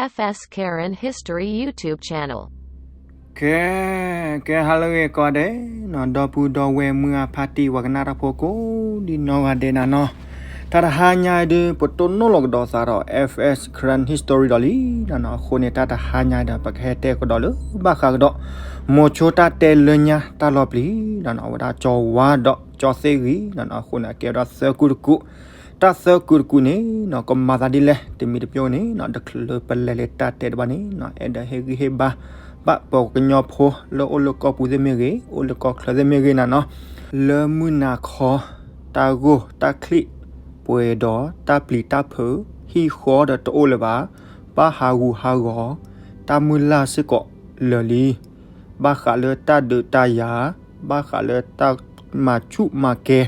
F S Karen History YouTube channel. ကဲ ကဲ ဟါလၢအဂ့ၤကိးဂၤဒဲးနီၤ, ဒီပုၢ်ဒီဝဲၢ်မုၢ်အဖါတံၢ် ပှၤကနၣ်တၢ်ဖိကိးဒ်နီၢ်ဂၤဒဲးနၤနီၤ, တၢ်တဟါညါအံၤဒုး ပတိၢ်နီၣ်လီၤကဒီးသးဒီး F S Karen History ဒီးလံနၤနီၤ. အဃိန့ၣ် တၢ်တဟါညါအံၤဒီး ပကဟဲတဲကဒီးလၢဘၣ်ဃးကဒီး မိၤဆိတၢ်တဲလၢညါတၢ်လီၤပျံၤနၤနီၤ, အဝဲဒၣ်ကၠီၤဝါဒီးကၠီၤသ့ၣ်ဂံၤနၤနီၤ. အဃိန့ၣ် အကဲဝဲဒၣ်သၢကုတကူ, တၢ်သၢကုတကူန့ၣ်နီၤ ကမၤသးဒ်လဲၣ် တမံၤတမံၤန့ၣ်နီၤ တချုးလၢပလဲၤလၢတၢ်တဲတဘၣ်န့ၣ်နီၤ အဲၣ်ဒိးဟ့ၣ်ဂံၢ်ဟ့ၣ်ဘါ ဘၣ်ပှၤကညီဖိလၢအိၣ်လၢကီၢ်ပူၤသ့ၣ်မ့ၢ်ဂ့ၤ, အိၣ်လၢကီၢ်ချၢသ့ၣ်မ့ၢ်ဂ့ၤနၤနီၤ, လၢမုၢ်နၤခီ တၢ်ဂိၢ်တၢ်ချံၣ် ပှဲၤဒီးတၢ်ပျံၤတၢ်ဖုး ဟံၣ်ဃီဒီးတအိၣ်လၢၤဘၣ်, ဘၣ်ဟးဂူာ်ဟးဂီၤ, တၢ်မုၢ်လၢ်စ့ၢ်ကီးလၢာ်လံ ဘၣ်ဃးလၢတၢ်ဒုးတၢ်ယၤ, ဘၣ်ဃးလၢတၢ်မၤဆူၣ်မၤကဲ,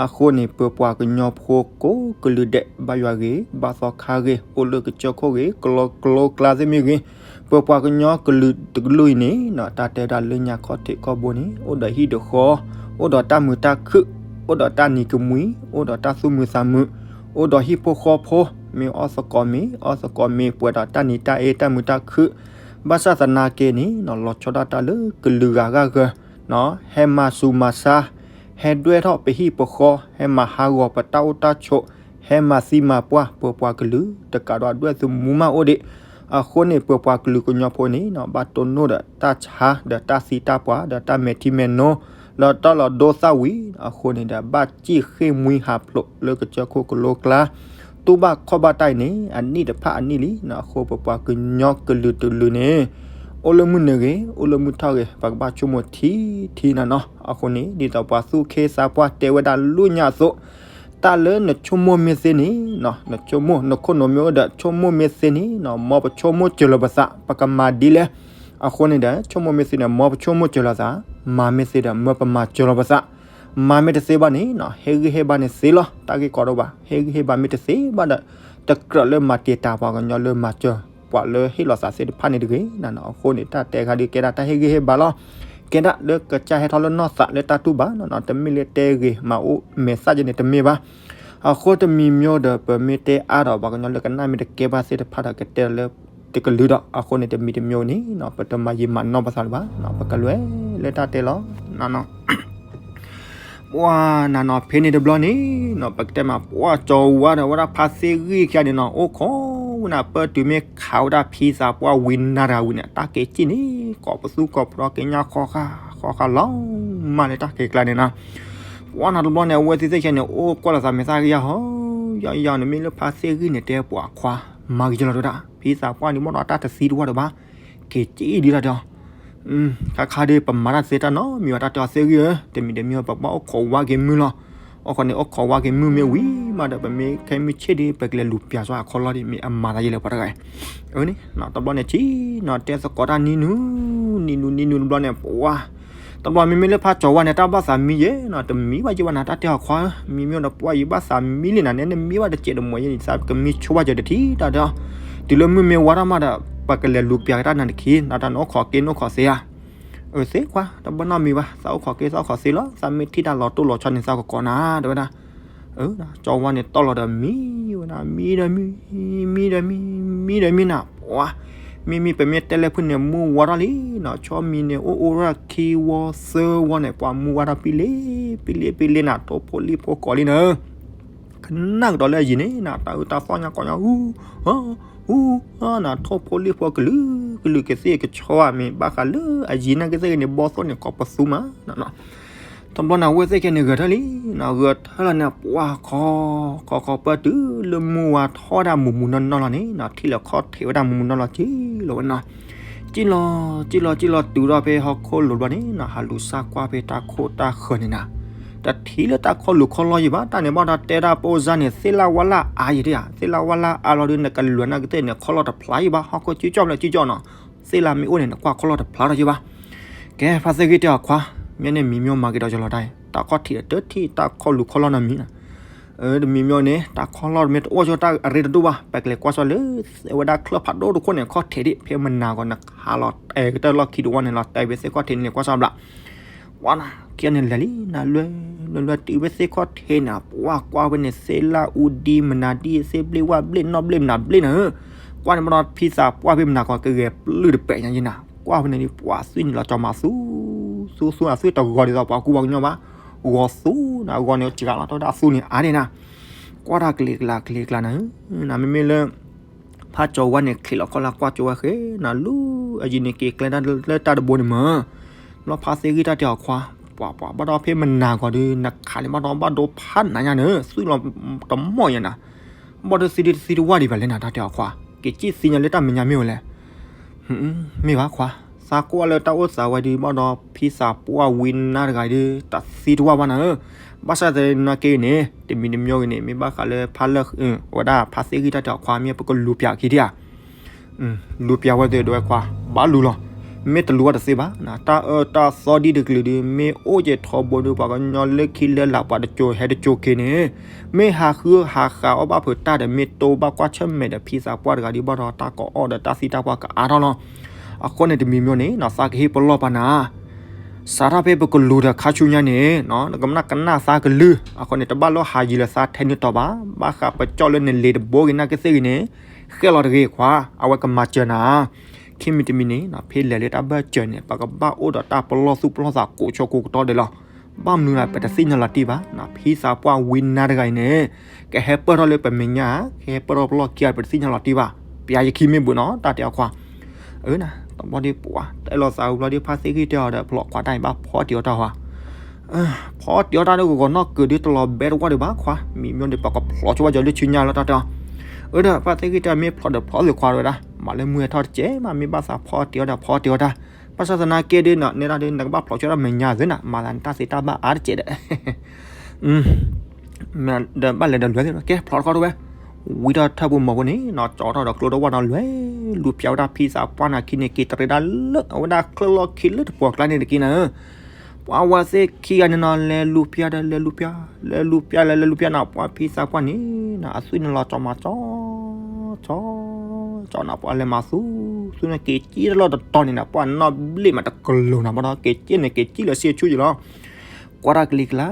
အဃိန့ၣ် ပပှၤကညီဖိကိးကလုာ်ဒဲး ဘၣ်ယွၤဂ့ၤ, ဘၣ်သီခါဂ့ၤ, အိၣ်လၢကစၢၢ်ခိၣ်ဂ့ၤ, ကလီကလိကျါသ့ၣ်မ့ၢ်ဂ့ၤ, ပပှၤကညီကလုာ်တကလုာ်အံၤန့ၣ်နီၤ တၢ်တဲဝဲဒၣ်လၢညါခီၣ်ထံးခီၣ်ဘိန့ၣ် အိၣ်ဒီးဟံၣ်ဒီးဃီ, အိၣ်ဒီးတၢ်မုာ်တၢ်ခုၣ်, အိၣ်ဒီးတၢ်နံၤကမှံ, အိၣ်ဒီးတၢ်သူၣ်မုာ်သးမုာ်, အိၣ်ဒီးဟံၣ်ဖိဃီဖိ, မ့ၢ်အီၣ်သကိးမ့ၤ, အီသကိးမ့ၤ, ပှဲၤဒီးတၢ်နံၤတၢ်အ့ တၢ်မုာ်တၢ်ခုၣ်, ဘၣ်ဆၣ်သနာ်က့န့ၣ်နီၤ လီၤဆီဒၣ်တၢ်လၢကလုာ်ဂၤဂၤဂၤ ဟဲမၤဆူးမၤဆါ, ဟဲဒွဲၣ်ထီၣ်ပဟံၣ်ပဃီ, ဟဲမၤဟးဂီၤပတၢ်အိၣ်တၢ်ဆိး, ဟဲမၤသံမၤပှၢ် ပပှၤကလုာ် တကးဒီးအဒွဲၣ်သုးမူမးအိၣ်ဒံး, အဃိန့ၣ် ပပှၤကလုာ်ကညီဖိန့ၣ်နီၤ ဘၣ်တိၢ်နီၣ်ဒီးတၢ်ဆါ ဒီးတၢ်သံတၢ်ပှၢ် ဒီးတၢ်မဲာ်ထံမဲာ်နိ လၢတၢ်လီၤဒိသၣ်ဝံၤ အဃိန့ၣ်ဒီး ဘၣ်စံၣ်ဃ့ၢ်မှံဟးဖျိးလၢကစၢၢ်ခိၣ်ကလိကျါ တူၢ်ဘၣ်ခီၣ်ဘၣ်တၢ်အံၤန့ၣ် အနံၣ်တဖၣ်အနံၣ်လံနီၤ. အဃိပပှၤကညီကလုာ်တကလုာ်န့ၣ် အိၣ်လၢမုၢ်နုာ်ဂ့ၤ အိၣ်လၢမုၢ်ထီၣ်ဂ့ၤ ပကဘၣ်ဆိကမိၣ်ထံထံနၤနီၤ. အဃိန့ၣ် ဒ်သိးပှၤသူၣ်က့သးပှၢ်တဲဝဲဒၣ်လၢညါအသိး တၢ်လၢနဆိကမိၣ်မ့ၢ်သ့န့ၣ်နီၤ နဆိကမိၣ် နခိၣ်နူာ်မ့ၢ်အိၣ်ဒီး ဆိကမိၣ်မ့ၢ်သ့န့ၣ်နီၤ မ်ပဆိကမိၣ်စၢၤလီၤပသး ပကမၤဒ်လဲၣ်. အဃိန့ၣ်ဒီး ဆိကမိၣ်မ့ၢ်သ့န့ၣ် မ်ပဆိကမိၣ်စၢၤလီၤသး, မၤမ့ၢ်သ့ဒီး မၢပမၤစၢၤလီၤပသး, မၤမ့ၢ်တသ့ဘၣ်န့ၣ်နီၤ ဟ့ၣ်ဂံၢ်ဟ့ၣ်ဘါန့ၣ်သ့လီၤ. တၢ်ဂ့ၢ်ကီတအိၣ်ဘၣ် ဟ့ၣ်ဂံၢ်ဟ့ၣ်ဘါမ့ၢ်တသ့ဘၣ်ဒီး တကြၢးလၢမၤတံာ်တာ်ပှၤကညီလၢမၤစၢၤပှၤလၢဟ့ၣ်လီၤသးသ့ၣ်တဖၣ်န့ၣ်တဂ့ၤနၤနီၤ. အဃိန့ၣ် တၢ်တဲခါဒုးကဲဒၣ်တၢ်ဟ့ၣ်ဂံၢ်ဟ့ၣ်ဘါလီၤ. ကဲဒၣ်လၢကစၢ်ဟဲထီၣ်လၢနီၢ်သးလၢတၢ်တူၢ်ဘၣ်နီၤနီၤ တမ့ၢ်လၢတဲဂ့ၤမၤအိၣ်မဲာ်သၣ်ကဲန့ၣ်တမ့ၢ်ဘၣ်. အဃိတမံၤမ့ၢ်ဒီး ပမ့ၢ်တဲအါဒီး ပှၤကညီလၢကနၣ်မ့ၢ်တကဲဘၣ်သ့ၣ်တဖၣ်ဒီး ကတဲလၢတကလုာ်ဒီး အဃိန့ၣ် တမံၤတမ့ၢ်န့ၣ်နီၤ ပတမၤယံာ်မၤနီၢ်ပသးလၢၤဘၣ်နီၤ ပကလဲၤလၢတၢ်တဲလီၤနၤနီၤ. ပှၤနၤနီၤဖဲန့ၣ်တဘျီန့ၣ်နီၤ ပကတဲမး ပှၤကၠီၤဝါဒီးဝဲဒၣ်ဖါသ့ၣ်ဂံၢ်ခံဂၤန့ၣ်နီၤ အိၣ်ခိးဝဲနၤ ပၢၢ်တုၤမ့ၢ်ခးဝဲဒၣ်ဖံသးပှၢ်ဝံၤနၤတဂၤဝံၤန့ၣ် တၢ်က့ၤစံၣ်န့ၣ် ကိးပသူကိးပဒီက့ၤညါဃီဃာ်ဃီဃာ်လီၤမၢ်လၢတၢ်က့ၤကျါန့ၣ်နီၤ. ပှၤနၤတဘျီန့ၣ် အဝဲသ့ၣ်သ့ၣ်ခံဂၤန့ၣ် အိၣ်ကွၢ်လိာ်သးမဲာ်သၣ်ကယၢ်ဟီ ယီယီန့ၣ် မ့ၢ်လၢဖါသ့ၣ်ဂံၢ်န့ၣ် တဲပှၤခွါ မၤက့ၤကလီၤတဝဲဒၣ် ဖံသးပှၢ်န့ၣ် ဘၣ်ဒီးတၢ်တသံတဝၢ်ဒီးဘၣ် က့ၤစံၣ်ဒ်တၢ်တဲအီၤ ခါခါဒ်ပမၤတၢ်သ့တၢ်နီတမံၤဘၣ် တၢ်တဲအီၤသ့ၣ်ဂံၢ်ဧၢ တမံၤတမံၤ ပဘၣ်အိၣ်ခိးဝါက့ၤမုၢ်လီၤ. အိၣ်ခိးန့ၣ် အိၣ်ခိးဝါက့ၤမုၢ်မ့ၢ်ဝံၤမးဒီး ပမ့ၢ်ခဲမုၢ်ဆ့ၣ်ဒ် ပကလဲၤလူၤပၠးစီၤအခီၣ်လီၢ်ဒ် မ့ၢ်အမၤသးယဲလၢပှၤတဂၤအံၤ အၢန့ၣ် တဘျီန့ၣ်ဆံးနီၤ တဲသကိးတၢ်နံၤနူၤ နံၤနူၤနံၤနူၤတဘျီန့ၣ် ပှၤ တဘျီမ့မ့ၢ်လၢဖါကၠီၤဝါန့ၣ် တၢ်ဘၣ်သးမံယဲနီၤ တမံဘၣ်ယဲဘၣ်နၤ တၢ်တဲအီၤခွါဧၢ မံမ့ၢ်ဒီးပှၤယံၤဘၣ်သးမံလံနၤ နဲနမံဘၣ်တစဲးတမှဲၤယဲန့ၣ် သးကမံဆိဘၣ်စၢၤတထံၣ်တၢ်တဲအီၤ တုၤလၢမုၢ်မ့ၢ်ဝါထီၣ်မးဒီး ပကလဲၤလူၤပၠးက့ၤတၢ်နၤတခီ နတၢ်န့ၣ်အိၣ်ခိးက့ၤနအိၣ်ခိးသ့ဧါ အၢသ့ခွါ တဘၣ်နီတမံၤဘၣ် သးအိၣ်ခိးက့ၤသးအိၣ်ခိးသ့လီၤ သးမ့ၢ်ထံၣ်တၢ်လီၤတိၢ်လီၤဆီန့ၣ် သးကကိးနၤ တဲဝဲဒၣ် ကၠီၤဝါန့ၣ်တီၢ်လီၤဒီးမံဝဲဒၣ် မံဒီးမံ မံဒီးမံ မံဒီးမံနၤ ပှၤ မံမံ ပမ့ၢ်တဲလၢဖုၣ်န့ၣ် မုၢ်ဝါထီၣ်လံနီၤ ဆီမံၤန့ၣ် အိၣ်အိၣ်ထီၣ်ခံဝီသၢဝီန့ၣ် ပှၤမုၢ်ဝါထီၣ်ပံလ့ပံလ့ပံလ့နၤ ထိၣ်ဖိလံၣ်ဖိကိးလံနၤ ကနၣ်ကဒီးလၢအယံၤန့ၣ်နၤ တၢ်အုၣ်တၢ်သီၣ်ညါကိးညါ ဟူ ဟူ နၤ ထိၣ်ဖိလံၣ်ဖိကလုာ် ကလုာ်ကသ့ၣ်ကဆီဧါ မ့ၢ်ဘၣ်ဃးလၢအယံၤနာ်က့သ့ၣ်ဂ့ၤန့ၣ် ဘီသိၣ်န့ၣ် ကိးပသူမးနီၤ တဘျီန့ၣ် အဝဲသ့ၣ်ခဲန့ၣ်ဂဲၤထၢၣ်လံနီၤ ဂဲၤထၢၣ်လီၤန့ၣ် ပှၤခီ ခီခီပၢၢ်တုၤလၢမုၢ်ဝါထီၣ်ဝဲဒၣ်မုာ်မုာ်နီၢ်နီၢ်လီၤန့ၣ်နီၤ ထံၣ်လီၤခီၣ်ထံးဝဲဒၣ်မုာ်မုာ်နီၢ်လီၤ စံၣ်လီၤဝဲနီၤ စံၣ်လီၤ စံၣ်လီၤ စံၣ်လီၤတုၤထီၣ်ဖဲဟီၣ်ခိၣ်လိၤတဘျီန့ၣ်နီၤ ဟးလူၤစၢ်ကွၢ်ဖဲတၢ်ခိၣ်တၢ်ဃၢၤန့ၣ်နီၤ တထံၣ်လၢတၢ်ခီၣ်လူၤခီၣ်လီၢ်ယံၤဘၣ် တၢ်န့ၣ်ဘၣ်ဒီးတဲဒၣ်ပအိၣ်စၢ်န့ၣ် သ့ၣ်လၣ်ဝါလၣ်အါယံၤဒၣ်ဧါ သ့ၣ်လၣ်ဝါလၣ်အါလီၤဒုး နကလုာ်နာ်က့သ့ၣ်န့ၣ် ခီၣ်လီၢ်တဖျါယံၤဘၣ် ဟီၣ်ခိၣ်ကၠူကၠီၣ်မးလၢကၠူကၠီၣ်နီၤ သ့ၣ်လၣ်မ့ၢ်အိၣ်န့ၣ် နကွၢ်ခီၣ်လီၢ်တဖျါထီၣ်ယံၤဘၣ် ကဲ ဖါသ့ၣ်ဂံၢ်တဲအီၤခွါ မ့ၢ်န့ၣ်မံၤမ့ၢ်မၤက့ၤဒီးယလီၤတၢ်အံၤ တၢ်ခီၣ်ထံးဒီးတထံၣ် တၢ်ခီၣ်လူၤခီၣ်လီၢ်နီတမံၤနီၤ တမံၤမ့ၢ်န့ၣ် တၢ်ခီၣ်လီၢ်မ့ၢ်တအိၣ်ဆိတၢ်အရ့တဒိၣ်ဘၣ် ပကလဲၤကွၢ်စီလၢ ဝဲဒၣ်ချၢၣ်ဖးဒိၣ်တခိၣ်န့ၣ် ခီၣ်ထံးဒံး ဖဲမနၤဂီၤနဟးလီၤ အဲၣ်ကတၢၢ်လီၢ်ခံတဝီန့ၣ်လီၤ တဲဝဲသ့ၣ်ခီၣ်ထံးန့ၣ်ကွၢ်စီဘျး ဝါနၤ ခံဂၤန့ၣ်လဲၤလံနၤ လွဲလွဲလွဲတုၤဝဲသ့ၣ်ခီၣ်ထံးန့ၣ် ပှၤကွၢ်ဝဲန့ၣ် သ့ၣ်လၣ်အူဒံမနၤဒံ သ့ၣ်ဘျ့ဝၣ်ဘျ့နီၣ်ဘျ့မနၤဘျ့နၤဧၢ ကွၢ်န့ၣ်ဘၣ်ဒီး ဖံသးပှၢ်ဖဲမနၤကီး ကဂဲၤပျုၢ်တပဲာ်ညါယဲနၤ, ကွၢ်ဖဲန့ၣ်ဒီး ပှၤသွံၣ်န့ၣ်လီၤကၠီၤမၤသူ သူသူအသွံၣ်တဂီၤဒ်သိးပှၤကူပှၤကညီဘၣ်, ဂီၤသူနၤ ဂီၤန့ၣ်စှၤလီၤ တၢ်သူန့ၣ်အါန့ၣ်နၤ, ကွၢ်တၢ်ကလံၤကျါကလံၤကျါနၤ, နမ့မ့ၢ်လၢ ဖးကၠီၤဝါန့ၣ် ချံးလီၤခီၣ်လၢကွၢ်ကၠီၤဝါဃဲနၤ လူအယံၤန့ၣ် က့ၤကျဲတၢ်လၢတၢ်တဘိန့ၣ်မး, ဘျီဖါသ့ၣ်ဂံၢ်တၢ်တဲအီၤခွါ, ပှၤပှၤဘၣ်ဒီးဖဲမနၤကီးဒီး နခးန့ၣ်ဘၣ်ဒီးဘၣ်ဒိဖးနးညါန့ၣ် သွံၣ်လီၤတမီၢ်ယဲနၤ, ဘၣ်ဒီးသံဒုတသံတဝၢ်ဒံးဘၣ်လဲၣ်နၤ တၢ်တဲအီၤခွါ, က့ၤက့ၣ်သံညါလၢတၢ်မဲာ်ညါမ့ၢ်ဝဲလဲၣ် မ့ၢ်ဘၣ်ခွါ, သးကွၢ်လၢတၢ်အိၣ်သးဝဲဒီး ဘၣ်ဒီးဖံသးပှၢ်ဝံနါတဂၤဒီး တသံတဝၢ်ဘၣ်နၤဧၢ, ဘၣ်ဆၣ်သနာ်က့ဂ့ၤန့ၣ် တမံၤတမံၤဂ့ၤန့ၣ် မ့ၢ်ဘၣ်ဃးလၢဖးလၢ အဝဲဒၣ်ဖါသ့ၣ်ဂံၢ်တၢ်တဲအီၤခွါ မ့ၢ်ပကလူၤပၠးခံထံၣ်ဧါ လူၤပၠးဝဲသ့ၣ်ဒဝဲခွါ, ဘၣ်လူၤလီၤ, မ့ၢ်တလူၤဝဲတသ့ဘၣ်, တၢ်အၢတၢ်သီဒ်တကလုာ်ဒီး မ့ၢ်အိၣ်က့ၤထီဘိဒီး ပှၤကညီလၢခံလၢလာ် ပှၤတစိၤဟဲတစိၤက့ၤန့ၣ်, မ့ၢ်ဟးဃုဟးဃးအီၣ်ဘၣ်ဖုးတၢ်ဒီး မ့ၢ်တိဘၣ်ကွၢ်ဆၢၣ်မဲာ်ဒီးဖံသးပှၢ်တဂၤဒီး ဘၣ်ဒီးတၢ်ကအီၣ်ဒီးတၢ်သံတၢ်ပှၢ်ကအါထီၣ်လီၤ, အဃိန့ၣ်တမံၤမံၤန့ၣ် သးကဟ့ၣ်ပလီၢ်ပာ်နၤ စးထီၣ်ဖဲပကလူၤဒီးခါဆူညါန့ၣ် နကမၤကနၣ်သးကလုၢ်, အဃိန့ၣ် တဘၣ်လီၢ်ဟးယံၤလၢသးထဲနုာ်တီၤဘၣ်, ဘၣ်ဃးပကၠီၣ်လၢနလ့ၤတဘိဂ့ၤ နၢ်ကသ့ၣ်ဂ့ၤန့ၣ်, ဃဲလီၤတဂ့ၤခွါ, အဝဲကမၤစၢၤနၤ, ခံမံၤတမံၤန့ၣ် ဖဲလဲၤလၢတၢ်ဘၢၣ်စၢၤန့ၣ် ပကဘၣ်အိၣ်ဒီးတၢ်ပလီၢ်သူၣ်ပလီၢ်သးကိးဆိကိးကတီၢ်ဒဲးလီၤ, ဘၣ်မနုၤလၢပတသ့ၣ်ညါလီၤတံၢ်ဘၣ်, ဖံသးပှၢ်ဝံနါတဂၤအံၤန့ၣ်, ကဟဲပၢၢ်ထီၣ်လၢပမဲာ်ညါ, ကဟဲပၢၢ်ထီၣ်ပလီၢ်ခံဂၤ ပတသ့ၣ်ညါလီၤတံၢ်ဘၣ်, ပယၤယခံမ့ၢ်ဘၣ်နီၤ တၢ်တဲအီၤခွါ အၢနၤ, တဘျီဒီးပှၤ တအဲၣ်လီၤသးဝံၤဘျီဒီး ဖါသ့ၣ်ဂံၢ်တဲအီၤဒီး ဖျိးခွါတၢ်အံၤဘၣ်ဖီတံၤအီၣ်တၢ်ဟါ, ဖီတံၤအီၣ်တၢ်ဒီး ကဂီၤနီၢ်ကၢးဒုး တလီၤဘဲတဝၢ်ဒံးဘၣ်ခွါ, မံၤမ့ၢ်ဒီး ပှၤကဖျိးဆိဝဲကၠီၤလၢဆူညါလီၤ တၢ်တဲအီၤ, အၢဒီး ဖါသ့ၣ်ဂံၢ်တဲအီၤ မ့ၢ်ဖျိးဒီးဖျိးသ့ခွါတဝဲဒၣ်, မၤလၢမုၢ်ဟဲထီၣ်တကဲးမး မ့ၢ်ဘၣ်သးဖီတံၤအီၣ်ဒီးဖီတံၤအီၣ်တၢ်, ဘၣ်ဆၣ်သနာ်က့ဒီး နဲဒၣ်ဒီး နကဘၣ်ဖျိးဆိဒၣ်မဲာ်ညါသ့နၤ, မၤသးနတၢ်သ့တၢ်ဘၣ်အါတကဲးဒီး ဒီးဘၣ်လဲၤဒီးလဲၤသ့လီၤ, ကဲဖျိးတခီတဝဲ, ဝံထီၣ်ထၢၣ်ပူၤမီၤဖိန့ၣ်နီၤ, ကၠီထီၣ်ဒီးကျိတဝၢ်နီၤ လဲၤလူၤဖၠါဝဲဒၣ်ဖံသးပှၢ်နၤခံန့ၣ် က့ၤတရံးဒၣ်လၢ အဝဲဒၣ်ချၢၣ်လီၢ်ခံလၢတပှီၤကျါန့ၣ်တက့ၢ်နၤဧၢ, ပှၤဝဲသ့ၣ်ခံဂၤန့ၣ်နီၤ လဲၤလူၤဖၠါဒီးလဲၤလူၤဖၠါ, လဲၤလူၤဖၠါလဲၤလဲၤလူၤဖၠါနၤ ပှၤဖံသးပှၢ်န့ၣ်နၤ အသွံၣ်န့ၣ်လီၤကၠီၤမးကၠီ ကၠီ ကၠီနၤ ပှၤလဲၤမၤသူ သူန့ၣ်က့ၤက့ၣ်တလီၢ်တတီၤန့ၣ်နၤ ပှၤနီၣ်ဘျ့ၣ်မးတကလိၤနၤ ဘၣ်ဒီးက့ၤက့ၣ်န့ၣ် က့ၤက့ၣ်လၢစ့ဆူယံၤလီၤ ကွၢ်တၢ်ကလံၤကျါ,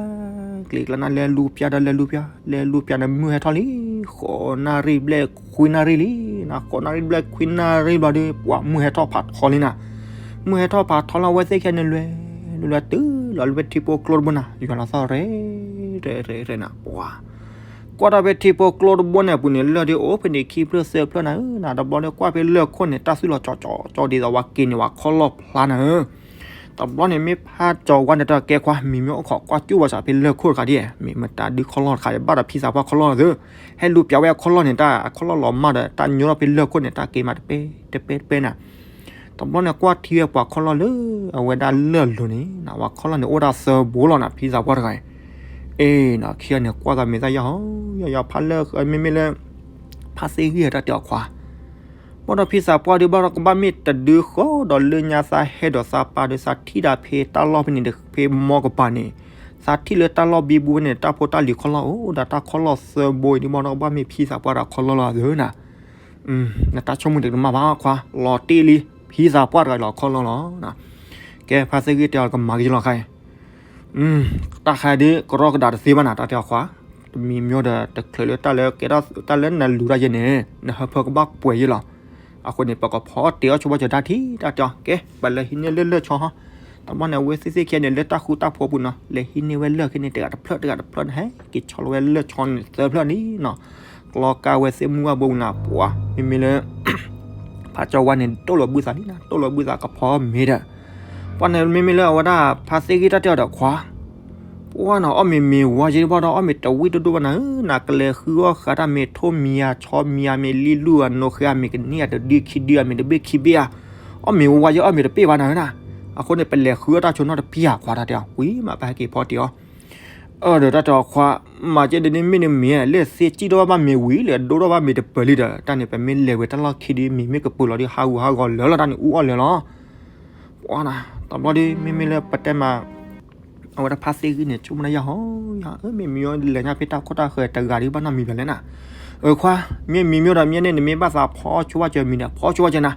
ကလံၤကျါနၤ လဲၤလူၤဖၠါဒီးလဲၤလူၤဖၠါ, လဲၤလူၤဖၠါန့ၣ် မုၢ်ဟဲထီၣ်လံ, ဃိးနၣ်ရံၣ်ဘျဲၣ်ခွံနၣ်ရံၣ်လံ, နၤ ဃိးနၣ်ရံၣ်ဘျဲၣ်ခွံနၣ်ရံၣ်ဘျီဒီး ပှၤမုၢ်ဟဲထီၣ်ဖးထီလံနၤ, မုၢ်ဟဲထီၣ်ဖးထီလီၤ အဝဲသ့ၣ်ခံဂၤန့ၣ် လဲၤ လဲၤတုၤလီၤလၢဖဲထံဖိကျိတဘိနၤ, ယွၤလီၤသီၣ်ရဲၣ် ရဲၣ် ရဲၣ် ရဲၣ်နၤ ပှၤ ကွၢ်တၢ်ဖဲထံဖိကျိတဘိန့ၣ်အပူၤန့ၣ် လၢၢ်ဒ်အိၣ်ဖဲန့ၣ်ခံဖျၢၣ်သၢဖျၢၣ်နၤဧၢ, နၤတဘျီဒီးကွၢ်ဖဲလၢၢ်ခိၣ်န့ၣ် တၢ်သွံၣ်လီၤကၠီကၠီကၠီဒ်သိးဝဲက့ၤန့ၣ် ဝဲခီၣ်လီၢ်ဖျါနၤဧၢ, တဘျီန့ၣ်မ့ၢ်ဖးကၠီၤဝါန့ၣ် တၢ်ကဲခွါ မံၤမ့ၢ်အိၣ်ခိးကွၢ်ကၠိဝဲစးဖဲလၢၢ်ခိၣ်တခါဒ်, မ့ၢ်မတၤဒုးခီၣ်လီၢ်တခါ ဘၣ်ဒီးဖံသးပှၢ်ခီၣ်လီၢ်သ့, ဟဲလူၤပျးဝဲအခီၣ်လီၢ်န့ၣ် တၢ်အခီၣ်လီၢ်လီၤမၢ်ဒီး တၢ်ညိထီၣ်ဖဲလၢၢ်ခိၣ်န့ၣ် တၢ်က့ၤမးတပဲတပဲတပဲနၤ တဘျီန့ၣ် ကွၢ်ထံဝဲပှၤခီၣ်လီၢ်လၢအဝဲဒၣ်လၢၢ်လိၤန့ၣ် နဝဲခီၣ်လီၢ်န့ၣ် အိၣ်ဒၣ်သၢဘိလီၤနၤ ဖံသးပှၢ်တဂၤအံၤ, အ့ၣ် နၤ ခံဂၤန့ၣ် ကွၢ်သးမ့ၢ်သၣ်ယီၤ ယီၤယီၤ ဖးလၢမ့မ့ၢ်လၢ ဖါသ့ၣ်ဂံၢ်တၢ်တဲအီၤခွါ ဘၣ်ဒီးဖံသးပှၢ်ဒီး ဘၣ်ဒီးကဘၣ်မ့ၢ်တဒုဃီဒီးလၢညါသးဟဲဒီးသးပာ်ဒီး သးထံၣ်ဒၣ်ဖဲတၢ်လီၢ်ဖဲန့ၣ်ဒီး ဖဲမီကပၤန့ၣ် သးထံၣ်လၢတၢ်လီၢ်ဘံဘူဖဲန့ၣ် တၢ်ဖိတၢ်လံၤခီၣ်လီၢ်အိၣ်ဒီးတၢ်ခီၣ်လီၢ်သၢဘိအံၤဒီး ဘၣ်ဒီးကဘၣ်မ့ၢ်ဖံသးပှၢ်ဒီးခီၣ်လီၢ်လီၤသ့နၤ နတၢ်ဆိကမိၣ်တကမၣ်ဘၣ်ခွါ လီၤတ့ၢ်လံ ဖံသးပှၢ်တဂၤလီၤခီၣ်လီၢ်လီၤ. ကဲ ဖါသ့ၣ်ဂံၢ်တဲအီၤကမၤက့ၤလီၤခါအံၤ တၢ်ခါဒ်ကရီကဒးတသ့ဘၣ်နၤ တၢ်တဲအီၤခွါ တမံၤမ့ၢ်ဒီးတချုးလၢတၢ်လၢကဲထီၣ်တၢ်လၢနလူၤတၢ်ယဲန့ၣ် နဟၢဖၢကဘၣ်ပှဲၤယဲလီၤ. အဃိန့ၣ် ပကဖီတ့ၢ်အီၣ်ဆိဘၣ်စၢၤတၢ်ထံၣ် တၢ်တဲအီၤ ကဲ ပလဲၤဟံးန့ၢ်လၢလၢၢ်ဆီဟီ တဘျီန့ၣ် အဝဲသ့ၣ်သ့ၣ်ခံဂၤန့ၣ် လၢတၢ်ဃူတၢ်ဖိးပူၤနီၤ လဲၤဟံးန့ၢ်ဝဲလၢၢ်ခံန့ၣ် တဂၤတဖျၢၣ်တဂၤတဖျၢၣ်န့ၣ် ဟဲက့ၤဆီလီၤဝဲလၢၢ်ဆီန့ၣ်သၢဖျၢၣ်လံနီၤ ကျီကါဝဲသ့ၣ်မုၢ်ဝါဘိနၤ ပှၤ မ့မ့ၢ်လၢ ဖးကၠီဝါန့ၣ် တိၢ်လီၤဘုသးလံနၤ တိၢ်လီၤဘုသးကဖီမ့ၤဒီး ပှၤန့ၣ်မ့မ့ၢ်လၢအဝဲဒၣ် ဖါသ့ၣ်ဂံၢ်တၢ်တဲအီၤဒီးခွါ ပှၤနီၤ အီၣ်မ့ၤမ့ၤဝါယဲဘၣ်ဒီး အီၣ်မ့ၤတဝံၣ်ဒိၣ်ဒိၣ်ဘၣ်နၤဧၢ နကလဲၤဃုအီၣ်ဃာ်တၢ်မ့ၤထိၣ်မံၤဧါ ဆီမံၤဧါ မ့ၤလံလူၢ်ဧါ နိဃဲဧါ မ့ၤကနံၣ်ဧါ တဒုခံဒုဧါ မ့ၤတဘ့ၣ်ခံဘ့ၣ်ဧါ အီၣ်မ့ၤဝါယဲ အီၣ်မ့ၤတပ့ၢ်ဘၣ်နၤဧၢနၤ အဃိန့ၣ် ပလဲၤဃုအီၣ်တၢ်ဆိနီတပံၢ်ဧါ ခွါတၢ်တဲအီၤ ဝံၤမး ပဟဲက့ၤဖီတ့ၢ်အီၤ အၢ ဒီးတၢ်တဲအီၤခွါ မၤကဲဒ်န့ၣ်မ့ၢ်န့ၣ်မ့ၢ် လၢသ့စံၣ်ထီၣ်ဘၣ်ဘၣ်မ့ၤဝံၤ လၢအဒိၣ်ထီၣ်ဘၣ်မ့ၤတပၢၤလံဒီး တၢ်န့ၣ် ပမ့ၢ်လဲၤဝဲတၢ်လီၢ်ခံဒီး မ့ၤမ့ၢ်ကပၢၤလီၤဒီး ဟးဂူာ်ဟးဂီၤလၢာ်လီၤ တၢ်န့ၣ်အူအီၣ်လၢာ်လီၤ ပှၤနၤ တဘျီဒီး မ့မ့ၢ်လၢပတဲမး အဝဲဒၣ်ဖါသ့ၣ်ဂံၢ်န့ၣ် ဆိကမိၣ်ဒၣ်ယၤဟီ ယၤ အၢ မ့ၢ်မံၤလဲၤညါဖဲတၢ်ခိၣ်တၢ်ဃၢၤတဂၤဒီး ဘၣ်နီတမံၤဘၣ်လဲၣ်နၤ အၢ ခွါ မ့ၢ်မံၤမ့ၢ်ဒီး မ့ၢ်န့ၣ် နမ့ၢ်ဘၣ်သးဖီဆိဘၣ်စၢၤမံၤဒီး ဖီဆိဘၣ်စၢၤနၤ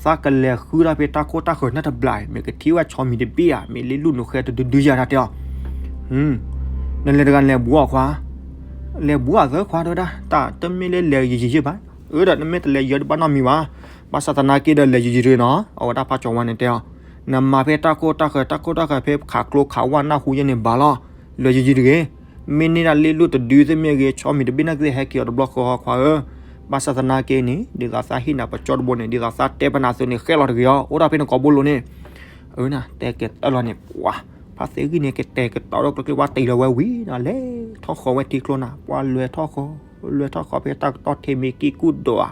သးကလဲၤဃုတၢ်ဖဲတၢ်ခိၣ်တၢ်ဃၢၤနၢ်တဘျီ မ့ၢ်ကထံၣ်ဝဲဆီမံၤတဘ့ၣ်ဧါ မ့ၢ်လ့လူၢ်နိဃဲတဒုဒုယၤတၢ်တဲအီၤ နလဲၤတဂၤလဲၤဘူးအီၤခွါ လဲၤဘူးအီၤသၢခွါတဝဲဒၣ် တၢ်တမ့ၢ်လၢလဲၤယံာ်ယံာ်ယံာ်ဘၣ် အၢ ဒီးနမ့ၢ်တလဲၤယၢၤတဘၣ်နီတမံၤဘၣ်. ဘၣ်ဆၣ်သနာ်က့ဒီးလဲၤယံာ်ယံာ်တဂ့ၤနီၤ. အဝဲဒၣ်ဖးကၠီၤဝါန့ၣ်တဲအီၤ, နမၤဖဲတၢ်ခိၣ်တၢ်ဃၢၤ တၢ်ခိၣ်တၢ်ဃၢၤဖဲခးကျိခးဝၣ်နၢ်ဟူယဲန့ၣ်ဘၣ်လီၤ. လဲၤယံာ်ယံာ်တဂ့ၤ. မ့ၢ်န့ၢ်ဒၣ်လ့ၣ်လိၣ်တဒုသ့ၣ်မ့ၢ်ဂ့ၤ ဆီမံၤတဘ့ၣ်နာ်က့သ့ၣ်ဟဲက့ၤအီၤတဘျီဃီ ခွါဧၢ. ဘၣ်ဆၣ်သနာ်က့န့ၣ် ဒ်သိးသးဟ့ၣ်နၤပကၠီတဘိန့ၣ် ဒ်သိးသးတဲပနၢ်သုန့ၣ် ဃဲလီၤတဂ့ၤအီၤ အိၣ်ဒၣ်ဖဲနကိာ်ဘိလိၤန့ၣ် အၢ နတဲက့ၤတၢ်လီၤန့ၣ် ပှၤ ဖါသ့ဂံၢ်န့ၣ် ကတဲာ်ကတီၤဒီးကျိချံဝါတံၢ်လီၤဝဲဝံၤဒီး လဲၤထီၣ်ဃီၤဝဲထံကျိနၤ ပှၤလဲၤထီၣ်ဃီၤ လဲၤထီၣ်ဃီၤဖဲတၢ်ကတီၢ်ထံး မ့ၢ်က့ၤကူၣ်ဒိးဧါ,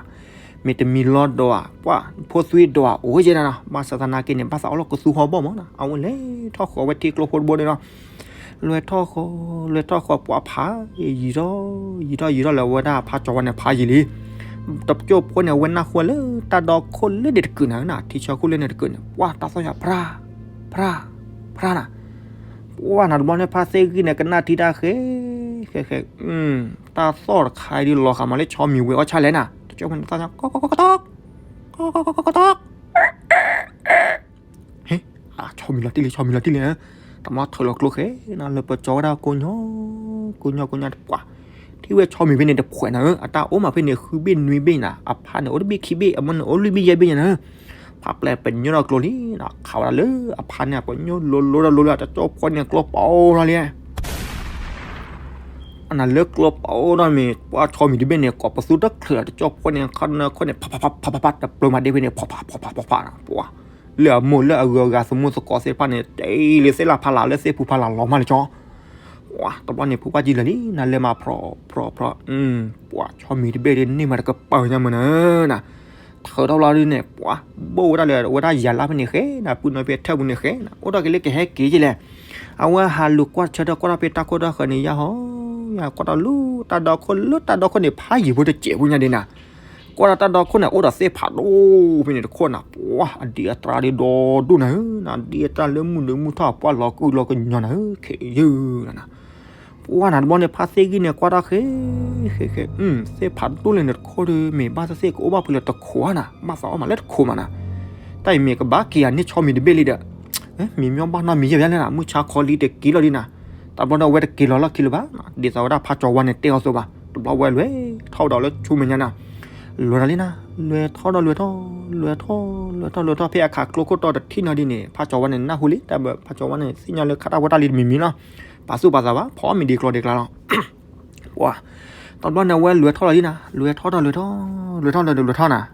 မ့ၢ်တမံၤလီၤဒိးဧါ, ပှၤဖိသွံဒိးဧါ အိၣ်ယဲနၤနီၤ. ဘၣ်ဆၣ်သနာ်က့န့ၣ် ဘၣ်သးအီၣ်လီၤကသူဟီၣ်ဘီၣ်မးနီၤ အဝဲလဲၤထီၣ်ဃီၤဝဲထံကျိဖိတဘိန့ၣ်နီၤ လဲၤထီၣ်ဃီၤ လဲၤထီၣ်ဃီၤ ပှၤဖးယံာ်ထီၣ် ယံာ်ထီၣ်ယံာ်ထီၣ်လၢအဝဲဒၣ်ဖးကၠီၤဝါန့ၣ် ဖးယံာ်လံ. တကၠိၢ်ဖိန့ၣ် အဝဲနၢ်ဟူလၢတၢ်ဒီခိၣ်လၢန့ၣ်တကုာ်နၤဧၢနီၤ ထံဆၢခိၣ်လၢန့ၣ်တကုာ်န့ၣ် ပှၤတၢ်သီၣ်ညါ ဖြး ဖြး ဖြးနၤ. ပှၤနၤတဘျီန့ၣ် ဖါသ့ဂံၢ်န့ၣ် ကနၣ်ထံတၢ်ဃဲ ဃဲ ဃဲ တၢ်သီၣ်တခါအံၤဒုးလီၤဃာ်မးလၢဆီမံၤဝဲအီၣ်ဆၣ် လဲၣ်နၤ တကၠိၢ်ဖိန့ၣ် သီၣ်ညါ ကီကီကီကီကီ ကီကီကီကီ ဟ့ ဆီမံၤလီၤတံၢ်လံ ဆီမံၤလီၤတံၢ်လံ. တမီထၢၣ်လီၤကျိဃဲနၤ လၢပကၠီၤဝဲဒၣ်ကိးညီ ကိးညီကိးညီတပှၢ် ထံၣ်ဝဲဆီမံၤဖဲန့ၣ်တဖှဲးနၤဧၢ အတၢ်အိၣ်မးဖဲန့ၣ် ဃုဘ့ၣ်နွံဘ့ၣ်နၤ အဖါန့ၣ်အိၣ်တဘ့ၣ်ခံဘ့ၣ် အမၢန့ၣ်အိၣ်လွံၢ်ဘ့ၣ်ယဲၢ်ဘ့ၣ်ညါနၤဧၢ. ဖးပျဲၢ်ပညိၣ်ဒီးကျိလံနၤ ခးဝဲဒၣ်လၢအဖါန့ၣ် ပညိၣ်လိၤလိၤဒီးလိၤလၢတကၠိၢ်ဖိန့ၣ်ကျိပအိၣ်ထီၣ်လံ အနၤလၢကျိပအိၣ်ထီၣ်မ့ၢ် ပှၤဆီမံၤတဘ့ၣ်န့ၣ် ကိးပသူတချုးဒီးတကၠိၢ်ဖိန့ၣ် ခီနၢခိၣ်န့ၣ် ဖးဖးဖးဖးဖး တပျိမးဒ့ဖဲန့ၣ် ဖးဖးဖးဖးဖးဖးနၤ ပှၤ လၢအမိၢ်လၢအဂုၤအဂၤသမူသကိးသ့ၣ်တဖၣ်န့ၣ် တအံၤလၢသ့ၣ်လၢဖးလၢ်လၢသ့ၣ်ဖူဖးလၢ်လီၤမးလၢကၠီ ပှၤတဘျီန့ၣ် ဖိပၢ်ကံလၢာ်လံနၤ လဲၤမၤဖြီဖြီဖြီ ပှၤဆီမံၤတဘ့ၣ်ဒ်န့ၣ်မးတကပၤညါမးနၤနၤ ထၢထီၣ်ဘျီဒ်န့ၣ် ပှၤဘိၣ်ဝဲဒၣ်လၢ ဝဲဒၣ်ယၤလၢဖဲန့ၣ်ဃဲနၤ ပုၢ်နီၢ်ဖဲထၢၣ်ပူၤန့ၣ်ဃဲနၤ အိၣ်ဒီးက့ၤလၢကဟဲက့ၤက့ၤလဲၣ် အဝဲဟးလူၤကွၢ်ဆၢထၢၣ်ကွၢ်ထီၣ်ဖဲတၢ်ခိၣ်တၢ်ဃၢၤန့ၣ် ယါဟီ ယါကွၢ်ထီၣ်လၢတၢ်ဒီခိၣ်လၢတၢ်ဒီခိၣ်န့ၣ် ဖးယံာ်ဖိတစဲးဖိညါဒ်နၤ ကွၢ်ဒီးတၢ်ဒီခိၣ်န့ၣ် အိၣ်ဒီးသ့ၣ်ဖးဒိၣ်ဖဲန့ၣ်တခိၣ်နၤ ပှၤအဒံးအတြၤဒ်ဒီဒိၣ်နၤဧၢ နၤဒံးအတြၤလၢမုၢ်နုာ်မုၢ်ထီၣ် ပှၤလီၤကုၢ်လီၤကညီနၤဧၢ ခဲယုၢ်နၤ ပှၤနၤတဘျီန့ၣ် ဖါသ့ဂံၢ်န့ၣ် ကွၢ်တၢ်ဃဲ ဃဲ ဃဲ သ့ၣ်ဖးဒိၣ်လၢန့ၣ်တခိၣ်ဒီး မ့ၢ်ဘၣ်သ့ၣ်သ့ၣ်ကအိၣ်ဘၣ်ဖုးလၢတခိၣ်ဧါနၤ ဘၣ်သးအီၣ်မးလၢတခိၣ်မးနၤ တၢ်အံၤမ့ၢ်ကဘၣ်က့ၤဧါန့ၢ်ဆီမံၤတဘ့ၣ်လံဒီး မ့ၢ်မ့ၢ်ဘၣ်နီတမံၤယဲၢ်ဘၣ်လဲၣ်နၤ မုၢ်ဆါခီလံတက့ၤလီၤလံနၤ တဘျီန့ၣ် အဝဲတက့ၤလီၤလီၢ်ခံလၢၤဘၣ် ဒ်သိးဝဲဒၣ်ဖးကၠီၤဝါန့ၣ်တဲအီၤအသိးဘၣ် တဘျီဝဲလဲၤထီၣ်ဒီးလၢဆူမဲာ်ညါနၤ လဲၤဒီးလံနၤ လဲၤထီၣ်ဒီးလဲၤထီၣ် လဲၤထီၣ် လဲၤထီၣ် လဲၤထီၣ် ဖဲအခးကျိခိၣ်တီတထံၣ်နီၤဒ်န့ၣ် ဖးကၠီၤဝါန့ၣ် နၢ်ဟူလံ တၢ်ဘၣ်ဖးကၠီၤဝါန့ၣ် သ့ၣ်ညါလၢခါတၢ်ဖိတၢ်လံၤတမံၤမံၤလီၤ ပာ်သူၣ်ပာ်သးဘၣ် ဖီမ့ၤဒံကျီဒံကျါလီၤ ပှၤ တဘျီန့ၣ် အဝဲလဲၤထီၣ်လီၤလံနၤ လဲၤထီၣ်ဒီးလဲၤထီၣ် လဲၤထီၣ်ဒီးလဲၤထီၣ်နၤ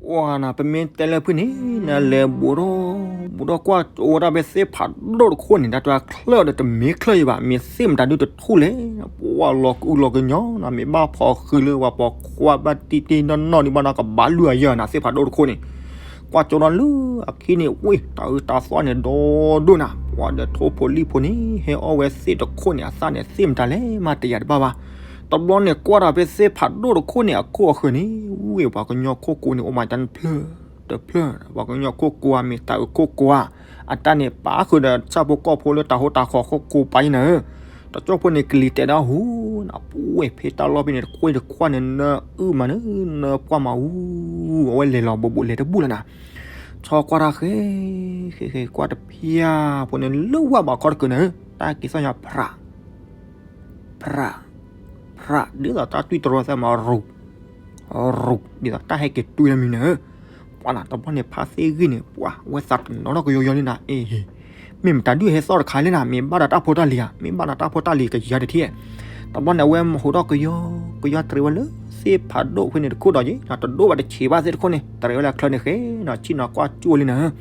ပှၤနၤ ပမ့ၢ်တဲလၢဖုၣ်န့ၣ် နလဲၤဘူးထီၣ် ဘူးထီၣ်ကွၢ်ကၠိဝဲဒၣ်ဖဲသ့ၣ်ဖးဒိၣ်တခိၣ်န့ၣ် တၢ်တြၤချၢၣ်ဒီးတမ့ၢ်ချၢၣ်ယံၤဘၣ် မ့ၢ်သ့ၣ်မတၤဒုတထူၣ်လဲၣ် ပှၤလီၤကုၢ်လီၤကညီနၤ မ့ၢ်ဘၣ်ဖီၣ်ဃုာ်လၢပှၤကွၢ်ဘၣ်တံၢ်တံၢ်နီၢ်နီၢ်ဒံးဘၣ်နီၤ ကဘၣ်လုၢ်အယၢၢ်နၤ သ့ၣ်ဖးဒိၣ်တခိၣ်န့ၣ် ကွၢ်ကၠိဒီးလၢအခံန့ၣ် ဝ့ၢ် တၢ်အုးတၢ်သီန့ၣ် ဒီဒိၣ်နၤ ပှၤဒီးထိၣ်ဖိလံၣ်ဖိန့ၣ် ဟဲအီၣ်ဝဲသ့ၣ်တခိၣ်န့ၣ် အသၣ်န့ၣ် သ့ၣ်မတၤလဲၣ် မၤတယာ်တဘၣ်ဘၣ် တဘျီန့ၣ် ကွၢ်ဒီးဖဲသ့ၣ်ဖးဒိၣ်တခိၣ်န့ၣ် အခိၣ်အဃၢၤန့ၣ် ဝ့ၢ် ပှၤကညီခိၣ်ကိန့ၣ် အိၣ်မးတၢ်တဖျၢၣ် တဖျၢၣ် ပှၤကညီခိၣ်ကိဧါမ့ၢ်တၢ်အုးခိၣ်ကိဧါ အတၢ်န့ၣ် ပာ်ဃုာ်ဒီးဆၣ်ဖိကီၢ်ဖိလၢတၢ်ဟိတၢ်ဃီၤခိၣ်ကိပာ်ယံၤနၤဧၢ တကၠိၢ်ဖိန့ၣ် ကလံၤတဲာ်ဒီးဟူနၤ ပဝဲဖဲတၢ်လီၢ်ဖဲန့ၣ် တခွ့တခွါန့ၣ် နၢအုၣ်မးန့ၣ် နၢပှၢ်မးအူ အဝဲလဲၤလီၤဘူးဘူးလဲၤတဘူးလၢနၤ ဆီကွၢ်တၢ်ဃဲ ဃဲ ဃဲ ကွၢ်တဖၠၣ်ဖိန့ၣ် လၢဝၣ်ဘးခီတကုာ်နၤဧၢ တၢ်က့ၤသီၣ်ညါဖြး ဖြး ဖြး ဒ်သိးတၢ်တွံၢ်တရီသဲမး ရူး ရူး ဒ်သိးတၢ်ဟဲက့ၤတွံၢ်လၢမံၤနၤဧၢ ပှၤနၤ တဘျီန့ၣ် ဖါသ့ဂံၢ်န့ၣ် ပှၤ ဝဲသးတနီၤထီၣ်ကယီကယီလံနၤ အ့ မ့ၢ်မတၤဒုးဟဲသီၣ်တခါလဲၣ်နၤ မ့ၢ်ဘၣ်ဒီးတၢ်ဖိတၢ်လံၤဧါ မ့ၢ်ဘၣ်ဒီးတၢ်ဖိတၢ်လံၤကယၤတထံၣ် တဘျီန့ၣ် အဝဲဟူးထီၣ်ကယီ ကယီတရံးဝဲလၢ သ့ၣ်ဖးဒိၣ်ဖဲန့ၣ်တခိၣ်ဒီးယ့ၣ် တဒိၣ်ဘၣ်တဆံးဘၣ်သ့ၣ်တခိၣ်န့ၣ် တရံးဝဲလၢချၢန့ၣ်ဃဲ ဒီးဆ့ၣ်နီၤကွၢ်ကၠိလံနၤဧၢ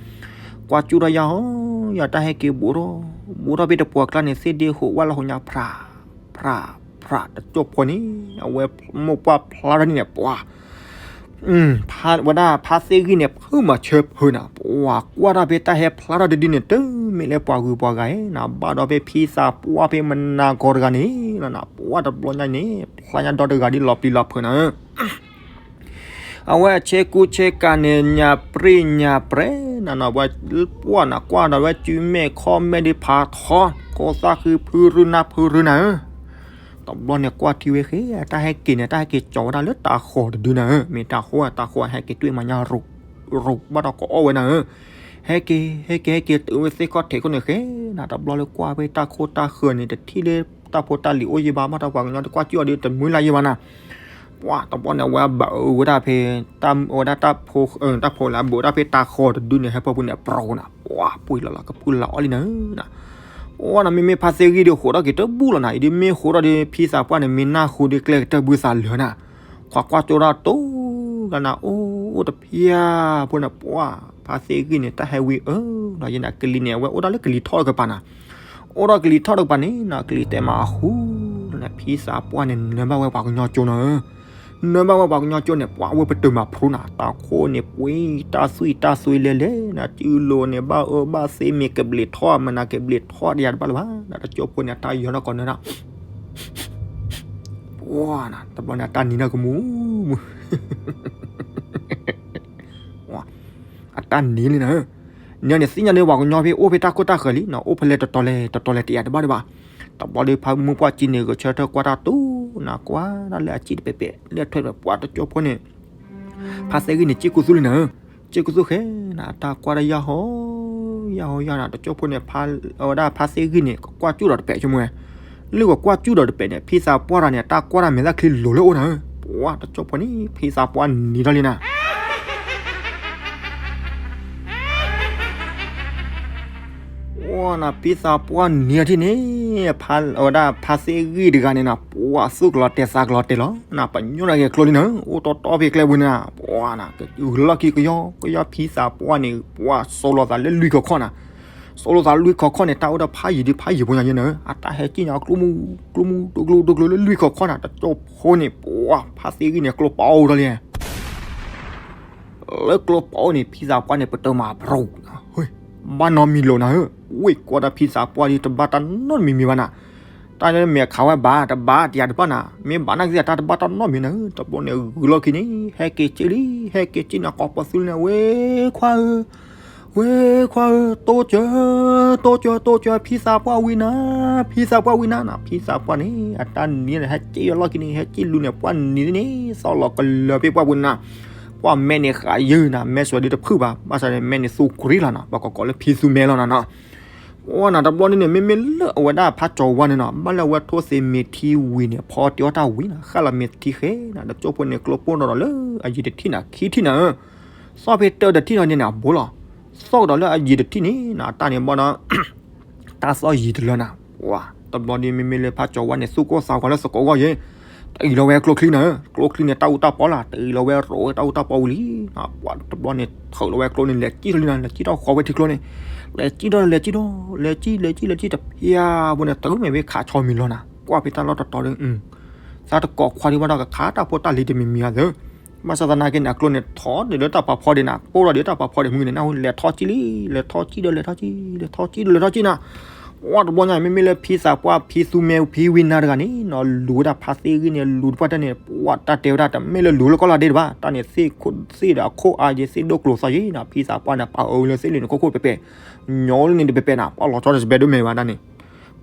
ကွၢ်ကၠိဒီးယၤဟီ ယၤတၢ်ဟဲက့ၤဘူးထီၣ် ဘူးထီၣ်ဖဲတပှၢ်ကျါန့ၣ် သ့ၣ်ဒ့ဟူးဝၣ်လီၤဟူးညါ ဖြး ဖြး ဖြး တကၠိၢ်ဖိန့ၣ် အဝဲမိၢ်ပှၢ်ဖျါထီၣ်န့ၣ် ပှၤ ဝဲဒၣ်ဖါသ့ဂံၢ်န့ၣ် ဖုးမၤဆၢဖုးနၤ ပှၤကွၢ်ထီၣ်ဖဲတၢ်ဟဲဖျါထီၣ်တဒုန့ၣ် တမ့ၢ်လၢပှၤဂုၤပှၤဂၤဧါနၤ ဘၣ်ဒီးဖဲဖံသးပှၢ်ဖဲမနၤဂီၤတဂၤန့ၣ်လီၤနၤ ပှၤတဘျီညါန့ၣ် ဖျါညါဒီတဂၤဒ်လီၤပျံၤလီၤဖုးနၤဧၢ အဝဲအဆ့ကူဆ့ကၤန့ၣ် ညၣ်ပြံၣ်ညၣ်ပြဲနၤနီၤ ဝဲပှၢ်နၤကွၢ်ဒီးဝဲစုမဲာ်ခီၣ်မဲာ်ဒ်ဖးထီ ကိးသၣ်ဃံဖုရူနၢ်ဖုရူနၤဧၢ တဘျီန့ၣ်ကွၢ်ထံဝဲဃဲ တၢ်ဟဲက့ၤန့ၣ် တၢ်ဟဲက့ၤကၠီၤဝဲဒၣ်လၢတၤဃီၤတဒုနၤဧၢ မ့ၢ်တၤဃီၤ တၤဃီၤဟဲက့ၤတွံၢ်မၤညါရူး ရူးဘၣ်ဒီးကအီၣ်ဝဲနၤဧၢ ဟဲက့ၤ ဟဲက့ၤ ဟဲက့ၤတုၤဝဲသ့ၣ်ခီၣ်ထံးခိၣ်န့ၣ်ဃဲနၤ တဘျီလၢကွၢ်ဖဲတၢ်ခိၣ်တၢ်ဃၢၤန့ၣ် တထံၣ်လၢတၢ်ဖိတၢ်လံၤအိၣ်ယံၤဘၣ် ဘၣ်ဒီးပှၤကညီတကွၢ်ကၠိအီၤဒ်တမုၢ်လၢ်ယံၤဘၣ်နၤ ပှၤတဘျီန့ၣ် အဝဲဘၣ်အၢဝဲဒၣ်ဖဲ ဝဲဒၣ်တၢ်ဖိ တၢ်ဖိလၢအဘၣ်ဝဲဒၣ်ဖဲတၢ်ဃီတဒုန့ၣ် ဟဲဖၢပူၤန့ၣ် ပြီၤနၤ, ပှၤပှ့ၤလီၤလီၤကပုၢ်လီၤအီၣ်လံနၤ, အဝဲန့ၣ် မ့မ့ၢ်ဖါသ့ၣ်ဂံၢ်ဒီးဃိးထီၣ်က့ၤတဘူၣ်လီၤနၤ, အံၤဒ်မ့ၢ်ဃိးထီၣ်ဒီး ဖံသးပှၢ်န့ၣ် မ့ၢ်နၢ်ဟူဒီးကျဲကတၢၢ်ဘုသးလၢာ်နၤ, ခွါကွၢ်ကၠိတၢ်တိၢ်ဂၤနၤ, အိၣ်တဖျၢၣ်ဖိန့ၣ် ပှၤဖါသ့ၣ်ဂံၢ်န့ၣ် တၢ်ဟဲဝံအၢ ဒီးယဲန့ၣ် ကလံၤန့ၣ် အဝဲအိၣ်ဒၣ်လၢကလံၤထီၣ်တကပၤနၤ, အိၣ်ဒီးကလံၤထီၣ်တကပၤန့ၣ်နၤ ကလံၤတဲမးအဃူန့ၣ် ဖံသးပှၢ်န့ၣ် နၢဘၣ်ဝဲပှၤကညီကၠိနၤ, နၢဘၣ်ဝဲပှၤကညီကၠိန့ၣ် ပှၤဝဲပတုာ်မၤဖျိနၤ, တၢ်ခိၣ်န့ၣ် ပှ့ၤတၢ်သွံၣ်တၢ်သွံၣ်လဲၤလဲၤနၤ, စုလိၤန့ၣ် ဘၣ်အၢဘၣ်သီ မ့ၢ်ကဘျံးထီၣ် မနၤကဘျံးထီၣ်တယၤတဘၣ်လၢၤဘၣ်နၤ, တကၠိဖိန့ၣ် အတၢ်ယီၤထီၣ်ကီးနၢၤနၤ ပှၤနၤ တဘျီန့ၣ် အတၢ်နံၤနၢ်ကမူမူ အတၢ်နံၤလံနၤ, နၤန့ၣ်သ့ၣ်ညါန့ၣ် ပှၤကညီဖဲအိၣ်ဖဲတၢ်ခိၣ်တၢ်ဃၢၤလံနၤ, အိၣ်ဖဲလဲၣ်တတီၤလဲၣ် တတီၤလဲၣ်တယၤတဘၣ်ဒံးဘၣ်, တဘျီဒီးဖါမုၢ်ပှၢ်ကၠံန့ၣ် ဂဲၤဆၢထၢၣ်ကွၢ်တၢ်တိၢ်နၤ, ကွၢ်ဒၣ်လၢအစံၣ်တပဲာ်ပဲာ် လၢထွဲဒီးပှၤတကၠိဖိန့ၣ် ဖါသ့ၣ်ဂံၢ်န့ၣ် စံၣ်ကိၢ်သူလံနၤ, စံၣ်ကိၢ်သူဃဲနၤ, အတၢ်ကွၢ်ဒၣ်ယၢ်ဟီ ယၢ်ဟီယၢ်နၤ, တကၠိဖိန့ၣ် အဝဲဒၣ်ဖါသ့ၣ်ဂံၢ်န့ၣ် ကွၢ်ကၠူၣ်ဒီးတပဲာ်ဆိကမိၣ်ဝဲ, လၢကကွၢ်ကၠူၣ်ဒီးတပဲာ်န့ၣ် ဖံသးပှၢ်တဂၤန့ၣ် အတၢ်ကွၢ်တၢ်မဲာ်သၣ်ချံလိၤလၢအိၣ်နၤ, ပှၤတကၠိဖိန့ၣ် ဖံသးပှၢ်နံၤထီၣ်လံနၤ အိၣ်နၤ ဖံသးပှၢ်နံၤထီၣ်ထံၣ်န့ၣ် အဝဲဒၣ်ဖါသ့ၣ်ဂံၢ်တဂၤန့ၣ်နၤ ပှၤသူၣ်ကလီၤတဲာ်သးကလီၤတဲာ်လီၤနၤ, ပညိၣ်နၤက့ၤကျိလံနၤ, အိၣ်တီတီဖဲကျဲပူၤန့ၣ်နၤ, ပှၤနၤ ဂုာ်လီၢ်ခံကယီကယီ ဖံသးပှၢ်န့ၣ် ပှၤစိးလိာ်သးလၢလွံၢ်ခီခီၣ်နၤ, စိးလိာ်သးလွံၢ်ခီခီၣ်န့ၣ် တၢ်အိၣ်ဒီးဖးယံၤဒုးဖးယံၤဖိညါယဲနၤ, အတၢ်ဟဲကံၣ်ညါကျိမူကျိမူ ဒိကျိဒိကျိလၢလွံၢ်ခီခီၣ်နၤ, တကၠိဖိန့ၣ် ပှၤဖါသ့ၣ်ဂံၢ်န့ၣ် ကျိပိာ်အိၣ်ထီၣ်လံ လၢကျိပိာ်န့ၣ် ဖံသးပှၢ်န့ၣ် ပတုာ်မၤဖျိး, ဘၣ်နီတမံၤလိာ်နၤဧၢ, ဝ့ၢ်ကွၢ်ဒၣ်ဖံသးပှၢ်ဒ်တဘၣ်တၢ်နီတမံၤမံၤဘၣ်နၤ, တၢ်လၢမဲာ်ခးဝဲဘၣ် တဘၣ်တယၤတဘၣ်နၤ, မ့ၢ်ဘၣ်နာ်က့ၤတၢ်တဘၣ်တၢ်နီတမံၤနၤဧၢ, တဘျီန့ၣ်ဂုာ်လီၢ်ခံန့ၣ် ဟဲက့ၤစ့လံ ဟဲက့ၤစ့နၤ ကိးပသူလံန့ၣ် ဝ့ၢ်ခွါဧၢ ဝ့ၢ်ခွါဧၢ တိစၢၤ တိစၢၤ တိစၢၤ ဖံသးပှၢ်ဝံနၤ, ဖံသးပှၢ်ဝံနၤနၤ, ဖံသးပှၢ်န့ၣ် အတၢ်နံၤန့ၣ် ဟဲက့ၤလီၢ်ခံန့ၣ် ဟဲက့ၤလူၤန့ၣ် ပှၢ်နံၤန့ၣ် သီၣ်လီၤကလၢၤဖဲပှၢ်ပူၤနၤ, ပှၢ်မဲန့ၣ်ဃးယၢၤနၤ, မဲစွဲးဒ်တဖုၣ်ဘၣ်, ဘၣ်ဆၣ်န့ၣ် မဲန့ၣ်သူကြ့လီၤနၤ, ပှၤကိးကိးလၢဖံသူမဲလီၤနၤနီၤ, ပှၢ်နၤ တဘျီန့ၣ်န့ၣ် မ့မ့ၢ်လၢအဝဲဒၣ်ဖးကၠီၤဝါန့ၣ်နီၤ, ဘၣ်လၢအဝဲထိသ့မ့ၤထံဝံၤန့ၣ် ဖီတ့အီၣ်တၢ်ဝံၤနၤ, ဃၣ်လီၤမ့ၤတထံဃဲနၤ, တကၠိဖိန့ၣ် ကျိပိၢ်ဒီးလၢအယံၤတထံၣ်နၤ ခံထံၣ်နၤဧၢ သီၣ်ဖဲတၢတထံၣ်နီၤန့ၣ်န့ၣ် အဘိလီၤ. သီၣ်ကဒီးလၢအယံၤတထံၣ်န့ၣ်နၤ တၢ်န့ၣ်ဘၣ်ဒီး တၢ်သီၣ်ယံၤတလၢနၤ, ပှၢ် တဘျီဒီး မ့မ့ၢ်လၢဖးကၠီၤဝါန့ၣ် သူၣ်ကိၢ်သးဂီၤလၢသကိးဂီၢ်ယဲ, တအံၤလီၤဝဲကျိချံနၤ, ကျိချံန့ၣ် တၢ်အူတၢ်ပီလီၤ, တအံၤလီၤဝဲရိးဝဲတၢ်အူတၢ်ပီဝံၤလံနၤ, ပှၢ် တဘျီန့ၣ် ထုးလီၤဝဲကျိန့ၣ် လဲၤစံၣ်ထီၣ်လံနၤ, လဲၤစံၣ်ထီၣ်ဃီၤဝဲထံကျိန့ၣ်, လဲၤစံၣ်ထီၣ် လဲၤစံၣ်ထီၣ် လဲၤစံၣ် လဲၤစံၣ် လဲၤစံၣ် တဖျၢၣ်ဖိန့ၣ် တုၤမ့ၢ်ဝဲခးဆီမံၤလီၤနၤ, ကွၢ်ဖဲတၢ်လီၢ်တတီၤဒီး သးတကိးခွါဒံးဘၣ်ဒီး ကခးတၢ်ဖိတၢ်လံၤတမံၤမံၤဧါသၢ, ဘၣ်ဆၣ်သနာ်က့န့ၣ် အကျိန့ၣ် ထီၣ်ဒံးလၢတၢ်ပာ်ဖီဒံးနၤ, ပိၢ်ထီၣ်ဒံးလၢတၢ်ပာ်ဖီဒံးမုၢ်န့ၣ် နၢ်ဟူ လဲၤထီၣ်စံၣ်လံ, လဲၤထီၣ်စံၣ်ဒီး လဲၤထီၣ်စံၣ်, လဲၤထီၣ်စံၣ်ဒီး လဲၤထီၣ်စံၣ်နၤ, ပှၢ် တဘျီညါ မ့မ့ၢ်လၢဖံသးပှၢ် ဖံသူမဲ ဖံဝံနၤတဂၤန့ၣ်နီၤ လူၤဝဲဒၣ်ဖါသ့ၣ်ဂံၢ်န့ၣ် လူၤတပှၢ်တၢ်န့ၣ် ပှၢ် တၢ်တဲဝဲဒၣ် တမ့ၢ်လၢလူၤလၢကီၢ်လီၤဒ့တဘၣ်, တၢ်န့ၣ် သ့ၣ်ခိၣ်သ့ၣ်ဒီးအခိၣ်အါယဲ သ့ၣ်ဒိၣ်ကျိၤသီယဲနၤ, ဖံသးပှၢ်န့ၣ် ပာ်အၢဝဲလၢသ့ၣ်လံၤန့ၣ် ခိၣ်ခိၣ်ပဲၤပဲၤ, ညီလၢန့ၣ်တပဲၤပဲၤနၤ, ပှၢ် လီၤဆီတစပဲးဒိၣ်မဲာ်ဘၣ်တၢ်န့ၣ်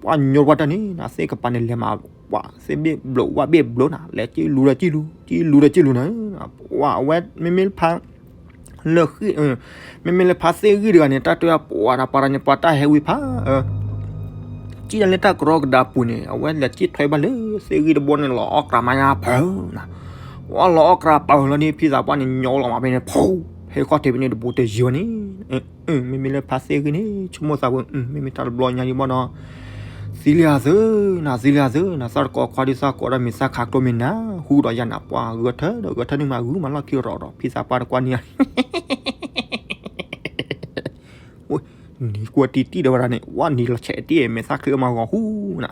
ပှၢ် ညိတပှၢ်တၢ်န့ၣ်နၤ သ့ၣ်ကပၤန့ၣ် လဲၤမၤ ပှၢ် သ့ၣ်ဘ့ၣ်ဘျိးဝၣ်ဘ့ၣ်ဘျိနၤ, လဲၤစံၣ်လူၤဒီး စံၣ်လူၤ စံၣ်လူၤဒီး စံၣ်လူၤနၤ, ပှၢ် အဝဲ မ့မ့ၢ်လၢဖါ လၢ မ့မ့ၢ်လၢဖါသ့ၣ်ဂံၢ်တဂၤန့ၣ် တၢ်တဲဝဲ ပှၢ် နၤ ပှၢ် တၢ်န့ၣ် ပှၢ် တၢ်ဟဲဝံဖး စံၣ်ဒၣ်လၢတၢ်ကရီကဒါပူၤန့ၣ် အဝဲလဲၤစံၣ်ထွဲဘၣ်လၢသ့ၣ်ဂံၢ်တဘိန့ၣ် လီၤအီၣ်ကြၢးမးညါပၢၢ်နၤ, ပှၢ် လီၤအီၣ်ကြၢးပၢၢ်လီၤန့ၣ် ဖံသးပှၢ်န့ၣ် ညီလီၤမးဖဲန့ၣ် ဖူ ဟဲခီၣ်ထံးဖဲန့ၣ်တဘူးတယံၤဝဲန့ၣ် မ့မ့ၢ်လၢဖါသ့ၣ်ဂံၢ်န့ၣ် ဆိကမိၣ်သးဝဲ မ့မ့ၢ်တၢ်တဘျီညါဒံးဘၣ်နီၤ, သံလံဧါသၢနၤ သံလံဧါသၢနၤ သးတကိးခွါဒုး သးကိးဒီးမ့ၢ်သးခးကျိမ့ၢ်နၤ ဟူဒီးယၤနၤ ပှၢ် ဂဲၤထၢၣ်ဒီး ဂဲၤထၢၣ်န့ၣ်မး ဂုာ်မးလီၢ်ခံရီၤဒီး ဖံသးပှၢ်တကွၢ်နံၤဧါ နံၤကွၢ်တံၢ်တံၢ်ဒီးဝဲဒၣ်န့ၣ် ဝဲနံၤလီၤဆဲးတံၢ် မဲာ်သၣ်ချံအမၤဂီၤဟူနၤ,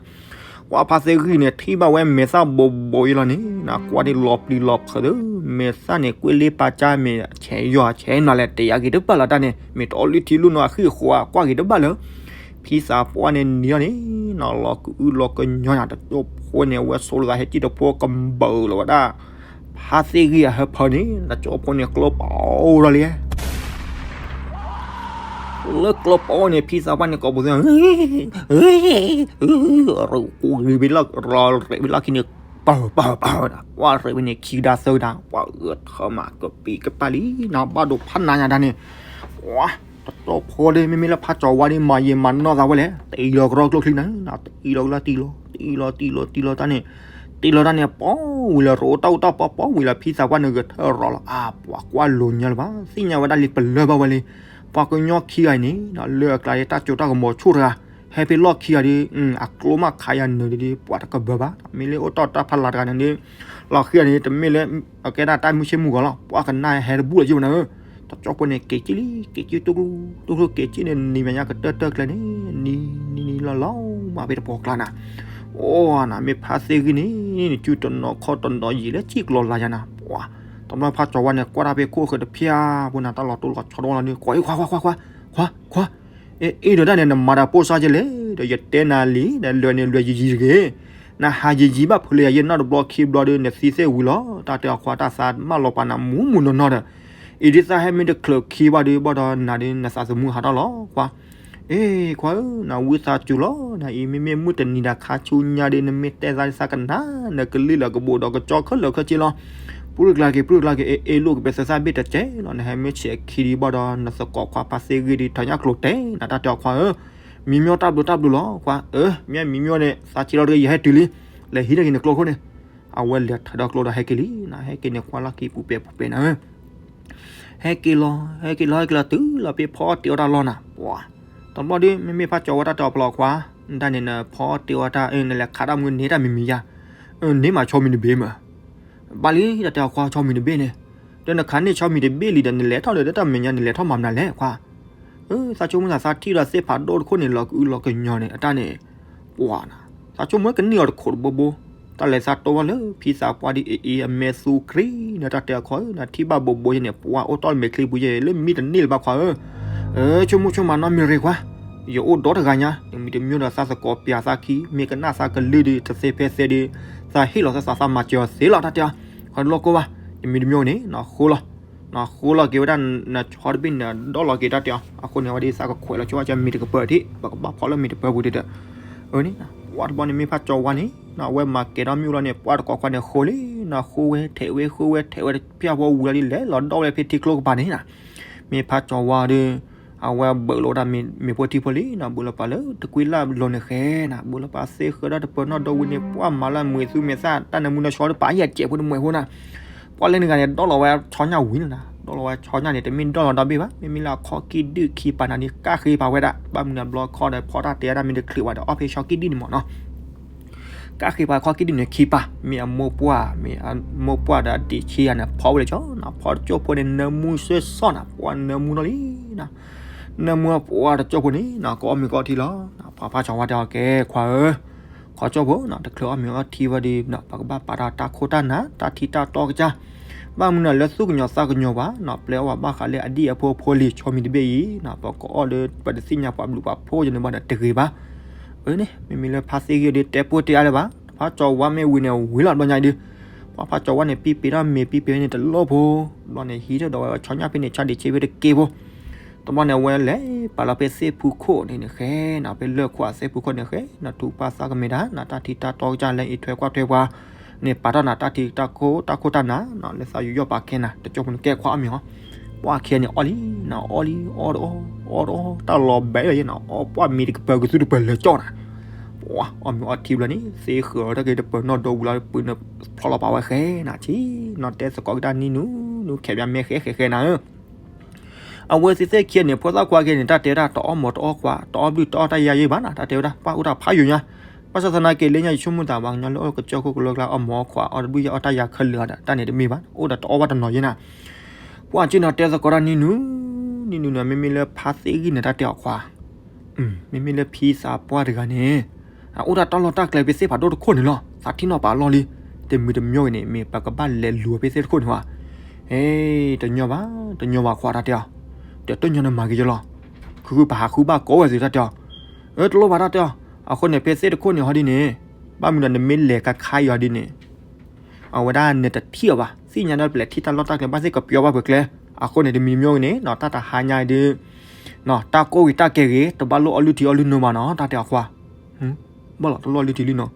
ပှၢ် ဖါသ့ၣ်ဂံၢ်န့ၣ် ထံၣ်ဘၣ်ဝဲမဲာ်သၣ်ဘိးဘိးအံၤလီၤန့ၣ်နၤ ကွၢ်ဒံးလီၤပျံၤလီၤဖုးဒီး မဲာ်သၣ်န့ၣ် ကွ့လ့ပာ်ကၢ်မဲာ် ဆဲးယီၤဆဲးနၤလဲၣ် တယၤက့ၤတဘၣ်လီၤတၢ်န့ၣ် မ့ၢ်တအီၣ်လုၢ်ထံလုၢ်နိအဃံအဃိး ကွၢ်က့ၤတဘၣ်လၢ ဖံသးပှၢ်န့ၣ်နံၤလီၤန့ၣ်နၤ လီၤကအုလီၤကညီနၤ တကၠိဖိန့ၣ် အဝဲဆိးလိာ်သးဟဲကံၣ်တဖိကဘၢလီၤဝဲဒၣ် ဖါသ့ၣ်ဂံၢ်အဟၢဖၢန့ၣ် တကၠိဖိန့ၣ် ကျိပအိၣ်ထီၣ်လံ လၢကျိပအိၣ်န့ၣ် ဖံသးပှၢ်န့ၣ် ကိးပူၤသ့ ရူးကရံးဘ့လီၢ် ရူးရ့းဘ့လီၢ်ခံန့ၣ် ပၢၢ်ပၢၢ်ပၢၢ်ဒၣ် ပှၢ်ရ့းဝဲန့ၣ် ခံကဒါသၢကဒါ ပှၢ်ဂဲၤထၢၣ်မးကပံးကပၢ်လံနီၤ ဘၣ်ဒိဖးနးညါဒၣ်န့ၣ် ပှၢ် တကၠိဖိဒီး မ့မ့ၢ်လၢဖးကၠီၤဝါဒီး မၤယံာ်မၤနီၢ်သးဝဲလဲၣ် တအံၤလီၤကရီကျိချံန့ၣ် တအံၤလီၤကလီတံၢ်လီၤ တအံၤလီၤတံၢ်လီၤတံၢ်လီၤတၢ်န့ၣ် တ့လီၤတၢ်န့ၣ် ပီဝံၤလီၤ ရိးအိၣ်တၢ်အူတၢ်ပီပီဝံၤလီၤ ဖံသးပှၢ်န့ၣ်ဂဲၤထၢၣ်ရီၤလီၤ အါ ပှၤကွၢ်လိၤညါလၢၤဘၣ် သ့ၣ်ညါဝဲဒၣ်လံ ပလၢၢ်ဘၣ်ဝဲလံ ပှၤကညီခံဂၤအံၤန့ၣ် လၢအကျါဒ်တၢ်စိတၢ်ကမီၤဆိၣ်တဂၤ ဟဲဖဲလီၢ်ခံဂၤဒီး အကျိမ့ၢ်ခးယၤနၢၤဒ် ပှၤတကဘၢဘၣ် မ့ၢ်လၢအိၣ်တီၢ်တၢ်ဖးလၢ်တဂၤန့ၣ်ဒီး လီၤခံဂၤန့ၣ် တမ့ၢ်လၢ အကဲဒၣ်တၢ်မုၢ်ဆ့ၣ်မုၢ်ဂီၤလီၤ ပှၤကနၣ်ဟဲတဘူၣ်လီၤက့ၤဝဲနၤဧၢ တကၠီဖိန့ၣ် က့ၤက့ၣ်လံ က့ၤက့ၣ်တူၢ်ကျူ တူၢ်ကျူက့ၤက့ၣ်န့ၣ် နံၤမညါကတၢၢ်တၢၢ်ကျဲန့ၣ် နံၤနံၤနံၤလီၤလီၤ မၤဖဲတပှီၤကျါနၤ အိၣ်နၤ မ့ၢ်ဖါသ့ၣ်ဂံၢ်န့ၣ် နစုတနီၤခီတနီၤယံာ်လၢစံၣ်ကျီၤလါယၤနၤ ပှၤ တဘျီဖးကၠီၤဝါန့ၣ် ကွၢ်တၢ်ဖဲခိၣ်ဃၢၤတဖျၢၣ် ပူၤနၤ တၢ်လီၤတိၢ်လီၤဆီတဝီလီၤန့ၣ် ကွၢ်အံၤ ခွါ ခွါ ခွါ ခွါ ခွါ အ့ၣ်ဒိးတၢ်န့ၣ် နမၤတၢ်ပိၢ်စါကလဲၣ် ဒီးယတဲနၤလံ ဒီးလွဲၢ်န့ၣ်လွဲၢ်ယံာ်ယံာ်တဂ့ၤ နဟးယံာ်ယံာ်ဘၣ်ဖုးလၢယၤယဲၢ်နီၢ်တဘျီခံဘျီဒီး နသံသ့ၣ်ဝံၤလီၤ တၢ်တဲအီၤခွါ တၢ်သးမၢလီၤပာ်နၤမူမူနီၢ်နီၢ်ဒီး အံၤဒ်သးဟဲမ့ၢ်တချုးခံဘၣ်ဒီး ဘၣ်ဒီးနၤဒီး နသးသမူဟးထီၣ်လီၤ ခွါ အ့ ခွါဧၢ နဝံသးစူၤလီၤ နအံၤမ့မ့ၢ်မုၢ်တနံၤဒီးခါဆူညါဒီး နမ့ၢ်တဲသးဒ်သးကနၣ် နကလံၣ်လၢကဘိးဒီးကကၠီခဲလၢာ်ခဲဆ့လီၤ ပူၤတကျါက့ၤ ပူၤတကျါက့ၤ အ့ အ့ လိၣ်က့ၤပဲသးသၣ်ဘ့ၣ်တကဲလီၤ နဟဲမ့ၢ်ဆဲးခံဒံးဘၣ်ဒီး နသကိးခွါဖါသ့ၣ်ဂံၢ်ဒီး ထီၣ်ညၣ်ကျိၤတဲာ် နတၢ်တဲအီၤခွါဧၢ မံၤမျိၣ်တၢ်ဘျုးတၢ်ဘျုးလီၤ ခွါ အၢ မ့ၢ်မံၤမျိၣ်န့ၣ် သးဆံးလီၤတဂ့ၤ ယဟဲတုၤလံ လဲၤဟံးထီၣ်က့ၤနကျိခိၣ်န့ၣ် အဝဲလဲၤထၢၣ်ဒီးကျိဒီးဟဲက့ၤလံ နဟဲက့ၤန့ၣ် ခွါလီၢ်ခံပူၤပဲာ်ပူၤပဲာ်နၤဧၢ ဟဲက့ၤလီၤ ဟဲက့ၤလီၤ ဟဲက့ၤလီၤ တုၤလီၤဖဲဖီအီၣ်တ့အီၣ်တၢ်လီၢ်နၤ ပှၤ တဘျီဒီး မ့မ့ၢ်ဖးကၠီၤဝါတၢ်တဲအီၤပလီၤခွါ နတၢ်န့ၣ်နဖီအီၣ်တ့အီၣ်တၢ် နလဲၤခးတၢ်မုၢ်န့ၢ်တၢ်မံၤမံၤယါ န့ၢ်မးဆီမံၤတဘ့ၣ်မး ဘၣ်လံ တၢ်တဲအီၤခွါ ဆီမံၤတဘ့ၣ်န့ၣ် ဒီးနခးန့ၢ်ဆီမံၤတဘ့ၣ်လံဒီး နလဲၤထီၣ်ဒီးတၢ်မဲာ်ညါ နလဲၤထီၣ်မၤမနုၤလဲၣ်ခွါ သးဆိကမိၣ်သး သးထံၣ်ဒီးသ့ၣ်ဖးဒိၣ်တခိၣ်န့ၣ် လီၤကအုလီၤကညီၤန့ၣ် အတၢ်န့ၣ် ပှၤနၤ သးဆိကမိၣ်ကန့ၢ်အီၤတခိးတဘိဘိ တၢ်လဲၤသးတိၢ်ဘၣ်လၢဖံသးပှၢ်ဒ်အံၤအံၤ အမဲာ်သူကြ့ နတၢ်တဲအီၤခွါဧၢ နထံၣ်ဘၣ်ဘိဘိယဲန့ၣ် ပှၤအိၣ်တီၢ်မဲာ်ချံပူၤယဲ လၢမံတန့ၢ်လၢၤဘၣ်ခွါဧၢ ဆိကမိၣ်ဆိကမးနီတမံၤရ့ခွါ ယအိၣ်ဒီတဂၤညါ နမံၤတမံၤဒီးသးသကိးပၠးသးခံ မ့ၢ်ကနၣ်သးကလုၢ်ဒီး တသ့ဖဲသ့ဒီး သးဟ့ၣ်လီၤသးသးမၤစၢၤအီၤသ့လီၤ တၢ်တဲအီၤ ခီလီၢ်ကိၢ်ဘၣ် နမံၤတမံၤန့ၣ် နဃိလီၤ နဃိလီၤက့ၤဝဲဒၣ် နဆီတဘ့ၣ်န့ၣ် ဒီၣ်လီၤက့ၤတၢ်တဲအီၤ အဃိန့ၣ် အဝဲဒ်သးကခွဲးလီၤဆိဝဲကမံၤတကပၤထံး ပကဘၣ်ဖီၣ်လၢမံၤတပၤပူၤတဒၢး အန့ၣ် ပှၤတဘျီန့ၣ်မ့ၢ်ဖးကၠီၤဝါန့ၣ် အဝဲမၤကဲၤထီၣ်မ့ၣ်အူလီၤန့ၣ် ပှၤတကိးခွါန့ၣ်ဃိလံ နဃိဝဲထဲးဝဲဃိဝဲထဲးဝဲတပျၢ်ဖီဝံၤလီၤဒ်လဲၣ် လီၤဒီဝဲဖဲထံကျိကပၤန့ၣ် မ့ၢ်ဖးကၠီၤဝါဒီး အဝဲဘၢးလီၤဝဲဒၣ်မ့ၤဖိထံဖိလံ နဘၢးလီၤပာ်လၢတကွံလၢ်လီၤန့ၣ်ဃဲနၤ ဘၢးလီၤပာ်သ့ဃၢဒၣ်တပၢၤနီၣ်ဒီဝံၤန့ၣ် ပှၤမၤလၢမွေသူမဲာ်သၣ် တၢ်နၢမူနၢဆှီတပာ်ယဲၢ်ကဲးဖိတမှဲးဖိနၤ ပှၤလၢနဂၤန့ၣ် ဒီၣ်လီၤဝဲဆီညၣ်ဝံၤန့ၣ်နၤ ဒီၣ်လီၤဝဲဆီညၣ်န့ၣ် တမ့ၢ်ဒီၣ်လီၤဒီဘ့ၣ်ဘၣ် မ့မ့ၢ်လၢအခီၣ်ကံၢ်ဒုၣ်ခံပာ်နၤန့ၣ် ကၣ်ဃ့ပာ်ဝဲဒၣ် ဘၣ်မနုၤဘျီခီဒီး ဖီတၢ်တဲတၢ်မ့ၢ်တချုးဘၣ်ဒီး အီၣ်ဖဲဆီကံၢ်ဒုၣ်န့ၣ်မ့ၢ်နီၤ ကၣ်ဃ့ပာ်ခီၣ်ကံၢ်ဒုၣ်န့ၣ်ခံပာ် မ့ၢ်အမိၢ်ပှၢ် မ့ၢ်အမိၢ်ပှၢ်ဒီးအဒံးဆံယၤန့ၣ် ဖီဝဲလၢကၠီနီၤ ဖီတကၠိၢ်ဖိန့ၣ် နၢမူစၢၤစီၣ်နၤ ပှၤနၢမူနီၤလံနၤ နၢမူပှၤတကၠိၢ်ဖိန့ၣ်နီၤ ကအီၣ်မ့ၤကအီထံလီၤ ပှၤဖးကၠီၤဝါတဲအီၤကဲခွါဧၢ ခီကၠိၢ်ဖိနီၤ တချုးအီၣ်မ့ၤအီထံဝဲဒီး ပကဘၣ်ပာ်တၢ်တၢ်ခိၣ်တၢ်နၢ် တၢ်ထံတၢ်တီကစၢ် ဘၣ်မနုၤလၢသူၣ်ကညီၤသးကညီၤဘၣ်နီၤ ပျဲအီၣ်ဘၣ်ဃးလၢအဒံၣ်အဖိအဖိလံၤ ဆီမံၤတဘ့ၣ်အံၤနီၤ ပကအီၣ်ဒီး ပတသ့ၣ်ညါပှၤဘျုးပှၤဖှိၣ်ယန့ၣ်ဘၣ်ဒီးတဂ့ၤဘၣ် အန့ၣ် မ့မ့ၢ်လၢဖါသ့ၣ်ဂံၢ်ဒီးတဲပိၢ်တဲအါလၢၤဘၣ် ဖးကၠီၤဝါမ့ၢ်ဝံၤန့ၣ် ဝံၤလီၤဘျီညါအံၤဒီး ပှၤဖးကၠီၤဝါန့ၣ် ပံပ့ၤထီၣ်မ့ၤပံပ့ၤန့ၣ်တလီၢ်ဖိ ဘျီန့ၣ် ဟံးထီၣ်ဒီးဝဲဆီညၣ်ဖဲန့ၣ် ဆါဒံးဆ့ဖဲတက့ၢ်ဖိ တဘျီန့ၣ် အဝဲလဲၤပာ်လီၤဖဲသ့ၣ်ဖူခိၣ်န့ၣ်န့ၣ်ဃဲနီၤ ဖဲလၢၢ်ခိၣ်အသ့ၣ်ဖူခိၣ်န့ၣ်ဃဲနီၤ ထူးပာ်သးကမဲာ်တၢ်နီၤ တၢ်ထံတၢ်တီကစၢ်လၢအံးထွဲကွၢ်ထွဲပှၤန့ၣ် ပာ်ထီၣ်နၤတၢ်ထံတၢ်ခိၣ်တၢ်ခိၣ်တၢ်နၢ်နီၤ လၢသးယူးယီၣ်ပာ်ခဲနၤ တကၠိၢ်ဖိန့ၣ်ကဲခွါအီၣ်မ့ၤအီၤ ပှၤခဲန့ၣ်အီၣ်လံနီၤ အီၣ်လံ အီၣ်တအီၣ် အီၣ်တအီၣ် တၢ်လီၤဘဲလီၤယဲနီၤ အီၣ်ပှၢ်မ့ၤတကပၤကသူတပၤလၢာ်ကၠီနၤ ပှၤအီၣ်မ့ၤအီထံဘျီန့ၣ် သ့ဃၢၤတၢ်က့ၤတပၤနီၣ်ဒီဝံၤလီၤ ပှၤန့ၣ်ဖျီလီၤပာ်ဝဲဃဲနၤ ဆံနီၤ တဲသကိးက့ၤတၢ်နံၤနူနူ ခဲပၠးမဲဃဲဃဲဃဲနၤဧၢ အဝဲသ့ၣ်သ့ၣ်ခံဂၤန့ၣ် ဖိသၣ်ခွါက့ၤန့ၣ် တၢ်တဲဝဲဒၣ် တအီၣ်မ့ၤတအီၣ်ခွါ တအီၣ်ဘျုၣ်တအီၣ်တၢ်ယါယဲဘၣ်နၤ တၢ်တဲဝဲဒၣ် ပှၤအိၣ်တၢ်ဖးယိာ်ညါ ဘၣ်ဆၣ်သနာ်က့ လၢညါယဆိကမိၣ်သး ပှၤကညီလၢအိၣ်ကစၢၢ်ခိၣ်ကလိကျါ အီၣ်မ့ၤအီခွါ အီၣ်တဘျုၣ်ယါအီၣ်တၢ်ယါခဲလၢာ်ဒီး တၢ်န့ၣ်တမ့ၢ်ဘၣ် အိၣ်ဒီးတအီၣ်ဘၣ်တနီၤယဲနၤ ပှၤက့ၤနီၤ တဲသကိးတၢ်နံၤနူ နံၤနူနီၤ မ့မ့ၢ်လၢဖါသ့ၣ်ဂံၢ်န့ၣ် တၢ်တဲအီၤခွါ မ့မ့ၢ်လၢဖံသးပှၢ်တဂၤန့ၣ် အအိၣ်တၢ်တီလီၢ်တၢ်ကျဲဖဲသ့ၣ်ဖးဒိၣ်တခိၣ်န့ၣ်လီၤ သးထံၣ်နီၣ်ပာ်လီၢ်လံ တမံၤတမံၤဂ့ၤန့ၣ် မ့ၢ်ပကဘၣ်လဲၤလူၤဖဲသ့ၣ်တခိၣ်န့ၣ်ဝဲ ဟဲ တညီဘၣ် တညီဘၣ်ခွါတၢ်တဲအီၤ တတညီနမၤက့ၤယလီၤ ခုခုပဟးဃုဘၣ်ကိးဝဲသုတၢ်တဲအီၤ အၢ တလိၣ်ဘၣ်တၢ်တဲအီၤ အဃိန့ၣ် ဖဲသ့ၣ်တခိၣ်န့ၣ်ဟီဒ်န့ၣ် ဘၣ်မနုၤဒီးနမ့ၢ်လဲၤကခါအီၤဒ်န့ၣ် အဝဲဒၣ်နတထံၣ်အီၤဘၣ် သ့ၣ်ညါဒီးပလဲၤထံၣ်တၢ်လီၢ်တၢ်ကျဲဘၣ်သ့ၣ်ကပျီဘၣ်ပှဲၤကျဲ အဃိန့ၣ် တမံၤမံၤဂ့ၤန့ၣ် တၢ်တဟါညါအံၤဒ် တၢ်ကိၢ်ဂ့ၤတၢ်ကဲဂ့ၤ တဘၣ်လိၣ်အီလုၢ်ထံအီလုၢ်နိဘၣ်နီၤ တၢ်တဲအီၤခွါ ဘၣ်လီၤ တလိၣ်အီလုၢ်ထံအီလုၢ်နိ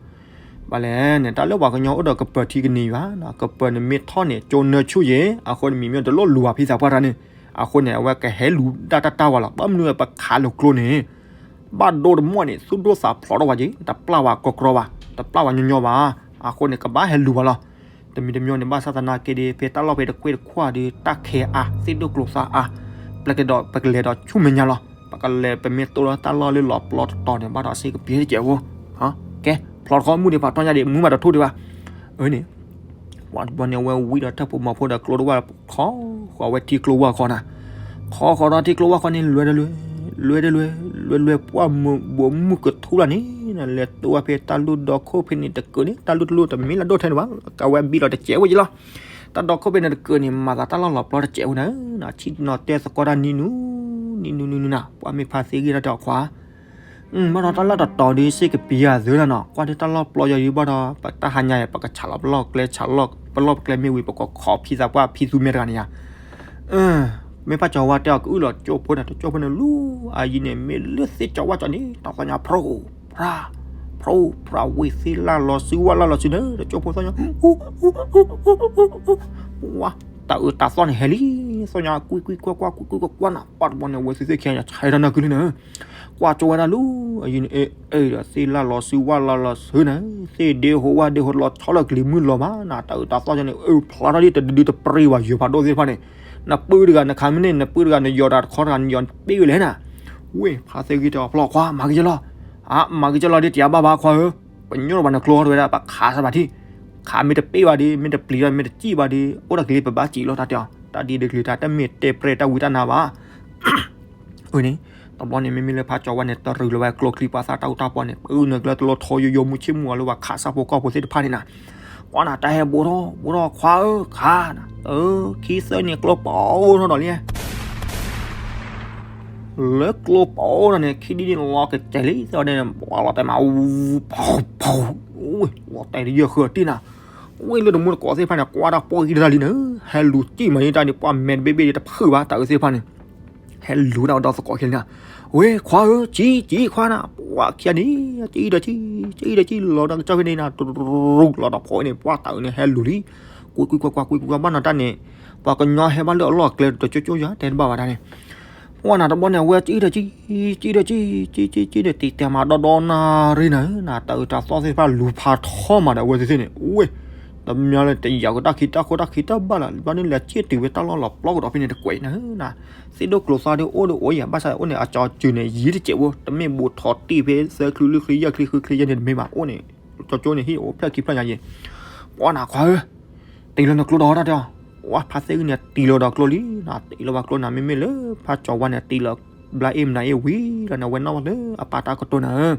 ဘၣ်လဲၣ်န့ၣ် တၢ်လၢပှၤကညီအိၣ်ဒီးကပၢၤထံကနံၤယွၤ ကပၢၤန့ၣ်မ့ၢ်ထီၣ်န့ၣ် ကၠိနၢဆူၣ်ယဲ အဃိန့ၣ်မံၤမ့ၢ်တလိၣ်လူၤဘၣ်ဖံသးပှၢ်တၢ်န့ၣ် အဃိန့ၣ် အဝဲကဟဲလူၤဒၣ်တၢ်တၢ်ဝဲလီၤ ဘၣ်မနုၤပခးလိာ်ကျိန့ၣ် ဘၣ်ဒိတမီၢ်န့ၣ် သူၣ်ဒိၣ်သးဖျိးထီၣ်ဝဲက့ၤ တပျၢ်ဝဲကီကရီဘၣ် တပျၢ်ဝဲညီညီဘၣ် အဃိန့ၣ် ကဘၣ်ဟဲလူၤဘၣ်လီၤ. တမံၤတမံၤန့ၣ် ဘၣ်ဆၣ်သနာ်က့ဒီး ဖဲတၢ်လီၢ်ဖဲတကွဲၢ်တခွးဒီး တၢ်ခဲအါ သ့ၣ်ဒိၣ်ကျိၤသးအါ, ပကလဲၤဒီးဆူမဲာ်ညါလီၤ. ပကလဲၤ ပမ့ၢ်တိၢ်လၢတၢ်လီၢ်လၢလီၤပျီတတီၤန့ၣ် ဘၣ်ဒီးစ့ကပံၤတစဲးဖိ, ကဲ ဖျီတခီမုၢ်ဒံး ပှၤထီၣ်ညါဒံး မုၢ်မးတထူၣ်ဒံးဘၣ်. အန့ၣ် ပှၤတဘျီန့ၣ် အဝဲဝံဒီးထၢၣ်ဖိမီၤဖိဒီးကျိတဝၢ် ခီဃီၤဝဲထံကျိဝၢ်ခီနၤ, ခီဃီၤဒီးထံကျိဝၢ်ခီန့ၣ် လွဲတလွဲ, လွဲတလွဲ, လွဲလွဲ ပှၢ်မုၢ်ဘိးမုၢ်ကထူၣ်လီၤန့ၣ် လဲၤတိၢ်ဝဲဖဲတၢ်လူၢ်ဒီခိၣ်ဖဲန့ၣ်တကုာ်န့ၣ် တၢ်လူၢ်တလူၢ်တမ့ၢ်လၢဒိၣ်ထဲန့ၣ်ဘၣ်, ကဝဲဘံလီၤတစဲးဝဲယံၤလီၤ. တၢ်ဒီခိၣ်ဖဲန့ၣ်တကုာ်န့ၣ် မၤသးတၢ်လီၢ်လီၤပျီတစဲးဝဲနၤ, ဆ့ၣ်နီၤတဲသကိးတၢ်နံၤနူ နံၤနူနံၤနူနၤ, ပှၢ်မ့ၢ်ဖါသ့ၣ်ဂံၢ်တၢ်တဲအီၤခွါ ဘၣ်ဒီးတၢ်လၢတတီၤဒုး စ့ကပံၤယၤသုလီၤနီၤ, ကွၢ်ဒုးတၢ်လီၢ်ပျီယီၤဒုးဘၣ်ဒီး ပတၢ်ဟါညါ ပကဆးလီၤပလီၢ်ပကျဲမ့ၢ်ဝံၤ ပကခိးဖံသးပှၢ်ဖံသူမဲာ်တဂၤန့ၣ်ယါ, မ့ၢ်ဖါကၠီၤဝါတဲအီၤကအုၣ်လီၤကၠိဖိန့ၣ် တကၠိဖိန့ၣ်လူၤ, အယံၤန့ၣ် မ့ၢ်လၢသ့ၣ်ကၠီၤဝါကၠီၤန့ၣ် တၢ်သီညါ ဖြိၣ်ဖြြၣ် ဖြိၣ်ဖြြၣ် ဝ့ၢ်သ့ၣ်လၢ်လီၤစုဝၣ်လၢ်လီၤစုန့ၣ် တကၠိဖိသီညါ ဝါ တၢ်အၢတၢ်သီန့ၣ်ဟဲလံ, သီညါကွံကွံကွၢ်ကွၢ်ကွံကွံကွၢ်ကွၢ်နၤ, ပှၢ်တဘျီန့ၣ် အဝဲသ့ၣ်သ့ၣ်ခံဂၤညါ ဆဲးထီၣ်နၢ်ကုလံနၤ, ကွၢ်ကၠိဝဲဒၣ်လူၤ, အယံၤန့ၣ် အဲၣ်ဒီးသ့ၣ်လၢ်လီၤစုဝၣ်လၢ်လီၤစုန့ၣ်, သ့ၣ်ဒ့ဟိဝၣ်ဒ့ဟိလီၤဆီလီၤကလံၤမုၢ်လီၤမးနၤ, တၢ်အၢတၢ်သီန့ၣ် အၢဖျါထီၣ်ဒ်တဒုဒုတပရ့ၤဘၣ် ယၢၤဖးဒိၣ်သ့ၣ်တဖၣ်န့ၣ်, နပုၢ်တဂၤ နခးမ့ၢ်န့ၣ် နပုၢ်တဂၤ နယီၤတၢ်တခီတဂၤ နယီၤတပ့ၢ်ဝဲလဲၣ်နၤ, ဝ့ၢ်ဖါသ့ၣ်ဂံၢ်တဲအီၤ ဖျီခွါ မၤကယၢလီၤ, အါ မၤကယၢလီၤဒ်တယါဘၣ်ဘၣ်ခွါဧၢ, ပညိၣ်ဘၣ်နကျိဟီၣ်တဝဲဒၣ် ပခးစၢ်ဘၣ်ထံၣ်, ခးမ့ၢ်တပ့ၢ်ဘၣ်ဒီး မ့ၢ်တပျံၤဘၣ် မ့ၢ်တစံၣ်ဘၣ်ဒီး အိၣ်တၢ်ကလံၤပဘၣ်စံၣ်လီၤတၢ်တဲအီၤ, တၢ်ဒ်တကလုာ်တၢ် တမ့ၢ်တဲပြဲၢ်တၢ်ဝံတၢ်နါဘၣ် အန့ၣ်, တဘျီန့ၣ် မ့မ့ၢ်လၢဖါကၠီၤဝါန့ၣ် တရူးလီၤဝဲကျိချံပှၤသၣ်တၢ်အူတၢ်ပီန့ၣ် ပအုၣ်နုာ်ကျၢတလိထီယိယိမူဆ့ၣ်မူအီၤလၢပှၤခးဆၣ်ဖိကီၢ်ဖိသ့ၣ်တဖၣ်န့ၣ်နၤ, ကွၢ်နၤတၢ်ဟဲဘူးထီၣ်ဘူးထီၣ်ခွါဧၢခါနၤ, ခံသၢနံၤကျိပအိၣ်ထီၣ်ဒီးလံ လၢကျိပအိၣ်ထီၣ်န့ၣ် ခံဒ်န့ၣ်လီၤကစဲးလံ သၢဒ်န့ၣ် ပှၤလီၤတဲာ်မး ဖီဖီ လီၤတဲာ်လံယဲၢ်ဃၢၤတံၢ်နၤ, ဝ့ၢ်လၢတမူတကိးသ့ၣ်တဖၣ်န့ၣ် ကွၢ်တၢ်ပီၢ်ဂံၢ်တၢ်လံနၤ, ဟဲလူၤစံၣ်မးန့ၣ်တၢ်န့ၣ် ပှၢ်မဲာ်တဘ့ၣ်ဘ့ၣ်တဖုၣ်ဘၣ် တၢ်အၢသ့ၣ်တဖၣ်န့ၣ် ဟဲလူၤဒၣ်ဒီးသကိးခဲလၢာ်နၤ, ဝ့ၢ်ခွါဧၢ စံၣ်စံၣ်ခွါနၤ, ပှၤခံဂၤန့ၣ် စံၣ်ဒီးစံၣ် စံၣ်ဒီးစံၣ် လီၤတၢ်ကစီၣ်ဖဲန့ၣ်နၤ တရူးလီၤဒီးဖိန့ၣ် ပှၢ်တၢ်အၢန့ၣ် ဟဲလူၤလံ, ကွံကွံကွၢ်ကွၢ်ကွံကွံကွၢ်ဘၣ်နီၤတၢ်န့ၣ်, ပှၤကညီဟဲဘၣ်လၢအလီၢ်အကျဲတကၠိကၠိယါ တဲတဘၣ်ဘၣ်တၢ်န့ၣ် ပှၢ်နၤတဘျီန့ၣ် အဝဲစံၣ်ဒီးစံၣ် စံၣ်ဒီးစံၣ် စံၣ်စံၣ်စံၣ်ဒီး တံၤတဲမးဒီဒီနၣ်ရံၣ်နၤဧၢ, နၤတၢ်အၢတၢ်သီသ့ၣ်တဖၣ်လူၤဖးထီမးဒီးအဝဲသ့ၣ်န့ၣ် ဝ့ၢ်, တမ့ၢ်လၢတယာ်ကတၢ်ခံတၢ်ခိတၢ်ခံတၢ်ဘၣ်လၢ ဘျီန့ၣ်လဲၤစ့ၢ်တုၤဝဲတၢ်လီၢ်လီၤပျီကဒီးဖဲန့ၣ်တကွဲးနၤဧၢနၤ, သ့ၣ်ဒိၣ်ကျိၤသီဒ်အိၣ်ဒီးအိၣ်ယါ ဘၣ်ဆၣ်အိၣ်န့ၣ် အကၠီၤစုၤန့ၣ်ယံၤတစဲးဖိ တမ့ၢ်ဘူးထီၣ်တံၢ်ဖဲသၢချုးလွံၢ်ချုးယဲၢ်ချုးဃုချုးယဲၢ်န့ၣ်တမ့ၢ်ဘၣ် အိၣ်န့ၣ် ကၠီၤကၠိန့ၣ်ဟံၣ်အိၣ်ဖျၢၣ်ခံဖျၢၣ်ညါယဲၢ်, ပှၢ်နၤခွါဧၢ တံၤလီၤနကျိဒီးတၢ်တဲအီၤ, ဝဲဖါသ့ၣ်ဂံၢ်န့ၣ် တံၤလီၤဒီးကျိလံနၤ, တံၤလီၤဘၣ်ကျိနၤ မ့မ့ၢ်လၢဖါကၠီၤဝါန့ၣ် တံၤလီၤဘျါအ့ၣ်မနၤအ့ၣ်ဝံၤလီၤန့ၣ် အဝဲနီၣ်ဘၣ်လၢအပၢ်တၢ်ကတိၤနၤဧၢ,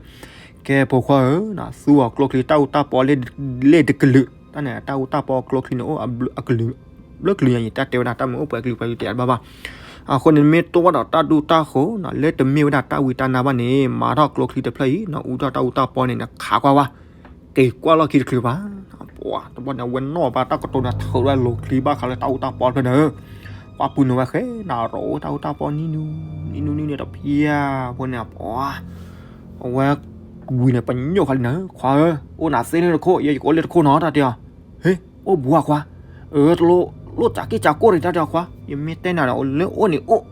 ကဲဖိခွါဧၢ, သူအီၤကျိချံတၢ်အူတၢ်ပီလ့ၣ်တကလုာ်, တၢ်န့ၣ် တၢ်အူတၢ်ပီကျိချံန့ၣ်အိၣ်အဘျုးကလုာ်ညါယံၤ တၢ်တဲဝဲဒၣ် တၢ်မ့ၢ်အိၣ်ပှဲၤကလုာ်ပှဲၤကလုာ်တဲတဘၣ်ဘၣ်, အဃိန့ၣ် မ့ၢ်တိၢ်ဘၣ်ဒီးတၢ်ဒူတၢ်ဃိၤနၤ လၢတမ့ၢ်ဝဲဒၣ်တၢ်ဝံတၢ်နါဘၣ်န့ၣ် မၤထီၣ်ကျိချံတဖျၢၣ်အံၤ နအူထီၣ်တၢ်အူတၢ်ပီန့ၣ် နခးကွၢ်ဝဲ က့ၤကွၢ်လီၢ်ခံတချုးဘၣ်, ပှၤတဘျီန့ၣ် အဝဲနီၣ်ဘၣ်တၢ်ကတိၤန့ၣ် ထုးဝဲလိၤချံဘၣ်ဃးလၢတၢ်အူတၢ်ပီတဖျၢၣ်န့ၣ်, ပှၤပူၤန့ၣ်ဝဲဃဲနၤ ရိးဝဲတၢ်အူတၢ်ပီနံၤနူ နံၤနူနံၤနူတဖျၢၣ်ဖိန့ၣ် ပှၤ အဝဲဝံၤန့ၣ် ပညိၣ်ဃီလံနၤ ခွါဧၢ, အိၣ်နၤသ့လၢတခိၣ် ယဲယကအိၣ်လၢတခိၣ်နီၤ တၢ်တဲအီၤ, ဟ့ အိၣ်ဘူးဧါခွါ, အၢ တလိၣ် လိၣ်စးက့ၢ်စးကိၢ်န့ၣ် တၢ်တဲအီၤခွါ, ယမ့ၢ်တဲနၤဒီး လၢအိၣ်န့ၣ်အိၣ်,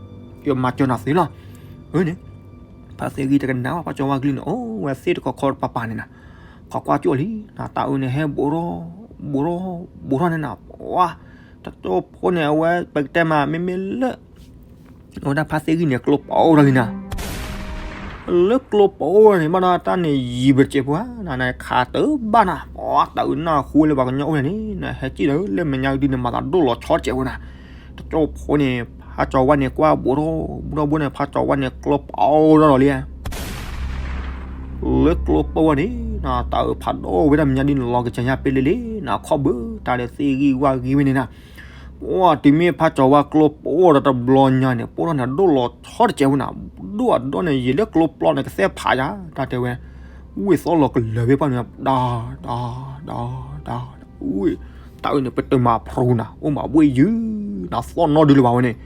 ယမၤစၢၤနၤသ့လီၤ, အၢန့ၣ် ဖါသ့ၣ်ဂံၢ်တကနၣ်ဘၣ် ဖါကၠီၤဝါကလုၢ်န့ၣ် အိၣ်ဝဲသ့ၣ်တခီခီပၤပၤန့ၣ်နၤ, ခီကွၢ်ကၠိလံနၤ တၢ်အၢန့ၣ် ဟဲဘူးထီၣ် ဘူးထီၣ် ဘူးထီၣ်န့ၣ်နၤ, ပှၤ တကၠိဖိန့ၣ် အဝဲ ပကတဲမး မ့မ့ၢ်လၢ အဝဲဒၣ်ဖါသ့ၣ်ဂံၢ်န့ၣ် ကျိပအိၣ်ထီၣ်လံနၤ, လၢကျိပအိၣ်န့ၣ် ဘၣ်ဒီးတၢ်န့ၣ်ယံၤပတစဲးဖိဧါ, နခးတဘၣ်နၤ, ပှၤတၢ်အၢနၢ်ဟူလၢပှၤကညီအိၣ်န့ၣ် နဟဲစံၣ်ဒီး လၢမဲာ်ညါဒုန့ၣ် မၤသးဒိၣ်လီၤဆီတစဲးဖိနၤ, တကၠိဖိန့ၣ် ဖါကၠီၤဝါန့ၣ် ကွၢ်ဘူးထီၣ် ဘူးထီၣ်ဘူးန့ၣ် ဖါကၠီၤဝါန့ၣ် ကျိပအိၣ်ထီၣ်လီၤလံ လၢကျိပအိၣ်န့ၣ်နၤ တၢ်အၢဖးဒိၣ်ဝဲဒၣ်မဲာ်ညါဒ်န့ၣ် လီၤကစၢ်ညါပ့လ့လ့နၤ ခီၣ်ဘၢတၢ်ဒီးသ့ၣ်ဂံၢ်ဝၣ်ဂံၢ်ဝဲန့ၣ်နၤ, ပှၤတုၤမ့ၢ်ဖါကၠီၤဝါကျိပအိၣ်ဒီးတဘျီညါန့ၣ် ပအိၣ်ထီၣ်န့ၣ် ဒိၣ်လီၤဆီတစဲးဝဲနၤ, ဒိၣ်အဒိၣ်န့ၣ် ယံာ်လၢကျိပျီန့ၣ် ကသဲဖးယါ တၢ်တဲဝဲ, ဝ့ၢ်သီလီၤကလၢၤဝဲပှၢ်န့ၣ် ဒါ ဒါ ဒါ ဒါ ဝ့ၢ် တၢ်အၢန့ၣ် ပတမၤဖရူနၤ အိၣ်မးဝ့ၢ်ယုၢ်နၤ သီၣ်နီၣ်ဒုလၢၤဘၣ်ဝဲန့ၣ်,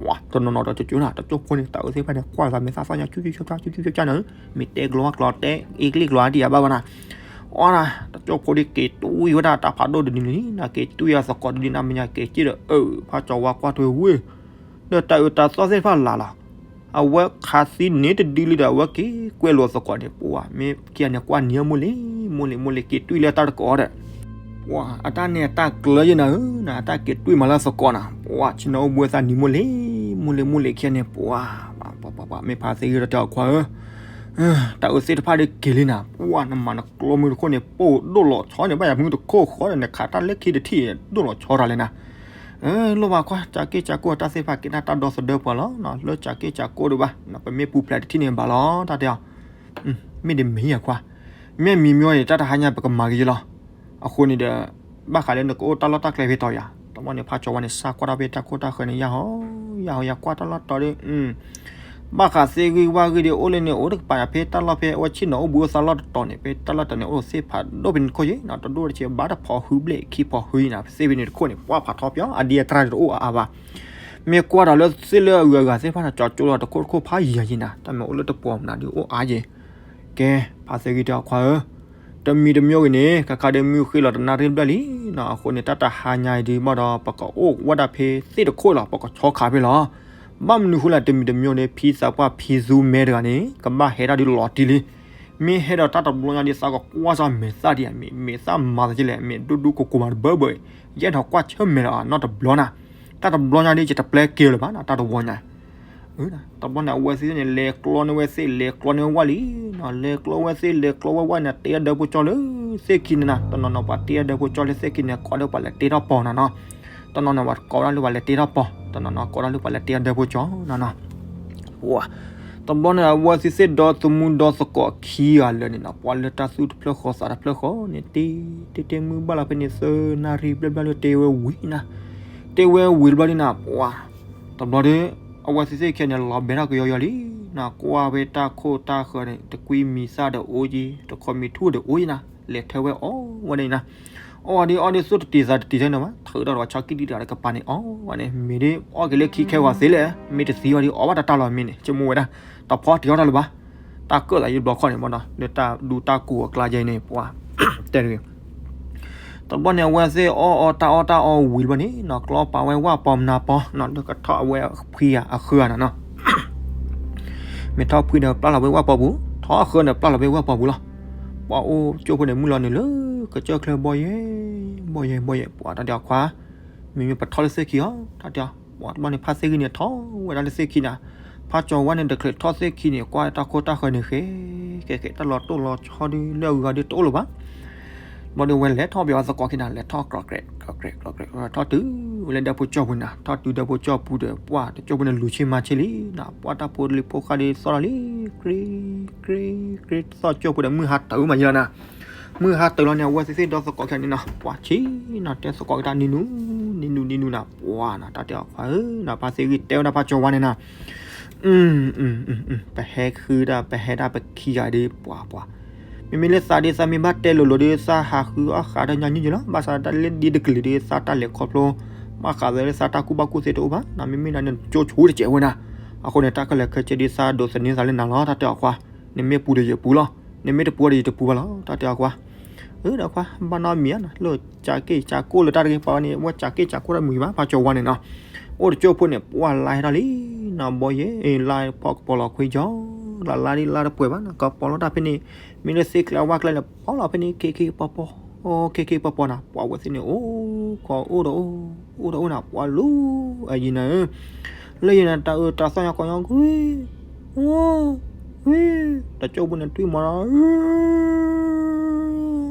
ဝါ တနီၤနီၤဒီးကၠိနၤ တကၠိဖိန့ၣ် တၢ်အၢသ့ၣ်တဖၣ်န့ၣ် ကွၢ်သးမဲာ်သၣ်သီၣ်ညါ ကၠူကၠူကၠူကၠူနၤ, မ့ၢ်တဲကျိဝါကျိတဲ အ့ကျ့ၣ်ကျိဝါဒံးယါဘၣ်ဘၣ်နၤ, အီနၤ တကၠိဖိဒ်က့ၤတွံၢ်ဝဲဒၣ်တၢ်ဖးဒိၣ်တဒုန့ၣ်လံနၤ က့ၤတွံၢ်အသကိးတဒုနၤ မဲာ်ညါက့ၤစံၣ်ဒီး အၢ ဖါကၠီၤဝါကွၢ်ထွဲဝ့ၢ် ဒီးတၢ်အၢတၢ်သီၣ်သ့ၣ်တဖၣ်လၢ်လီၤ, အဝဲခးသံန့ၣ်တဒုလံဒီး အဝဲက့ၤကွဲးလိာ်သကိးန့ၣ် ပှၤမ့ၢ်ခံဂၤန့ၣ် ကွၢ်နံၤအမိၢ်လံ မိၢ်လံ မိၢ်လံ က့ၤတွံၢ်လၢတၢ်တကိးဒီး ပှၤအတၢ်န့ၣ်အတၢ်ကျၢၤယဲနၤဧၢ, နအတၢ်က့ၤတွံၢ်မၤလၢသကိးနၤ, ပှၤဆ့ၣ်နီၤအိၣ်ဘှံးသးနံၤမိၢ်လ့ၤ, မိၢ်လ့ၤမိၢ်လ့ၤခံဂၤန့ၣ် ပှၤ, ပှၤပှၤပှၤ မ့ၢ်ဖါသ့ၣ်ဂ့ၢ်တၢ်တဲအီၤခွါဧၢ, တၢ်အၢသ့ၣ်တဖၣ်ဒီးက့ၤလံနၤ, ပှၤနမၤနကျီမုၢ်တခိၣ်န့ၣ် ပိၢ်ဒိၣ်လီၤဆီန့ၣ် ဘၣ်ယၤမုၢ်တခိၣ်ဃီဒီး နခးတၢ်လၢခံတထံၣ် ဒိၣ်လီၤဆီတၢ်လဲၣ်နၤ, လိၣ်ဘၣ်ခွါ ကၠးက့ၣ်ကၠးကိၣ်တၢ်သ့ၣ်တဖၣ်ကဲတၢ်တၢ်ဒီသဒၢပှၤလီၤ, လၢကၠးက့ၣ်ကၠးကိၣ်ဒံးဘၣ်, ပမ့ၢ်ပူၤဖျဲးတထံၣ်န့ၣ်ဘၣ်လီၤ တၢ်တဲအီၤ မ့ၢ်တမ့ၢ်ယၤခွါ, မ့ၢ်မံၤမ့ၢ်န့ၣ် တၢ်တဟါညါပကမၤက့ၤယလီၤ, အဃိန့ၣ်ဒီး ဘၣ်ဃးလၢနကအိၣ်တၢ်လီၢ်တၢ်ကျဲဖဲတီၤယၤ, တဘျီန့ၣ် ဖါကၠီၤဝါန့ၣ် စးကွၢ်ထီၣ်ဖဲတၢ်ခိၣ်တၢ်ဃၢၤန့ၣ် ယၤဟီ, ယၤဟီ ယၤကွၢ်တၢ်လီၢ်တီၤဒီး ဘၣ်ဃးသ့ၣ်ဂံၢ်ဝၣ်ဂံၢ်ဒီး အိၣ်လၢန့ၣ် အိၣ်တကပၤယၤ ဖဲတၢ်လီၢ်ဖဲအဝဲဆ့ၣ်နီၤအိၣ်ဘှံးအိၣ်သးလီၢ်တတီၤန့ၣ် ဖဲတၢ်လီၢ်တတီၤန့ၣ် အိၣ်သ့ၣ်ဖးဒိၣ်ဖဲန့ၣ်တခိၣ်ယဲနီၤ, တဒိၣ်တဆံးဘၣ်တဖီဃုဘျဲၣ်ခံဖီဃုယဲနီၤ, သ့ၣ်ဖဲန့ၣ်တခိၣ်န့ၣ် ပှၢ်ဖးထီပၠီ အဒံအတြၢ်တအိၣ်အါအါဘၣ်, မ့ၢ်ကွၢ်ဒီးလၢသ့ၣ်လၢအဂုၤအဂၤသ့ၣ်တဖၣ်န့ၣ် ကၠီကၠိလီၤတခိၣ်တခိၣ်ဖးယံၤယံၤနၤ, တၢ်မ့ၢ်အိၣ်လၢတပှီၤမနုၤဒီးအိၣ်အါယဲ, ကဲ, ဖါသ့ၣ်ဂံၢ်တဲအီၤခွါဧၢ, တမံၤတမံၤဂ့ၤန့ၣ် ခါခါဒီးမုၢ်ဃ့လီၤတနၣ်ရံၣ်ဘျဲၣ်လံနီၤ, အဃိန့ၣ် တၢ်တဟါညါအံၤဒုးဘၣ်ဒီး ပကအိၣ်ဝဲဒၣ်ဖဲသ့ၣ်တခိၣ်လီၤ, ပကဆီခးဖဲလီၤ, ဘၣ်မနုၤဃိလဲၣ် တမံၤတမံၤန့ၣ် ဖံသးပှၢ်ဖံသူမဲတဂၤန့ၣ် ကဘၣ်ဟဲဒၣ်ဒုးလီၤတံၢ်လံ, မ့ၢ်ဟဲဒီးတၢ်တဘျီညါဒုးသးကကွၢ်စၢ်မဲာ်သၣ်ဒံး, မဲာ်သၣ်မၤသးကလဲၣ်, မဲာ်ဒိၣ်ဒိၣ်ကိးကိးမးတဘၢဘၢ, ယအဲၣ်ဒိးကွၢ်ဆၢၣ်မဲာ်လီၤနီတဘျီနၤ, တၢ်တဘျီညါဒုး ယတပျဲက့ၤလၢၤဘၣ်နၤ, တၢ်တဘျီညါ တဘျီန့ၣ် အဝဲသ့ၣ်န့ၣ် လဲၤကျီန့ၢ်ဝဲသ့ၣ် လဲၤကျီန့ၢ်ဝဲဝၣ်လံနီၤ, လဲၤကျီဝဲသ့ၣ် လဲၤကျီဝဲဝၣ်န့ၣ် တ့အဒၢဖိကၠီလၢသ့ၣ်ခံန့ၣ်နၤ, တနီၤနီၤ ပှၤတ့အဒၢဖိကၠီလၢသ့ၣ်ခံန့ၣ် ကိးလၢပှၤလဲၤတ့ထီၣ်ပီၤနၤနီၤ, တနီၤနီၤ ပှၤကိးဒၣ်လၢပှၤလဲၤတ့ထီၣ်ပီၤ, တနီၤနီၤ ကိးဒၣ်လၢပှၤလဲၤတ့အဒၢဖိကၠီနၤနီၤ, ပှၤ, တဘျီန့ၣ် အဝဲသ့ၣ်သ့ၣ်ဒီသမူဒီသကိးခံဂၤလၢာ်န့ၣ်နီၤ, ပှၤလၢတၢ်သူၣ်တဖျၢၣ်ဃီသးတဖျၢၣ်ဃီန့ၣ် တ့တ့တ့မုၢ်ဘၣ်လီၤဖဲန့ၣ် သၢနၣ်ရံၣ်ဘျဲၣ်ဘျဲၣ်လၢတ့ဝဲဝံၤနၤ, တ့ဝဲဝံၤတဘျီဒုးနၤ, ပှၤ တဘျီဒီး အဝဲသ့ၣ်သ့ၣ်ခံဂၤန့ၣ် လီၤဘဲထီၣ်ကယီယီလံနၤ, ကွၢ်ဖဲတၢ်ခိၣ်တၢ်ဃၢၤန့ၣ် တကွံမံၤသၣ်ဒီးအိၣ်က့ၤ တခီမံၤထူၣ်ဒီးအိၣ်က့ၤနၤ, လဲၤထၢဝဲအီၣ်ဝဲဒၣ်အံၤနၤ, အီၣ်ဒ်အီၣ်ဒ်သိၣ်တတံၤသးတတံၤထဲန့ၣ်ဘၣ်, ထုးထီၣ်ဒီးဆီကံၣ်ဒံတဂၤတကပၤန့ၣ် အီၣ်ဝဲန့ၣ် မ့ၢ်ဒ်အီၣ်က့ၤလၢခံခဲဂီၤသ့လဲၣ်, မ့ၢ်တသံအီၤဒ်အီၣ်ဘၣ်တၢ်တၢ်လီၤမ့ၢ်န့ၣ် ဆိကမိၣ်ဝဲဒၣ်, တဖီတံၤအီၣ်တၢ်လၢၤဘၣ်, တၢ်ကၢၣ်သးယဘျီခီၣ်န့ၣ်မ့ၢ်ဒီး လၢတၢ်ဒူတၢ်ကိၢ်အကျါယဲန့ၣ် ပှၤ တဲတဂ့ၤ တဘျီန့ၣ် အဝဲသ့ၣ်အီၣ်အီၣ်တၢ်အီၣ်တၢ်အီဝံၤတဘျီန့ၣ်နီၤ, ကျီပာ်ဝဲဝၣ်ပီမနၤပီနီၤ, လၢကထီၣ်အဝဲဖှံဧါအဃၢဧါနၤနီၤ, မ့ၢ်ထီၣ်ဖှံဒီးပျၢ်လီၤဝဲဝၣ်ပီပူၤ, ထီၣ်အဃၢန့ၣ်ပျၢ်လီၤဝဲဝၣ်ပီပူၤလီၤ, ပှၤအိၣ်ကၠိဖိန့ၣ် မုၢ်လီၤနုာ်လၢ ကစၢၢ်ချၢဘီယဲၢ်, ဘီယဲၢ်ဘီယဲၢ် ပှၤတၢ်တဲအီၤခွါ, မ့မ့ၢ်ပထီၣ်လၢသ့ၣ်ခံအီၤ တၢ်တဲအီၤ, ပှၤတဘျီန့ၣ် ဖါသ့ၣ်ဂံၢ်န့ၣ်ထီၣ်ဝဲဒၣ်လၢသ့ၣ်ခံနၤ, ဖါကၠီၤဝါန့ၣ် တချုးထီၣ်သ့ၣ်ခံန့ၣ် ကွၢ်တၢ်ခိၣ်တၢ်ဃၢၤန့ၣ်ဃဲ, ကဲကဲ တၢ်လီၤတိၢ်လီၤဆီဒုး လၢအဂုၤအဂၤဒုးတအိၣ်လၢၤဘၣ် ဘျီဒီး ဝဲလဲၤထီၣ်ပယီၤသကိးခံနၤ လဲၤထီၣ်ကြၢးကြဲး ကြၢးကြဲး ကြၢးကြဲး ထီၣ်တုၤဝဲလၢဒၢးဖိကၠီၢ်ပူၤနၤ, ထီၣ်တုၤဒၢးဖိကၠီၢ်ပူၤဒီး ပှၤတကၠိၢ်ဖိန့ၣ်လူၤဆံမၤဆံလံနၤ, ပှၤတၢ်ဖိလံၤဖိဃၢ်ဒီးသီၣ်လီၤလံ, ကြ့ကြ့ကြ့ သီၣ်ကၠိၢ်ဖိဒီး မုၢ်ဟါတၢ်မၤယံၤလီၤနၤ, မုၢ်ဟါတၢ်လီၤန့ၣ် အဝဲသ့ၣ်သ့ၣ်ဒီသကိးခံနၤနီၤ, ပှၤဆံနၤ တဲသကိးက့ၤတၢ်နံၤနူ နံၤနူ နံၤနူနၤ, ပှၤနၤ တၢ်တဲအီၤခွါဧၢနၤ, ဖါသ့ၣ်ဂံၢ်တဲဝဲဒၣ်ဖါကၠီၤဝါန့ၣ်နၤ ပဟဲဃုဒၣ် ပဟဲဒၣ်ပခံဂၤဒီး ပှၤပှၤ, မ့မ့ၢ်လၢသးဒီး သးမ့ၢ်ဘၣ်တဲလိၤလိၤဒီး သးဟးဃုအီၣ်ဃးဒီးညါနံၣ်ယံၤလီၤ, ဘၣ်ဆၣ်တၢ်လၢဒ်တကလုာ်ဒီး သးတၢ်လဲၤခီဖျိ, ဘၣ်ဃးသးလၢသးတၢ်ကူၣ်ဘၣ်ကူၣ်သ့တအိၣ်ဘၣ်နၤ, မ့မ့ၢ်နၤန့ၣ် နကၠိဆိတစဲးဝဲနၤ, အဃိန့ၣ် တၢ်ခဲလၢာ်ခဲဆ့ဒီး သးဒိးသန့ၤသးလၢနၤလီၤ, တၢ်တဲအီၤခွါ, နမ့ၢ်ပူၤဒီးယပူၤလီၤ, နမ့ၢ်တပူၤဒီးယတပူၤဘၣ်လီၤ, တၢ်တဲအီၤခွါ အၢ ဒီးခွါ ဘၣ်နီတမံၤဧါနီၤ, လၢကၠးက့ၢ်ကၠးကိၢ်လၢတၢ်တဂ့ၤ ပှၤဝဲန့ၣ် ဝဲကၠးက့ၢ်ကၠးကိၢ်တၢ်မုာ်ဘၣ်, ဖါကၠီၤဝါန့ၣ်နီၤ, အိၣ်တကၠိၢ်ဖိန့ၣ် ပှၤလါဟဲထီၣ်လံနီၤ, ဘီယဲၢ် လါဖီကပီၤလီၤခွံကၠီ, လါလါဒ်လါတပှဲၤဘၣ်နီၤ, ကပီၤလီၤတၢ်ဖဲန့ၣ်, မ့ၢ်လၢသ့ၣ်ချၢဝၣ်ချၢန့ၣ် ပီၤလီၤဖဲန့ၣ် ခ့ခ့ပီၤပီၤ, အိၣ် ခ့ခ့ပီၤပီၤနၤ, ပှၤဝဲသ့ၣ်န့ၣ် အိၣ်ခိးအိၣ်ဒီးအိၣ်, အိၣ်ဒီးအိၣ်နၤ, ပှၤလူၤအယံၤနၤဧၢ လၢယန့ၣ် တၢ်အၢတၢ်သီၣ်ညါကီၢ်ညါကွံာ်, အိၣ်, ဝံ, တကၠိၢ်ဖိန့ၣ်တွံၢ်မီၤလီ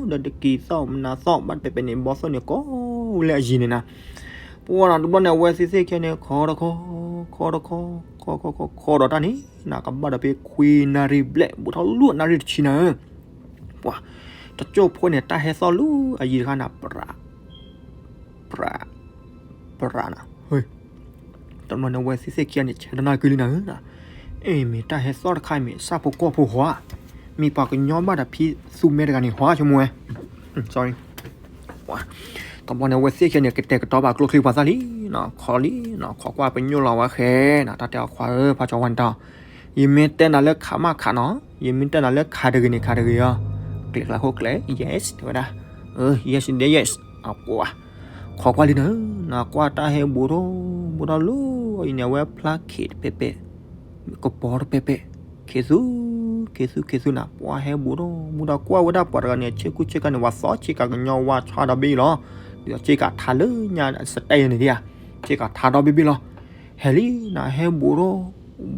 ၤ, ဒီးတကံၤသီၣ်မနၤသီၣ် ဘၣ်တပဲၤပဲၤန့ၣ် ဘီသိၣ်န့ၣ် ကိးလၢအယံၤန့ၣ်နၤ, ပှၤနၤတဘျီန့ၣ် အဝဲသ့ၣ်သ့ၣ်ခဲန့ၣ် ခိးဒီးခိး, ခိးဒီးခိး, ခိးခိးခိးဒီးတၢ်န့ၣ်နၤ ကဘၣ်ဒီးဖဲခွံနၣ်ရံၣ်ဘျဲၣ် ဘူးထီၣ်လူၤနၣ်ရံၣ်တဆံနၤဧၢ, ပှၤ, တကၠိၢ်ဖိန့ၣ် တၢ်ဟဲသီၣ်လူၤအယံၤတခါနၤ ပြး, ပြး, ပြးနၤ, တဘျီန့ၣ် အဝဲသ့ၣ်သ့ၣ်ခံဂၤန့ၣ် ဆဲးတနၢ်ကွံာ်လံနၤဧၢ, အ့ မ့ၢ်တၢ်ဟဲသီၣ်တခါအံၤ မ့ၢ်ဆၣ်ဖိကီၢ်ဖိဟီဧါ, မ့ၢ်ပှၤကညီဘၣ်ဒီးဖံသူမဲတဂၤန့ၣ်ဟီဧါ ဆိကမိၣ်ဝဲ, sorry, ပှၤ, တဘျီန့ၣ် အဝဲသ့ၣ်ခံဂၤန့ၣ် ကတဲာ်ကတီၤဘၣ်ကျိချံပှၤသၣ်လံ, ခိးလံ, ခိးကွၢ်ပညိၣ်လီၤဝဲဃဲနၤ, တၢ်တဲအီၤခွါဧၢ ဖါကၠီၤဝါန့ၣ်တၢ် ယမ့ၢ်တဲနၤလၢခးမးခးနီၤ, ယမ့ၢ်တဲနၤလၢခးတဂ့ၤန့ၣ် ခးတဂ့ၤဧါ, ကျဲးကျဲးဟိကျဲး yes တဲဝဲဒၣ်, yes yes, အပှၤ, ခိးကွၢ်လံနၤ, နကွၢ်တၢ်ဟဲဘူးထီၣ်, ဘူးထီၣ်လူၤ, အံၤန့ၣ် အဝဲဖျါခ့တပဲၤပဲၤ, ကပီၤတပဲၤပဲၤ, ခ့သူ, ခ့သူခ့သူနၤ ပှၤဟဲဘူးထီၣ်ဘူးဒီးကွၢ်ဝဲဒၣ်ပှၤတဂၤန့ၣ် ဆ့ကူဆ့ကၤန့ၣ် ဝဲသီဆ့ကၤကညီဝါဆါဒီဘ့ၣ်လီၤ. ဒ်သိးဆ့ကၤထါလၢညါစတဲယဲန့ၣ်ဒၣ်ဧါ, ဆ့ကၤထါဒီဘ့ၣ်ဘ့ၣ်လီၤ. ဟဲလံနၤ ဟဲဘူးထီၣ်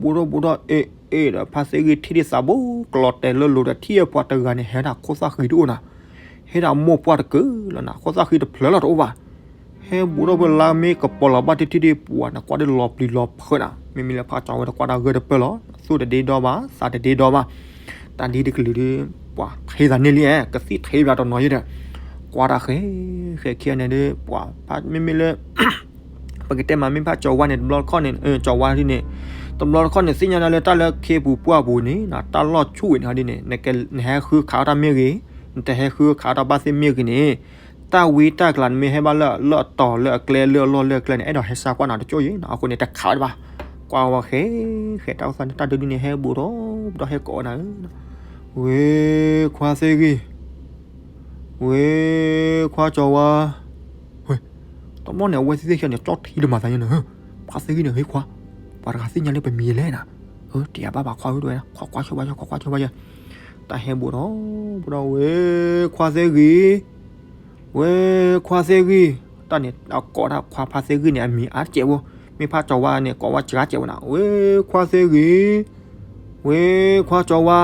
ဘူးထီၣ်ဘူးထီၣ် အ့ၣ်အ့ၣ်ဒီး ဖါသ့ၣ်ဂံၢ်ထံၣ်ဒ်သးဘိ ကလီၤတဲာ်လၢလိၤဒီး ထံၣ်အပှၤတဂၤန့ၣ် ဟဲဒၣ်ခိၣ်သၣ်ဃံတအိၣ်နၤ, ဟဲဒၣ်မိၢ်ပှၢ်တကၢလီၤနၤ, ခိၣ်သၣ်ဃံတဖျၢၣ်လီၤတအိၣ်ဘၣ်. ဟဲဘူးထီၣ်ဖဲလါမ့ၢ်ကပီၤလီၤဘၣ်တထံၣ်ဒ်ပှၤန့ၣ် ကွၢ်ဒ်လီၤပျံၤလီၤဖုးနၤ, မ့မ့ၢ်လၢဖးကၠီဝဲဒီးကွၢ်တၢ်ဂၢၢ်တပၢၢ်လီၤ, သူၣ်တဒ့ဒီဘၣ် သးတဒ့ဒီဘၣ်. တၢ်ဒ်တကလုာ်ဒီး ပှၤထံၣ်သးန့ၢ်လံ, ကသံၣ်ထံၣ်ဘၣ်တနီၤယဲဒီး ကွၢ်တၢ်ဃဲ ဃဲခံဂၤန့ၣ်ဒီး ပှၤဖးမ့မ့ၢ်လၢ ပကတဲမး မ့ၢ်ဖးကၠီဝါန့ၣ် တဘျီတခီၣ်န့ၣ် ကၠီဝါဒ်န့ၣ် တဘျီတခီၣ်န့ၣ် သ့ၣ်ညါနၤလၢတၢ်လၢခ့ပူၤပှၢ်ပူၤန့ၣ် တၢ်လီၢ်ဆူၣ်ဝဲန့ၣ်ဒ်န့ၣ် နဟဲဃုခးအီၣ်တၢ်မ့ၢ်ဂ့ၤ, နတဟဲဃုခးအီၣ်တၢ်ဘၣ်သ့ၣ်မ့ၢ်ဂ့ၤန့ၣ် တၢ်ဝံတၢ်ကျါနမ့ၢ်ဟဲဘၣ်လၢအလီၢ်အတီၤလၢအကျဲလၢအလီၢ်လၢအကျဲန့ၣ် အဲၣ်ဒိးဟဲစါကွၢ်နၤတကၠိၢ်ယဲနီၤ, အဃိန့ၣ် တခးဝဲတဘၣ်. ကွၢ်ဝဲဃဲ ဃဲတၢ်အိၣ်သးန့ၣ် တၢ်ဒုးဒုးန့ၣ် ဟဲဘူးဒီး ဒီးဟဲကိးနၤဧၢ, ဝဲခွါသ့ၣ်ဂံၢ် ဝဲခွါကၠီဝါ, ဝဲ တဘျီန့ၣ် အဝဲသ့ၣ်ခံဂၤန့ၣ် ကၠီၣ်ထံတမၤသးညါန့ၣ်, ဖါသ့ၣ်ဂံၢ်န့ၣ် ဟ့ခွါ, ပှၤတဂၤသ့ၣ်ညါလၢပမံၤလဲၣ်နၤ, တယၤဘၣ်ဘၣ်ခွါဧၢတဝဲ, ခွါခွါဆိဘၣ်ယီၤ ခွါခွါဆိဘၣ်ယီၤ, တၢ်ဟဲဘူးဒီး ဘူးဒီး ဝဲခွါသ့ၣ်ဂံၢ် ဝဲခွါသ့ၣ်ဂံၢ်, တၢ်န့ၣ် အကိးတၢ်ခွါဖါသ့ၣ်ဂံၢ်န့ၣ် အမံၤအါတကဲးဖိ, မ့ၢ်ဖးကၠီဝါန့ၣ် ကိးဝဲစှၤကဲးဝဲနၤ, ဝဲခွါသ့ၣ်ဂံၢ်, ဝဲခွါကၠီဝါ,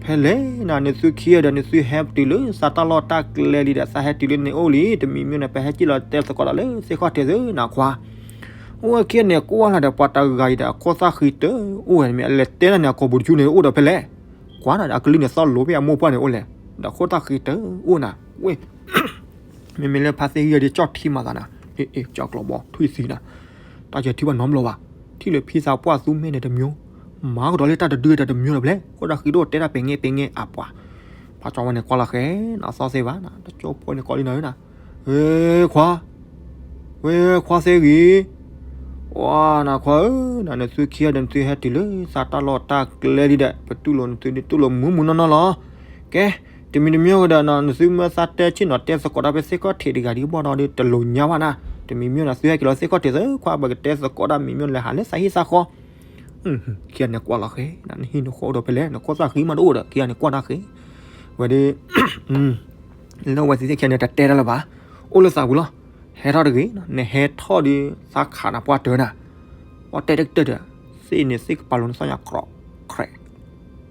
ဖဲလဲၣ်နၤ နသုခံဂၤဒီး နသုဟဲတုၤလၢသးတၢ်လီၢ်တၢ်ကျဲလံဒီး သးဟဲတုၤလၢနအိၣ်လံ, တမံၤမံၤန့ၣ် ပဟဲက့ၤလီၤတဲသကိးဒီးလၢသ့ၣ်ခီၣ်ထံးသုနၤခွါ, အိၣ်ဝဲခံဂၤန့ၣ် ကွၢ်လီၤဒီး ပှၤတဂၤအံၤဒီး အခိၣ်သၣ်ဃံတအိၣ်ဝဲန့ၣ် မ့ၢ်အလဲၤတဲနၤန့ၣ် အကိာ်ပူၤတဆူန့ၣ် အိၣ်ဒီးဖဲလဲၣ်, ကွၢ်နၤဒီး အကလုၢ်န့ၣ် သီၣ်လိၤဖဲအမိၢ်ပှၢ်န့ၣ်အိၣ်လဲၣ်, ဒီးခိၣ်သၣ်ဃံတအိၣ်နၤ, ဝဲ မ့မ့ၢ်လၢဖါသ့ၣ်ဂံၢ်ဒီး ကၠီၣ်ထံမၤသးနၤ, အ့ၣ် ကၠီၣ်ကျီးဘီ ထွံၣ်သံနၤ, တၢ်ယထံၣ်ဘၣ်နီတဘျီဘၣ်, ထံၣ်လၢဖံသးပှၢ်သူမ့ၢ်န့ၣ်တမံၤ, မၤကဒီးလၢတၢ်တဒုတၢ်တမံၤဒီးဖဲလဲၣ်, ခိၣ်သၣ်ဃံတအိၣ်တဲတၢ်ပဲၤငဲပဲၤငဲအပှၤ, ဖးကၠီဝဲန့ၣ် ကွၢ်လီၤဃဲ နသီၣ်သ့ဘၣ်နၤ, တကၠိဖိန့ၣ်ကိးလံနၤဧၢနၤ, ဝဲခွါ ဝဲခွါသ့ၣ်ဂံၢ်, ဝဲနၤခွါဧၢ, နသုခံဂၤဒီး နသုဟဲတုၤလၢသးတၢ်လီၢ်တၢ်ကျဲလံဒီး ပတူၢ်လိာ်နသုဒ်တူၢ်လိာ်မုာ်မုာ်နီၢ်နီၢ်လီၤ, ကဲ တမံၤတမံၤဒီး နသုမ့ၢ်သးတဲဆ့ၣ်နီၤတဲသကိးတၢ်ဖဲသ့ၣ်ခီၣ်ထံးတဂၤဒ်ဘၣ်ဒီး တလိၤညါဘၣ်နၤ, တမံၤမံၤဒီး သုဟဲက့ၤလီၤသ့ၣ်ခီၣ်ထံးသုခွါ ပကတဲသကိးတၢ်မံၤမံၤလဲၤဟးလၢသးဟံၣ်သးဃီ, ခံဂၤန့ၣ်ကွၢ်လီၤဃဲ နဟံၣ်နဃီအိၣ်ဒီးဖဲလဲၣ် နခိၣ်သၣ်ဃံမးတအိၣ်ဒီး ခံဂၤန့ၣ်ကွၢ်တၢ်ဃဲ, ဝဲဒၣ် လၢဝဲသ့ၣ်သ့ၣ်ခံဂၤန့ၣ် တတဲတၢ်လၢၤဘၣ်, အိၣ်လၢသးပူၤလီၤ, ဟဲထီၣ်တဂ့ၤ, နဟဲထီၣ်ဒီး သးခးနၤပှၢ်တၢၢ်နၤ, ပှၢ်တဲတကတၢၢ်ဒီး သ့ၣ်န့ၣ်သ့ၣ်ကပၤလိၤန့ၣ်သီၣ်ညါ ခြောက်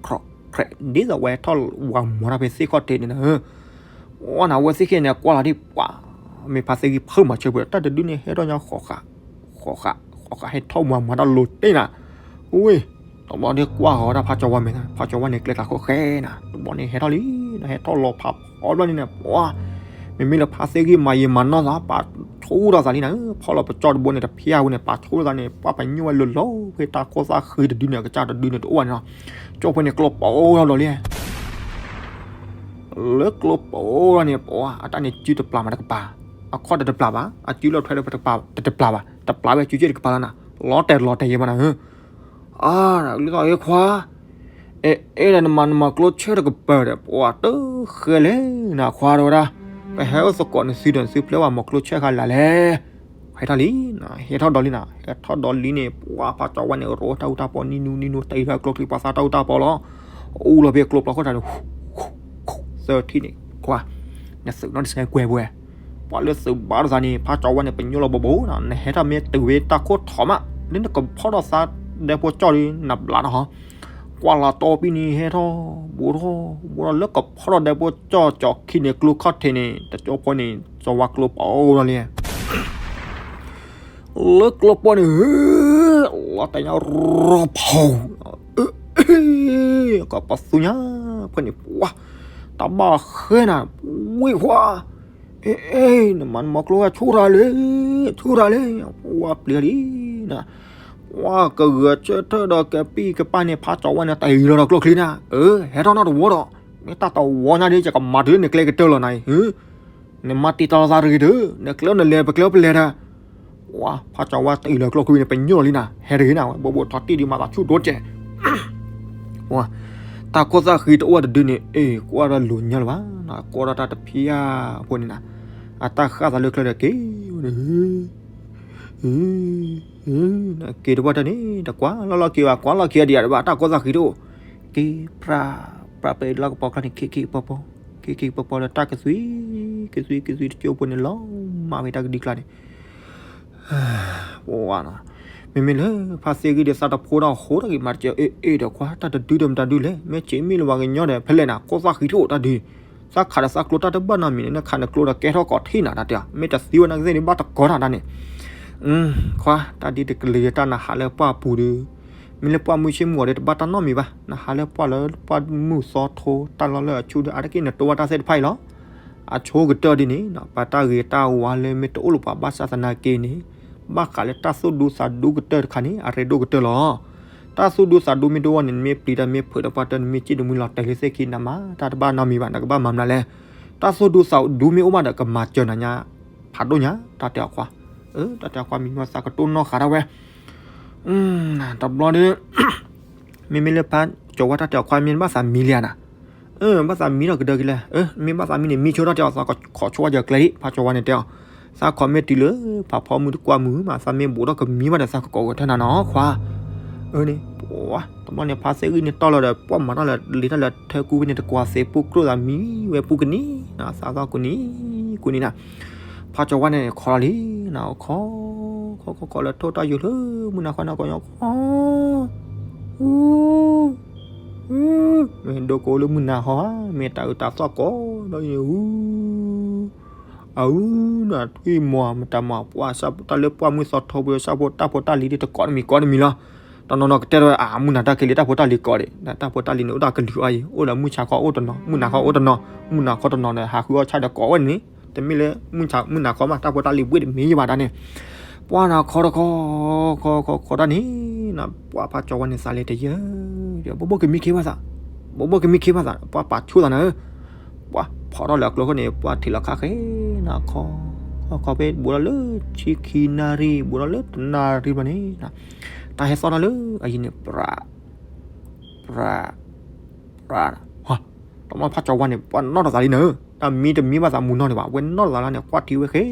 ခြောက်ခြောက်, ဒ်သိးဝဲဟဲထီၣ်ဝၤမၤတၢ်ဖဲသ့ၣ်ခီၣ်ထံးန့ၣ်နၤ, ဝဲနၤဝဲသ့ၣ်ခံဂၤန့ၣ် ကွၢ်လီၤဒ်ပှၤ မ့ၢ်ဖါသ့ၣ်ဂံၢ်ဖုးမၤဆၢပှဲၤဒီး တၢ်တဒုန့ၣ် ဟဲထီၣ်ညါဃီးဃး ဃီးဃး ဃီးဃး ဟဲထီၣ်မၤမၤတၢ်လိၤတ့ၢ်နၤ, ဝဲ တဘျီဒ်ကွၢ်ဃီၤဝဲဒၣ်ဖးကၠီဝါမဲာ်, ဖးကၠီဝါန့ၣ် ကျဲကျါဃိဃဲနၤ, တဘျီန့ၣ်ဟဲထီၣ်လံ, ဟဲထီၣ်လီၤဖးဖီဘျီန့ၣ်နၤ, ပှၤ မ့မ့ၢ်လၢဖါသ့ၣ်ဂံၢ်မၤယံာ်မၤနီၢ်သး ပာ်ဆူၣ်ထီၣ်သးလံနၤ, ဖီၣ်လီၤပကၠီၣ်တဘိန့ၣ် တဖျၢၣ်ဝဲန့ၣ် ပာ်ဆူၣ်ထီၣ်သးန့ၣ် ပှၤပညိၣ်ဝဲလိၤလိၤ ဖဲတၢ်ခိၣ်သၣ်ဃံတဒုန့ၣ် အကစၢ်တဒုန့ၣ် တအိၣ်ဘၣ်န့ၣ်လီၤ, ကၠီၣ်ဖိန့ၣ် ကျိပိာ်ထီၣ်လီၤလံ လၢကျိပိာ်ထီၣ်န့ၣ် ပှၤ အတၢ်န့ၣ်စုတပျၢ်မးတကပၤ, အခီၣ်တတပျၢ်ဘၣ်, အစုလီၤထွဲတပျၢ် တတပျၢ်ဘၣ်, တပျၢ်ဝဲစုက့တကပၤလီၤနၤ, လီၤတဲာ်လီၤတဲာ်ယဲၢ်မးနၤ, အါ လၢသီၣ်အ့ၣ်ခွါ, အဲ အဲၣ်ဒိးနမၤနမၤကျိဆၢတကပၤဒီး ပှၤတဃဲလဲၣ်နၤခွါဒီးဝဲဒၣ်, ပဟဲအိၣ်သကိးနသုဒီး နသုဖျဲဝဲမၤကျိဆၢဃါလၢ်လဲၣ်, ဟဲထီၣ်လံနၤ, ဟဲထီၣ်ဒီးလံနၤ, ဟဲထီၣ်ဒီးလံန့ၣ် ပှၤဖးကၠီဝါန့ၣ် ရိတၢ်အူတၢ်ပီ နံၤနူနံၤနူ တအံၤလၢကျိချံ ပှၤသးတၢ်အူတၢ်ပီလီၤ, အူလီၤဖဲကျိပျီခိၣ်ထံးန့ၣ် သၢထံၣ်န့ၣ် ကွၢ်, နသုးနီၣ်တစဲးကွဲးပှဲၤ, ပှၤလၢသုးဘါတသးန့ၣ် ဖးကၠီဝါန့ၣ် ပညိၣ်လီၤဘိးဘိးနၤ, နဟဲထီၣ်မ့ၢ်တုၤဝဲတၢ်ခိၣ်ထီၣ်မး, လၢနကဖီၣ်ထီၣ်သးဒဲဖိကၠီၣ်ဒီး နဘျးနီၤဟီ, ကွၢ်လီၤတီပံၤန့ၣ် ဟဲထီၣ် ဘူးထီၣ် ဘူးထီၣ်လၢကဖီၣ်ထီၣ်ဒဲဖိကၠီၣ် ကၠီၣ်ခံန့ၣ် ကျိခီၣ်ထံးန့ၣ် တကၠိဖိန့ၣ် ကၠီဝါကျိပအိၣ်လီၤလံ လၢကျိပီန့ၣ် လီၤတဲာ်ညါရီဖီ, ကပသူညါ ဖဲန့ၣ် ပှၤ တၢ်ဘၣ်ဃဲနၤ ဝံၢ်ခွါ, အ့ အ့ နမၤနမၤကျိဝဲဆူၣ်ရၤလံ ဆူၣ်ရၤလံ, ပှၤပျံၤလံနၤ, ပှၤကဂဲၤဆၢထၢၣ်ဒီးကပံၢ်ကပၢ်န့ၣ် ဖးကၠီဝါန့ၣ် တအံၤလီၤဒီးကျိချံနၤ, အၢ ဟဲထီၣ်နီတဝီဒီး မ့ၢ်တၢ်တဝီညါဒ် ယကမၤတုၤလၢနကျဲကတၢၢ်လီၤနၤအံၤ နမၤတံာ်တာ်လီၤသးတဂ့ၤဒီး နကျဲနလဲၤပကျဲပလဲၤဒီး, ပှၤဖးကၠီဝါတအံၤလီၤကျိချံန့ၣ် ပညိၣ်လီၤလံနၤ, ဟဲတဂ့ၤနၤဝဲ ဘိးဘိးထီၣ်တံၢ်ဒံးမၤသးဆူၣ်ဒိၣ်ကဲး, ပှၤ တၢ်ခိၣ်သၣ်ဃံတအိၣ်တဒုန့ၣ် အ့ ကွၢ်ဒီးလိၤညါလၢၤဘၣ်, ကွၢ်ဒီးတၢ်တဖံးအါအဃိန့ၣ်နၤ, အတၢ်ဃၣ်သးလၢကျဲဒီးက့ၤဝဲန့ၣ် က့ၤတဝီတၢ်န့ၣ် တကွၢ်လီၤလီၤက့ၤဘၣ် ကွၢ်လီၤက့ၤဒံးဒံးဘၣ် တၢ်ခိၣ်သၣ်ဃံတအိၣ်, က့ၤပြး ပြးပလီၢ်ကပီၤကျါန့ၣ် ခ့ခ့ပီပီ ခ့ခ့ပီပီလၢတၢ်ကသွံ ကသွံကသွံတကၠိဖိန့ၣ် လီၤမၢ်ဝဲတၢ်ကဒံကျါန့ၣ် ပဝါနီၤ, မ့မ့ၢ်လၢဖါသ့ၣ်ဂံၢ်ဒီးသးတဖိဒီးအဃိတၢ်ဂ့ၤမၤတကဲ အ့ၣ်အ့ၣ်ဒီးခွါ တၢ်တဒုဒီးမတၤဒုလဲၣ် မ့ၢ်က့ၤမ့ၢ်လၢပှၤကညီဒီး ဖဲလဲၣ်နၤ ကိးသၣ်ဃံတအိၣ်တၢ်ဒုး, သးခးဒီးသးကျိတၢ်တဘၣ်နီတမံၤန့ၣ် နခးနကျိဒီးကဲထီၣ်ကိးထံၣ်နၤတၢ်တဲအီၤ မ့ၢ်တသံဝဲနကသ့ၣ်န့ၣ် ဘၣ်တကီတၢ်တၢ်န့ၣ်, ခွါ တၢ်ဒ်တကလုာ်တၢ်နဟးလၢပှၢ်ပူၤဒီး မ့ၢ်လၢပှၢ်မုၢ်ဆ့ၣ်မုၢ်ဂီၤဒီးတဘၣ်တၢ်နီတမံၤဘၣ်, နဟးလၢပှၢ်လၢပှၢ်မုၢ်သီထိ တၢ်လီၢ်လၢအဆူၣ်ဒီး အါတက့ၢ်နတိဝဲတၢ်သ့ၣ်တဖၣ်အံၤလီၤ. အဆိကတၢၢ်ဒ်န့ၣ် ပှၤတၢ်ဂ့ၤတၢ်ဝါလၢမ့ၢ်တအိၣ်လၢပှၤဘၣ်ဆၣ်သနာ်က့န့ၣ် ဘၣ်ဃးလၢတၢ်သူၣ်ဒူသးဒူကတၢၢ်တခါန့ၣ် အရ့ဒိၣ်ကတၢၢ်လီၤ. တၢ်သူၣ်ဒူသးဒူမ့ၢ်တအိၣ်န့ၣ် နမ့ၢ်ပျံၤတၢ်မ့ၢ်ဖုးတၢ်ပှၢ်တၢၢ် နမ့ၢ်စံၣ်တမှံလီၤတဲာ်လၢသ့ၣ်ခံ နမၤတၢ်တဘၣ်နီတမံၤဘၣ် နကဘၣ်မၤမနုၤလဲၣ်. တၢ်သူၣ်ဒူသးဒူမ့ၢ်အိၣ်ဘၣ်ဒီး ကမၤစၢၤနၤညါ ဖးဒိၣ်ညါ တၢ်တဲအီၤခွါ, တၢ်တဲအီၤခွါမံၤနီၢ်သးကတိၢ်နီၣ်ဃာ်ဒၣ်ဝဲ တဘျီဒီး မ့မ့ၢ်လၢဖးကၠီၤဝါတၢ်တဲအီၤခွါမ့ၢ်ဘၣ်သးမံလံဧါနၤ, ဘၣ်သးမံထီၣ်ကဒၢကလဲၣ်, မ့ၢ်ဘၣ်သးမံန့ၣ် မံဆိထီၣ်တဲအီၤ သးခိးဆိဝဲယကျဲဒံး ဖးကၠီၤဝါန့ၣ်တဲအီၤ, သးခိးမ့ၢ်တုၤလၢ ဖးဖီမုၢ်တကွၢ်မုၢ်မး သးမ့ၢ်ဘူးထီၣ်ကမံဘၣ်ဒီး သးကကိးဂဲၤထၢၣ်နၤနီၤခွါ, အန့ၣ် ပှၤ တဘျီန့ၣ် ဖါသ့ၣ်ဂံၢ်န့ၣ်တီၢ်လီၤဒီး ပှၤမၤတၢ်လၢလ့ၤတၢ်လၢထၢကူဖဲန့ၣ် တကွၢ်သ့ၣ်ပူၣ်ကြိၣ်သးမံဝဲပူၣ်ကနံၤ သးသီကူနံၤ ကူနံၤနၤ, ဖးကၠီၤဝါန့ၣ် ခိးလီၤလံနၤ ခိး ခိးခိးခိးလၢထိၣ်တၢ်ယိာ်လၢ မုၢ်နၤခီနၤကညီ ခိး အူ အူ မ့ၢ်ဒိကိးလၢမုၢ်နၤခီဧါ မ့ၢ်တၢ်အုးတၢ်သီၣ်ကိးဒီးအူ အအူနၤ ထွံၣ်မီၤမတၤမီၤ ပှၤတၢ်လၢပှၢ်မုၢ်သီထိပှဲၤ ဆၣ်ဖိတၢ်ဖိတၢ်လံၤဒ်တကိးတမံၤကိးတမံၤလီၤ. တနီၤနီၤကတဲထီၣ်ဝဲ အမုၢ်နၤတၢ်က့ၤလံ တၢ်ဖိတၢ်လံၤကိးဒံး တၢ်ဖိတၢ်လံၤန့ၣ် အိၣ်ဒီးကလုာ်အီၤအံၤ အိၣ်ဒီးမုၢ်ဆါခီအိၣ်တနီၤ မုၢ်နၤခီအိၣ်တနီၤ မုၢ်နၤခီတနီၤဒီး ဟးဃုအီၣ်ဆၣ်ဒီးကိးဝဲန့ၣ် တမ့ၢ်လၢ မုၢ်နၤခီမး တၢ်ဖိတၢ်လံၤဘှ့ၣ်တမ့ၢ်ယဘၣ်ဒၣ်န့ၣ် ပှၤနၤခီတခီ ခီခီခီတၢ်န့ၣ် ပှၤဖးကၠီၤဝါန့ၣ် သးလဲၤတယၢ ဘိဘိကမံခ့ဘၣ်သး ဘိဘိကမံခ့ဘၣ်သး ပှၤပာ်ဆူၣ်သးနၤဧၢ ပှၤဖီၣ်ထီၣ်လၢအကျိခိၣ်န့ၣ် ပှၤထံၣ်လီၤခါဃဲနၤခီ ခီဖဲဘူးထီၣ်လၢဆံခံနၣ်ရံၣ် ဘူးထီၣ်လၢတနၣ်ရံၣ်ဘျီန့ၣ် တၢ်ဟဲသီၣ်ထီၣ်လၢအယံၤန့ၣ် ပြး ပြး ပြး တၢ်မ့ၢ်ဖးကၠီၤဝါန့ၣ် ပှၤနီၣ်ထီၣ်သးလံနၤဧၢ တၢ်မံတမံဘၣ်သးမူနီၢ်န့ၣ်ဘၣ် ဝဲနီၣ်ထီၣ်သးလၢန့ၣ် ကွၢ်ထံဝဲဃဲ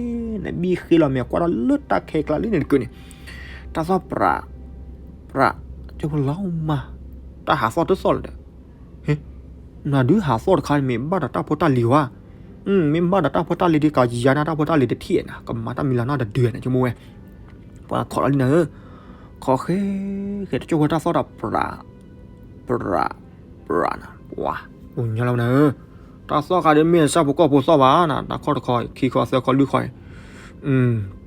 နဘံၣ်ဃ့လီၤမဲာ် ကွၢ်ထီၣ်လၢတၢ်ခဲကျါလံန့ၣ်တကုာ်န့ၣ် တၢ်သီၣ်ပြး ပြး ကၠိဖိလီၤမး တၢ်ဟးသီၣ်တသီၣ်လၢၤဒီး ဟ့ နဒုးဟးသီၣ်တခါန့ၣ် မ့ၢ်ဘၣ်ဒီးတၢ်ဖိတၢ်လံၤဝဲ မ့ၢ်ဘၣ်ဒီးတၢ်ဖိတၢ်လံၤဒ်ကယၤနၤ တၢ်ဖိတၢ်လံၤတထံၣ်နၤ ကမၤတၢ်မံၤလီၤနီတဒုန့ၣ် ဆိကမိၣ်ဝဲ ပှၤခိးလီၤလံနၤဧၢ ခိးဃဲ ဃဲတကၠိဖိတၢ်သီၣ်ဒီးပြး ပြး ပြးနၤ ပှၤ အိၣ်ညီလီၤနၤဧၢ တၢ်သီၣ်ဃးဒီးမ့ၢ်အဆၣ်ဖိကီၢ်ဖိသီၣ်ဘၣ်နၤ တၢ်ခီၣ်တခီ ခံခီသၢခီလွံၢ်ခီ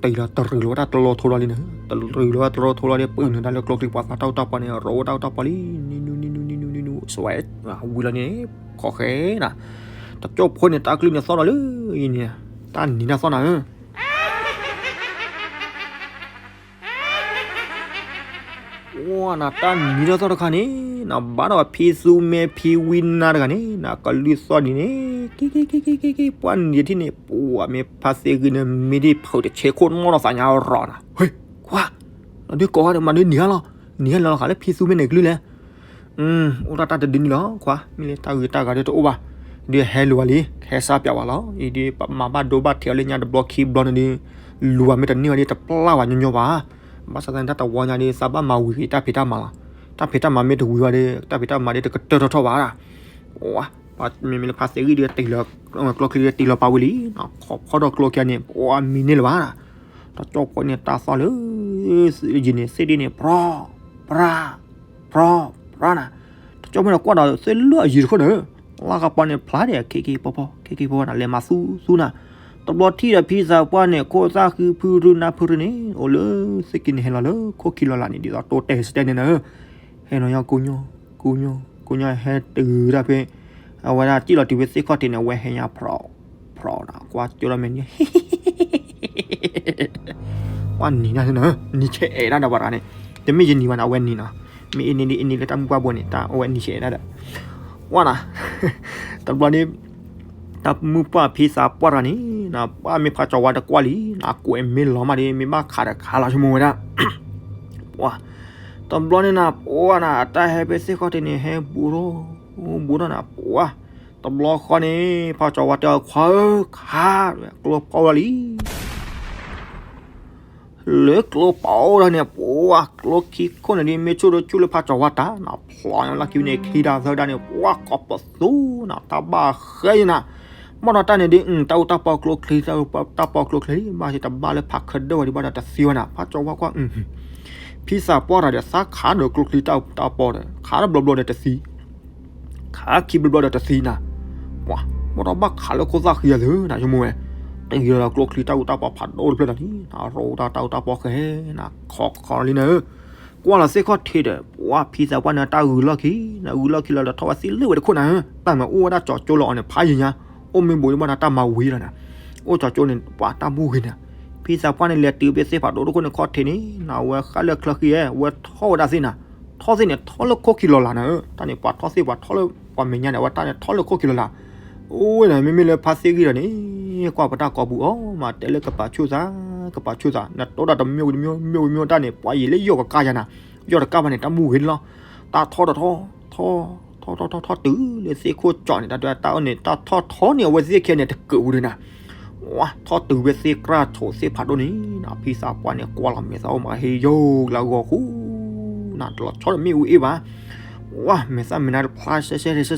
တံၢ်လီၤတရံးလီၤဝဲတၢ်တလီၤထိလီၤလံနၤ တရံးလီၤဝဲတလီၤထိလီၤလံ ပုၢ်နုာ်တၢ်လၢကျိချံ ပှၤသးတၢ်အိၣ်တၢ်ပီၢ်န့ၣ် ရိးဝဲတၢ်အိၣ်တၢ်ပီၢ်လံ နံၤနူနံၤနူနံၤနူနံၤနူနံၤနူ ဆွဲ ဝံၤလီၤန့ၣ် ခိးဃဲနၤ တကၠိဖိန့ၣ် တၢ်ကလုၢ်န့ၣ်သီၣ်ဒီးလၢအံၤန့ၣ် တၢ်နံၤတၢ်သီၣ်နၤဧၢ ပှၤနၤ တၢ်နံၤတၢ်သီၣ်တခါန့ၣ် နဘၣ်ဒီးဖံသူမဲဖံဝံနါတဂၤန့ၣ် နကလုၢ်သီၣ်ဒ်န့ၣ် က့ၤက့ၤက့ၤက့ၤက့ၤ ပှၤနံၤတထံၣ်န့ၣ် ပှၤမ့ၢ်ဖါသ့ၣ်ဂံၢ်န့ၣ် မ့ၢ်ဒ်ဖုးတဆဲးခိၣ်နီၣ်ဒီးသးညါရီၤနၤ ဟ့ ကွၢ် နဒုးကိးဝဲဒီးမၤဒ်နံၤဟါလီၤ နံၤဟါလီၤလီၤဃာ်လၢဖံသူမဲန့ၣ်ကလုၢ်လဲၣ် အိၣ်တၢ်တၢ်တဒုန့ၣ်လီၤ ခွါ မ့ၢ်လၢတၢ်ဂ့ၤတၢ်ဂၤဒ်တအိၣ်ဘၣ် ဒ်ဟဲလူၤဝဲလံ ဟဲစၢ်ပၠးဝဲလီၤ အံၤဒ်မၤဘၣ်ဒိဘၣ်ထံးအီၤလၢညါတဘျီခံဘျီန့ၣ်ဒ် လူၤဝဲမ့ၢ်တန့ၢ်ဝဲဒ်တပျၢ်ဝဲညီညီဘၣ် ဘၣ်ဆၣ်သနာ်က့တၢ်တဝီညါဒ် သးဘၣ်မၤဝံၤက့ၤတၢ်ဖံးတၢ်မၤလီၤ တၢ်ဖံးတၢ်မၤမ့ၢ်တဝံၤဝဲဒ် တၢ်ဖံးတၢ်မၤဒ်တကတၢၢ်ထီၣ်ထီၣ်ဘၣ်ဒၣ် မ့မ့ၢ်လၢဖါသ့ၣ်ဂံၢ်ဒ်တ့ၢ်လီၤ ကျိချံဒ်တ့ၢ်လီၤပာ်ဝံၤလံ ခီဖီၣ်ဒီးကျိချံန့ၣ် ပှၤမံၤန့ၢ်လၢၤဘၣ် တကၠိဖိန့ၣ် တၢ်သီၣ်လၢ ယံၤန့ၣ် သ့ၣ်ဒ်န့ၣ် ပြီ ပြး ပြီ ပြးနၤ တကၠိဖိန့ၣ် ကွၢ်ဒီးသ့ၣ်လၢအယံၤတခိၣ်န့ၣ် လၢကပီၤန့ၣ် ဖျါဒ်အခံခံဖီဖီ ခံခံဖီဖီနၤ လဲၤမၤသူသူနၤ တဘျီထံၣ်ဒီးဖံသးပှၢ်န့ၣ် ခိၣ်သၣ်ဃံဖုရူနါဖုရူန့ၣ် အိၣ်လၢသ့ၣ်က့ၤန့ၣ် ဟဲလီၤလၢခိၣ်ခံလီၤလးန့ၣ် ဒ်သိးတိတဲစတဲန့ၣ်နၤ ဟဲလီၤညီကိညိ ကိညိ ကိညိ ဟဲတုၤဒၣ်ဖဲ အဝဲဒၣ်စံၣ်လီၤတုၤဖဲသ့ၣ်ခီၣ်ထံးန့ၣ် အဝဲဟဲညါ ဖျီနၤ ကွၢ်ကၠိဒီးမဲာ်နံၤ ကွၢ်နံၤနၤနၤ နံၤဆဲးအဲၣ်ဒၣ်ဒီးပှၤတဂၤန့ၣ် တမ့ၢ်ယနံၤဘၣ်နၤ အဝဲနံၤနီၤ မ့ၢ်အ့န့ၣ်ဒ်အ့န့ၣ်လၢတၢ်မုၢ်ပှၢ်ဘိန့ၣ် တၢ်အဝဲနံၤဆဲးအဲၣ်ဒၣ်ဒီး ကွၢ်နၤ တဘျီန့ၣ် တၢ်မုၢ်ပှၢ်ဖံသးပှၢ်တဂၤန့ၣ် နဘၣ်မ့ၢ်ဖးကၠီၤဝါတကွၢ်လံ နကွဲးမ့ၢ်လီၤမးဒ် မ့ၢ်ဘၣ်ခးဒီးခးလီၤ ဆိကမိၣ်ဝဲဒၣ် ပှၤ တဘျီန့ၣ်နၤ ပှၤနၤ အတၢ်ဟဲဖဲသ့ၣ်ခီၣ်ထံးန့ၣ် ဟဲဘူးထီၣ် ဘူးထီၣ်နၤ ပှၤ တဘျီဃီန့ၣ် ဖးကၠီၤဝါတဲအီၤ ခွါဧၢ ခး ကျိဖီၣ်ဝဲလံ လၢကျိပိာ်ဒၣ်န့ၣ် ပှၤကျိခံခိၣ်န့ၣ်ဒ်မ့ၢ်ဆူၣ်တဆူၣ်လၢဖးကၠီၤဝါတၢ်နီၤ ဖျိညါလၢခံန့ၣ် ခံတၢ်သၢတၢ်န့ၣ် ပှၤကိးပသူနီၤ တၢ်ဘၣ်ဃဲယဲနၤ, ဘၣ်ဒီးတၢ်န့ၣ်ဒ် တၢ်အူတၢ်ပီကျိချံ တၢ်အူတၢ်ပီကျိချံ ဘၣ်တဘၣ်လၢဖးခၢဒၢဝဲဒ်ဘၣ်ဒီးတသံဝဲနၤ ဖးကၠီၤဝါကွၢ် ဖံသးပှၢ်တၢ်ဒီးသးခးဒီးကျိချံတၢ်အူတၢ်ပီဒီး ခးတဘျီဘျီဒီးတသံ ခးခံဘျီဘျီဒီးတသံနၤ, ပှၤ ဘၣ်ဒီးဘၣ်ခးလၢခိၣ်သၣ်ဃံအသုနၤ ဆိကမိၣ်ဝဲ, တယံၤဒီးကျိချံတၢ်အူတၢ်ပီဖးဒိၣ်တဖျၢၣ်ဒီးလံ, အရိတၢ်တၢ်အူတၢ်ပီဃဲနၤ ခီခီလံနၤဧၢ, ကွၢ်လီၤသ့ၣ်ခီၣ်ထံးဒီး ပှၤဖံသးပှၢ်န့ၣ်တၢ်ဂုၤလီၢ်ခံ, နဂုၤလီၢ်ခံလီၤဒီးထီၣ်ဝဲသ့ၣ်လၢဝဲတခိၣ်နၤဧၢ, တၢ်မၤအိၣ်ဝဲဒၣ်ကၠီကၠိလီၤအီၤန့ၣ် ဖးယံၤညါ, အိၣ်မ့ၢ်ဘူးဒ်ဘၣ်ဒီးတၢ်မၤဝံၤလီၤနၤ, အိၣ်ကၠီကၠိန့ၣ် ပှၤတၢ်ဘူၣ်ဂ့ၤနၤ, ဖံသးပှၢ်န့ၣ်လဲၤတုၤဖဲသ့ၣ်ဖးဒိၣ်တခိၣ်န့ၣ်ခီၣ်ထံးန့ၣ် နဝဲဃၣ်လၢချၢဃံဧဲ ဝဲထီၣ်ဝဲဒၣ်သ့ၣ်နၤ, ထီၣ်သ့ၣ်န့ၣ် ထီၣ်လၢခိၣ်ခံလီၤလးနၤဧၢ, တၢ်န့ၣ်ပှၤထီၣ်သ့ၣ်ပှၤထီၣ်လၢပှၤမဲာ်ညါန့ၣ် အဝဲတၢ်န့ၣ်ထီၣ်လၢခိၣ်ခံလီၤလး, အိၣ်ဝဲန့ၣ် မ့မ့ၢ်လၢဖါသ့ၣ်ဂံၢ်ဒီးန့ၣ် ကွၢ်ပတၢ်ကိးပူၤအီၤ မၤတဲလၢကပာ်ဆူၣ်သး, ကပာ်ဆူၣ်သး နတိၢ်တၢ်တမ့ၢ်ဝံၤတမ့ၢ် မ့ၢ်ဝံၤမ့ၢ်တၢ်န့ၣ် ပှၤယံာ်လၢယီၢ်ကကါယၤနၤ, ယီၢ်တကါဘၣ်န့ၣ် တၢ်ဘူၣ်ဂ့ၤန့ၣ်လီၤ, တၢ်ထီၣ်တထီၣ် ထီၣ် ထီၣ်ထီၣ်ထီၣ်ထီၣ်တုၤလၢသ့ၣ်ခိၣ်ကၠီန့ၣ် တၢ်ဒွဲတၢ်အီၣ်န့ၣ် တၢ်ထီၣ်ထီၣ်န့ၣ် အဝဲသ့ၣ်ခဲန့ၣ် တကၢးဝံၤဒီးနၤ ဝါ ထီၣ်တုၤဝဲသ့ၣ်ကြၢ်ဆိးသ့ၣ်ဖးဒိၣ်န့ၣ် ဖံသးပှၢ်န့ၣ် ကွၢ်လီၤမဲာ်သၣ်အိၣ်မး ဟ့ၣ်ယိၣ်လၢဂီၤဃူ နတလီၤဆီဒီးမ့ၣ်အူအ့ၣ်ဘၣ်, ဝါ မဲာ်သၣ်မဲာ်နါတဖျါ ဆဲဆဲဆဲဆဲ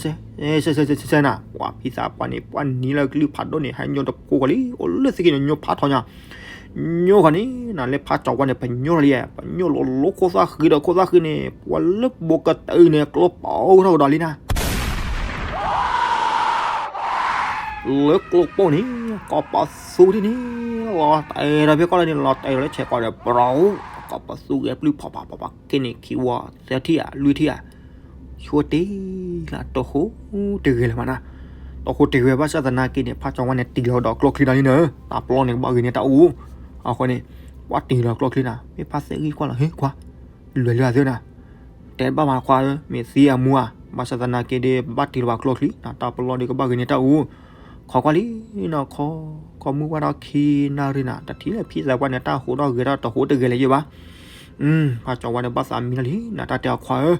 ဆဲဆဲဆဲနၤ ဝါ ဖံသးပှၢ်န့ၣ် ပှၤနံၤလၢကလုၢ်ဖးဒိၣ်န့ၣ် ဟဲညိတဖိဃီလံ အိၣ်လၢသ့ၣ်ခံန့ၣ် ညိဖးထီညါ ညိဃီန့ၣ် နၤလၢဖးကၠီၤဝါန့ၣ် ပညိထီၣ်လံ, ပညိလိၤလိၤခိၣ်သၣ်ဃံဒီးခိၣ်သၣ်ဃံန့ၣ် ပှၤလၢဘိကတၢၢ်အံၤန့ၣ် ကျိပိာ်ထီၣ်ကဒီးလံနၤ လၢကျိပိာ်န့ၣ် ကိးပသူထံၣ်န့ၣ် လီၤတဲာ်ဒီးဖဲကီၢ်လၢန့ၣ် လီၤတဲာ်ဒီးလၢဆဲးကီးဒီး ပရီ ကိးပသူဂဲၤပျုၢ်ဖီဖီဖီဖီ ခ့န့ၣ်ခံဝီ သၢထံၣ်ဧါ လွံၢ်ထံၣ်ဧါ ဆိတ့ၢ်လၢတဟိတဂဲၤလၢၤမးနၤ, တဟိတဂဲၤဘၣ်ဆၣ်သနာ်က့န့ၣ် ဖးကၠီၤဝါန့ၣ်တံၢ်လီၤဒီးကျိချံဒီးလံနၤ, တၢ်ပျီန့ၣ်ကဘၣ်ဂ့ၤန့ၢ်တၢ်အူ, အဃိန့ၣ် ပှၤတံၢ်လီၤကျိချံနၤ, မ့ၢ်ဖါသ့ၣ်ဂံၢ်ကွၢ်လီၤ ဟ့ၣ်ခွါ လွဲၢ်လၢအသၢနၤ, တဲတဘၣ်ဘၣ်ခွါဧၢ, မ့ၢ်သံအမူဧါ, ဘၣ်ဆၣ်သနာ်က့ဒ်ဘၣ်တံၢ်လီၤဘၣ်ကျိချံ, တၢ်ပျီဒ်ကဘၣ်ဂ့ၤန့ၢ်တၢ်အူ, ခိးကွၢ်လံနၤ, ခိး ခိးမုၢ်ဝါထီၣ်ခံနၣ်ရံၣ်နၤ, တထံၣ်လၢဖံသးပှၢ်န့ၣ် တၢ်ဟိးထီၣ်ဂဲၤထီၣ်တဟိတဂဲၤလၢၤယဲဘၣ်, ဖးကၠီၤဝါန့ၣ်ဘၣ်သးမံလီၤလံနၤ, တၢ်တဲအီၤခွါဧၢ,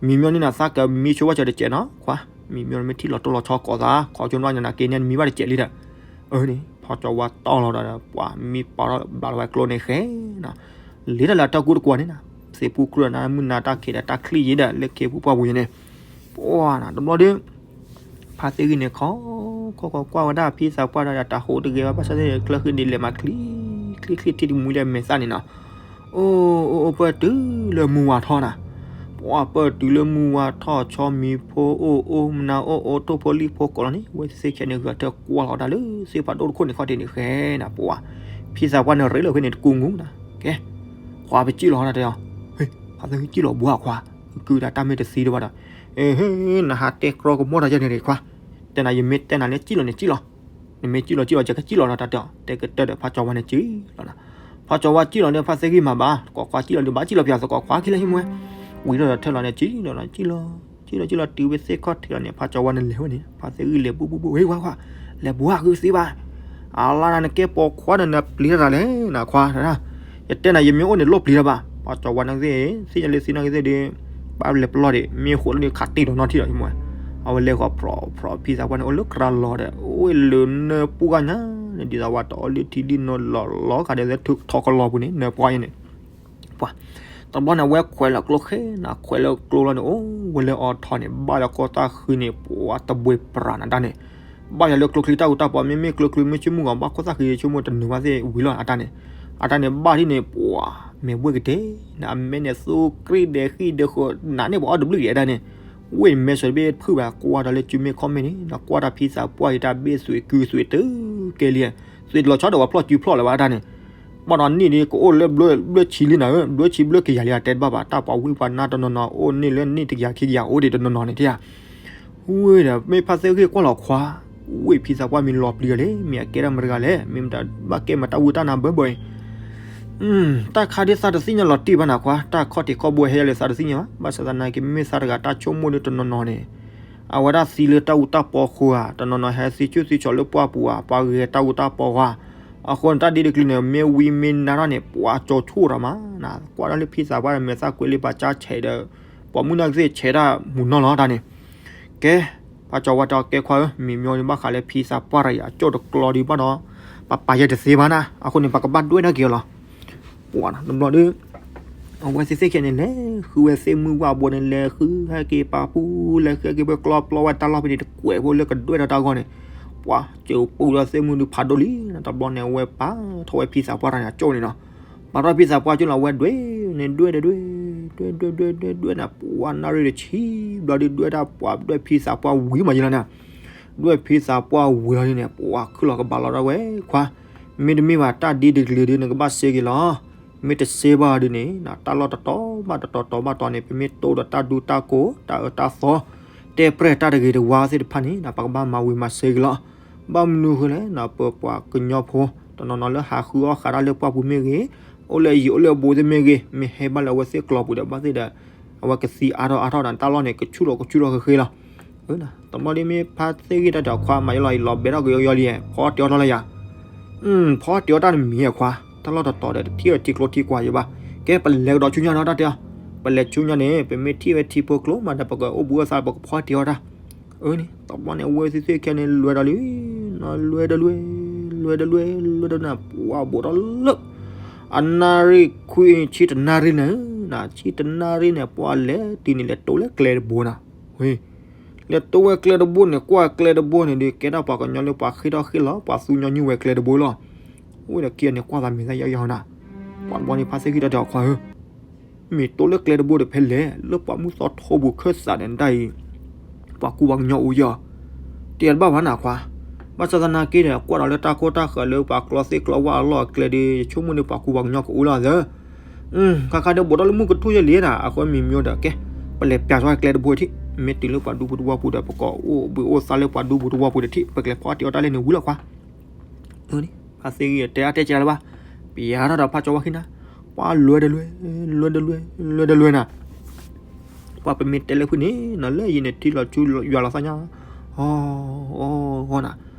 မံမီၢ်န့ၣ်နၤ သးကမံဆိဝဲစၢၤတစဲးနီၤ, ခွါ, မံမီၢ်မ့ၢ်ထံၣ်လီၤတိၢ်လီၤဆီကိးသး, ခိးဆိနွၣ်ညါနၤက့န့ၣ် နမံဘၣ်တစဲးလံဒီး, အန့ၣ် ဖးကၠီၤဝါတီၢ်လီၤဒီး ပှၤမံပာ်ထီၣ်ဘၣ်လီၤဝဲကျိန့ၣ်ဃဲနၤ, လ့တၢ်လၢတၢ်ကူတကွီၤန့ၣ်နၤ, သ့ၣ်ပူၤကြၢးနၤ မုၢ်နၤတၢ်ခံးဒီးတၢ်ချံၣ်ယဲဒီး လၢခ့ပူၤပှၢ်ပူၤယဲန့ၣ်, ပှၤနၤ တဘျီဒီး ဖါသ့ၣ်ဂံၢ်န့ၣ် ခိး ခိး ခိးကွၢ်ဝဲဒၣ်ဖံသးပှၢ်ဒီး တၢ်ဟိးတဂဲၤဘၣ် ဘၣ်ဆၣ်သ့ၣ်န့ၣ် ကျၢၢ်ဃံန့ၣ် လဲၤမၤချံ ချံ ချံ ထံတမှံလၢမဲာ်သၣ်န့ၣ်နီၤ, အိၣ် အိၣ် အိၣ် ပၢၢ်တုၤလၢမုၢ်ဝါထီၣ်နၤ, ပှၤပၢၢ်တုၤလၢမုၢ်ဝါထီၣ် ဆီမံၤဖိအိၣ် အိၣ်မနုၤအိၣ် အိၣ်ထိၣ်ဖိလံၣ်ဖိကိးလီၤန့ၣ် ဝဲသ့ၣ်ခဲန့ၣ် ဂဲၤထၢၣ်ကွၢ်လီၤဝဲဒၣ်လၢသ့ၣ်ဖးဒိၣ်တခိၣ်န့ၣ် ခီၣ်ထံးန့ၣ်ဃဲနၤ ပှၤ ဖံသးပှၢ်န့ၣ် ရ့လိာ်ဖဲန့ၣ်တကူမူနၤ, ကဲ ခွါပစံၣ်လီၤနၤတဲအီၤ, ဟ့ ဖါသ့ၣ်ဂံၢ်စံၣ်လီၤဘှါခွါ, ကုတၢ်တၢ်မ့ၢ်တသံတဘၣ်ဒီး, အ့ ဟ့ နဟးတဲကြီကမိၣ်တၢ်ယဲန့ၣ်ခွါ, တဲနၤ ယမ့ၢ်တဲနၤန့ၣ် စံၣ်လီၤန့ၣ်စံၣ်လီၤ, နမ့ၢ်စံၣ်လီၤစံၣ်လီၤ ယကစံၣ်လီၤနၤတၢ်တဲအီၤ, တဲကတၢၢ်ဒီး ဖါကၠီၤဝါန့ၣ်စံၣ်လီၤနၤ, ဖါကၠီၤဝါစံၣ်လီၤန့ၣ် ဖါသ့ၣ်ဂံၢ်မၤဘၣ် သကိးခွါစံၣ်လီၤန့ၣ် ဘၣ်စံၣ်လီၤပၠးသကိးခွါခံလၢဟံၣ်မူဝဲ, ဝံၤထီၣ်ဒီးထၢၣ်လီၤန့ၣ် စံၣ်လီၤ စံၣ်လီၤ စံၣ်လီၤ တုၤဝဲသ့ၣ်ခီၣ်ထံးလီၤန့ၣ် ဖါကၠီၤဝါန့ၣ်လဲၤဝဲန့ၣ် ဖါသ့ၣ်ဂံၢ်လဲၤဘူးဘူးဘူး ဟ့ ခွါခွါ, လဲၤဘှါဃုသ့ဘၣ်, အလါနၤနကဲပိာ်ခွါဒီးနပျံၤတၢ်လဲၣ်နၤခွါ, ယတဲနၤ ယမ့ၢ်အိၣ်န့ၣ် လိၣ်ပျံၤတၢ်ဘၣ်, ဖါကၠီၤဝါန့ၣ်သ့ၣ် သ့ၣ်ညါလၢသ့ၣ်နီၣ်က့ၤသ့ၣ်ဒီး ဘၣ်လဲၤပလီၢ်ဒီး မ့ၢ်ဃိးလၢန့ၣ် ခးတ့ၢ်ဒီးနီၢ်ထံၣ်ဒီး ယမူဝဲ, အဝဲလဲၤဃီၤဖြီဖြီ ဖံသးပှၢ်န့ၣ် အိၣ်လၢကရၤလီၤဒီး အိၣ်လၢနၢပူၤဂၤညါန့ၣ် ဒ်သိးဝဲတအီၣ်လၢထံဒ်နီၢ်လီၤလီၤဂာ်ဒီး လၢထုးထီကလီၤပူၤန့ၣ် နၢပှၢ်အံၤန့ၣ် ပှၤ တဘျီန့ၣ် အဝဲခွဲးလီၤကျိဃဲနၤ ခွဲးလီၤကျိလီၤန့ၣ် အိၣ်ဝဲလၢအီၤထီၣ်န့ၣ် ဘၣ်လၢခိၣ်သၣ်ဃံန့ၣ် ပှၤတဘှ့ပှၤနၤတၢ်န့ၣ်, ဘၣ်ယၤလၢကျိချံတၢ်အူတၢ်ပီ မ့မ့ၢ်ကျိချံမ့ၢ်ဆိကမိၣ်ဂီၤ ဘၣ်ခိၣ်သၣ်ဃံဆိကမိၣ်တနုာ်ဘၣ်သ့ၣ်ဝံၤလီၤအတၢ်န့ၣ်, အတၢ်န့ၣ် ဘၣ်ဒ်န့ၣ် ပှၤ မဲာ်ဘှ့ၣ်ကတဲာ် နအမဲန့ၣ် သူကြံၣ်ဒဲးဃံၣ်ဒဲးဃိး နးန့ၣ်ပှၤအီၣ်တဘျုးက့ၤအတၢ်န့ၣ်, ဝ့ၢ်မဲာ်ဆှၢတဘ့ၣ်ဖုၣ်ဘၣ် ကွၢ်ဒီးလၢစုမ့ၢ်ခီၣ်မ့ၢ်န့ၣ် နကွၢ်တၢ်ဖံသးပှၢ်အံၤတၢ်ဘ့ၣ်သွံးကုသွံးတုၤကဲလံ, သွံးတလီၤဆီဒီးပှၤဖျီၣ်စုဖျီၣ်လၢၤဘၣ်တၢ်န့ၣ် ဘၣ်ဒီးနံၣ်ဒ်ကအိၣ်လၢဘျၢဆံလံနၤဧၢ, ဘျၢဆံဘျၢကယၤလံ အတဲတဘၣ်ဘၣ်, တၢ်ပှၤဝံပှၤနါတနီၤနီၤအိၣ်န့ၢ်လၢနံၣ်တကယၤခံကယၤအိၣ်ဒံးတနီၤနီၤန့ၣ်ဧါ. ဝံၤဒီး မ့ၢ်ဖါသ့ၣ်ဂံၢ်ကွၢ်လီၤခွါ, ဝံၤဖံသးပှၢ်မ့ၢ်လီၤပျံၤလီၤလဲၣ်, မ့ၢ်အကဲတၢ်မတၤတဂၤလဲၣ်, မ့ၢ်မတၤဘၣ်ကဲမတၤဝံတၢ်နၤဘၢဘၢအံၤ တၢ်ခါဒ်သးတသ့ၣ်ညါလီၤတံၢ်ဘၣ်နၤခွါ, တၢ်ခီၣ်ထံးခီၣ်ဘိဟဲလၢသးတသ့ၣ်ညါဘၣ်, ဘၣ်ဆၣ်သနာ်က့ မ့မ့ၢ်သးတဂၤတၢ်ဆိကမိၣ်ဒ်တနီၤနီၤန့ၣ်, အဝဲဒၣ်သံလၢတၢ်အူတၢ်ပီအဃိဧါ, တနီၤနီၤဟဲသံဆူၣ်သံဆီၤလၢပှၢ်ပူၤဧါ, ပှၤဂဲၤတၢ်အူတၢ်ပီဧါ, အဃိန့ၣ် တၢ်ဒ်တကျိၤန့ၣ် မ့ၢ်ဝံမ့ၢ်နါထီၣ်န့ၣ် ပှၤကၠီၤဆိၣ်တၢ်မးနၤ, ကွၢ်တၢ်လၢဖံသးပှၢ်ဒီး မဲာ်သၣ်ကွဲးလံ ပှၤကၠါဆဲးဒီး ပိာ်မုၣ်နာ်က့သ့ၣ်ဆဲးတၢ်မူနီၢ်လီၤတၢ်န့ၣ်, ကဲ ဖါကၠီၤဝါတဲအီၤ ကဲခွါဧၢ, မံမီၢ်န့ၣ်ဘၣ်ဃးလၢဖံသးပှၢ်တဂၤအံၤ အကၠိၣ်တကျီဒံးဘၣ်ဒီး ပပာ်ယဲတသ့ဘၣ်နၤ, အဃိန့ၣ် ပကဘၣ်ဒွဲၣ်ဒၣ်က့ၤအီၤလီၤ. ပှၤတဘျီဒီး အဝဲသ့ၣ်သ့ၣ်ခံန့ၣ် လဲၤဃုဝဲသ့ၣ်မုၢ်ဝၣ်ဘိန့ၣ် လဲၤဃုဟဲက့ၤပာ်ဖှိၣ် လဲၤဃုဟဲက့ၤပကျီပျီဝဲတၢ်လီၢ်ဖဲန့ၣ် တကွဲးဖိလၢကဒွဲၣ်ထီၣ်တၢ်ဂီၢ်န့ၣ်, ပှၤစၢၤပူဒီးသ့ၣ်မုၢ်ဒုးဖးဒိၣ်လံ. တဘျီန့ၣ် အဝဲပာ်ထီၣ်ဝဲဖံသးပှၢ်တၢ်န့ၣ်အကၠိၣ်န့ၣ်နီၤ, ပာ်ထီၣ်ဖံသးပှၢ်ကၠိၣ်လီၤ အဝဲဒွဲၣ်န့ၣ် ဒွဲၣ်ဒွဲၣ်ဒွဲၣ် ဒွဲၣ်ဒွဲၣ်ဒွဲၣ်ဒွဲၣ်ဒွဲၣ်န့ၣ် ပှၤနၣ်ရံၣ်တဆံဘျီဒုး ဒွဲၣ်တၢ်ပှၤဒွဲၣ်ဖံသးပှၢ်ဝံၤမးယလီၤန့ၣ် ဒွဲၣ်ဖံသးပှၢ်ဝံၤလီၤဒ်န့ၣ် ပှၤခုၣ်လီၤကဘၣ်လီၤဒၣ်ဝဲခွါ, မ့တမ့ၢ်ဘၣ်တၢ်ဒ်တကလုာ်ဒ်န့ၣ် ကဘၣ်စ့က့ၤလီၤ. မ့ၢ်တစ့ဘၣ်ဒ်န့ၣ် တၢ်လီၢ်တတီၤဘၣ်တတီၤတီၤဘၣ်တီၤန့ၣ် ပမ့ၢ်တိၢ်ဒီးတၢ်ဒူတၢ်ကိၢ် တၢ်အၢတၢ်သီ တဲပြဲၢ်တၢ်တဂ့ၤတဝါသ့ၣ်တဖၣ်န့ၣ် ပကဘၣ်မၤဝံၤမၤစ့က့ၤလီၤ. ဘၣ်မနုၤဃိလဲၣ်န့ၣ် ပပှၤကညီဖိ တနီၤနီၤလၢဟးဃုအီၣ်ဃးတၢ်လၢပှၢ်ပူၤမ့ၢ်ဂ့ၤ, အိၣ်လၢအယံၤအိၣ်လၢအဘူးသ့ၣ်မ့ၢ်ဂ့ၤ, မ့ၢ်ဟဲဘၣ်လၢအဝဲသ့ၣ်ကျီၤပူၤဒီး ဘၣ်သ့ၣ်ဒီး အဝဲကသံအါထီၣ်အါထီၣ်ဒီး တၢ်လီၢ်န့ၣ် ကဆူၣ်လီၤကဆူၣ်လီၤဃ့ဃ့လီၤ. တဘျီဒ်မ့ၢ်ဖါသ့ၣ်ဂံၢ်တၢ်ဒီးခွါမၤယလီၤအံၤ လီၤဘဲထီၣ်ကယီယီလံ, ဖီတ့အီၣ်ထီၣ်လၢယၤ, ဖီတ့အီၣ်တၢ်တမံၤအခွါ, တၢ်လီၢ်တတီၤဒီးတထံၣ်ဝဲထံကျိထံကွာ်ယၤဘၣ်. ကဲပလဲၤကဒီးဆူညါနီၤတၢ်တဲအီၤ, ပလဲၤဆူညါန့ၣ် ပမ့ၢ်ထံၣ်ဝဲထံဖိကျိမးဒီး ပကအိၣ်ဘှံးအိၣ်သါ ပကဖီတ့အီၣ်တၢ်. အန့ၣ် တဘျီန့ၣ် အဝဲသ့ၣ်သ့ၣ်ခဲန့ၣ် လဲၤဒီးလံ, လဲၤဒီးလဲၤ, လဲၤဒီးလဲၤ, လဲၤဒီးန့ၣ် ပှၤဘူးထီၣ်လၢ အနၣ်ရံၣ်ခွံဆံတနၣ်ရံၣ်န့ၣ်, ဆံတနၣ်ရံၣ်န့ၣ် ပှၤလဲၤတုၤန့ၣ်လဲၤတိၤလၢကျဲတဘိနီၤ, ဝ့ၢ် လဲၤတိၤဝဲကျဲတဘိန့ၣ် ကွၢ်ကျဲတဘိန့ၣ်ဒီး ကဲထီၣ်ပှၤကညီလၢပှၤဃ့ၢ်ထီၣ်ဃ့ၢ်လီၤ ပှၤသူညီနုၢ်ဝဲကျဲတဘိလီၤ. အိၣ်ဒီးခံဂၤန့ၣ် ကွၢ်သးမံၤသးယီယီနီၤ, ပှၤတဘျီန့ၣ် ဖါသ့ၣ်ဂံၢ်တၢ်တဲအီၤခွါဧၢ, မ့ၢ်တိၤလၢကျဲတဘိဒီးဖဲလဲၣ် လၢပှၤမုၢ်သီထိပူၤခၢၣ်သးန့ၣ်တၢ်အံၤ ပှၤကူပှၤကညီအိၣ်ယီၤ, တဲတဘၣ်ဘၣ်နၤခွါ, ဘၣ်ဆၣ်သနာ်က့ဒီး ကွၢ်ဒီးလၢတၢ်ခိတၢ်ဃၢၤလၢပှၤကျီသ့ၣ်ကျီဝၣ်အလီၢ်အကျဲဒီး ယဆိကမိၣ်န့ၣ် ပှၤကူပှၤကညီကအိၣ်လီၤသၢ ခါခါဒီးဘူးထီၣ်လၢမုၢ်ကထူၣ်ယဲလံနၤ, အဃိမ့ၢ်မ့ၢ်ဒီးကဲ, ပလဲၤပျးထီၣ်ကျဲတဘိထံး, မ့ၢ်တုၤလၢပှၤဒူပူၤသဝီပူၤဒီး ပကအိၣ်ဘှံးအိၣ်သါလၢပှၤဒူပူၤသဝီပူၤဒီးထံး, ပကလဲၤဖီတ့အီၣ်တၢ်လၢန့ၣ်ဝံၤလီၤခွါ. ဖါသ့ၣ်ဂံၢ်တဲအါတဲကဲလၢၤဘၣ်, ပျးထီၣ်ဒီးဖါကၠီဝါခံနၤ, ပှၤလဲၤတလဲၤ, လဲၤတလဲၤ, လဲၤတလဲၤနၤ ပှၤပမ့ၢ်တဲလၢဖုန့ၣ်နီၤ လၢယံၤန့ၣ်ထံလီၤဆူယွၤလီၤသးညါ, အီၤ, အီၤ, အီၤ, အီၤနၤ,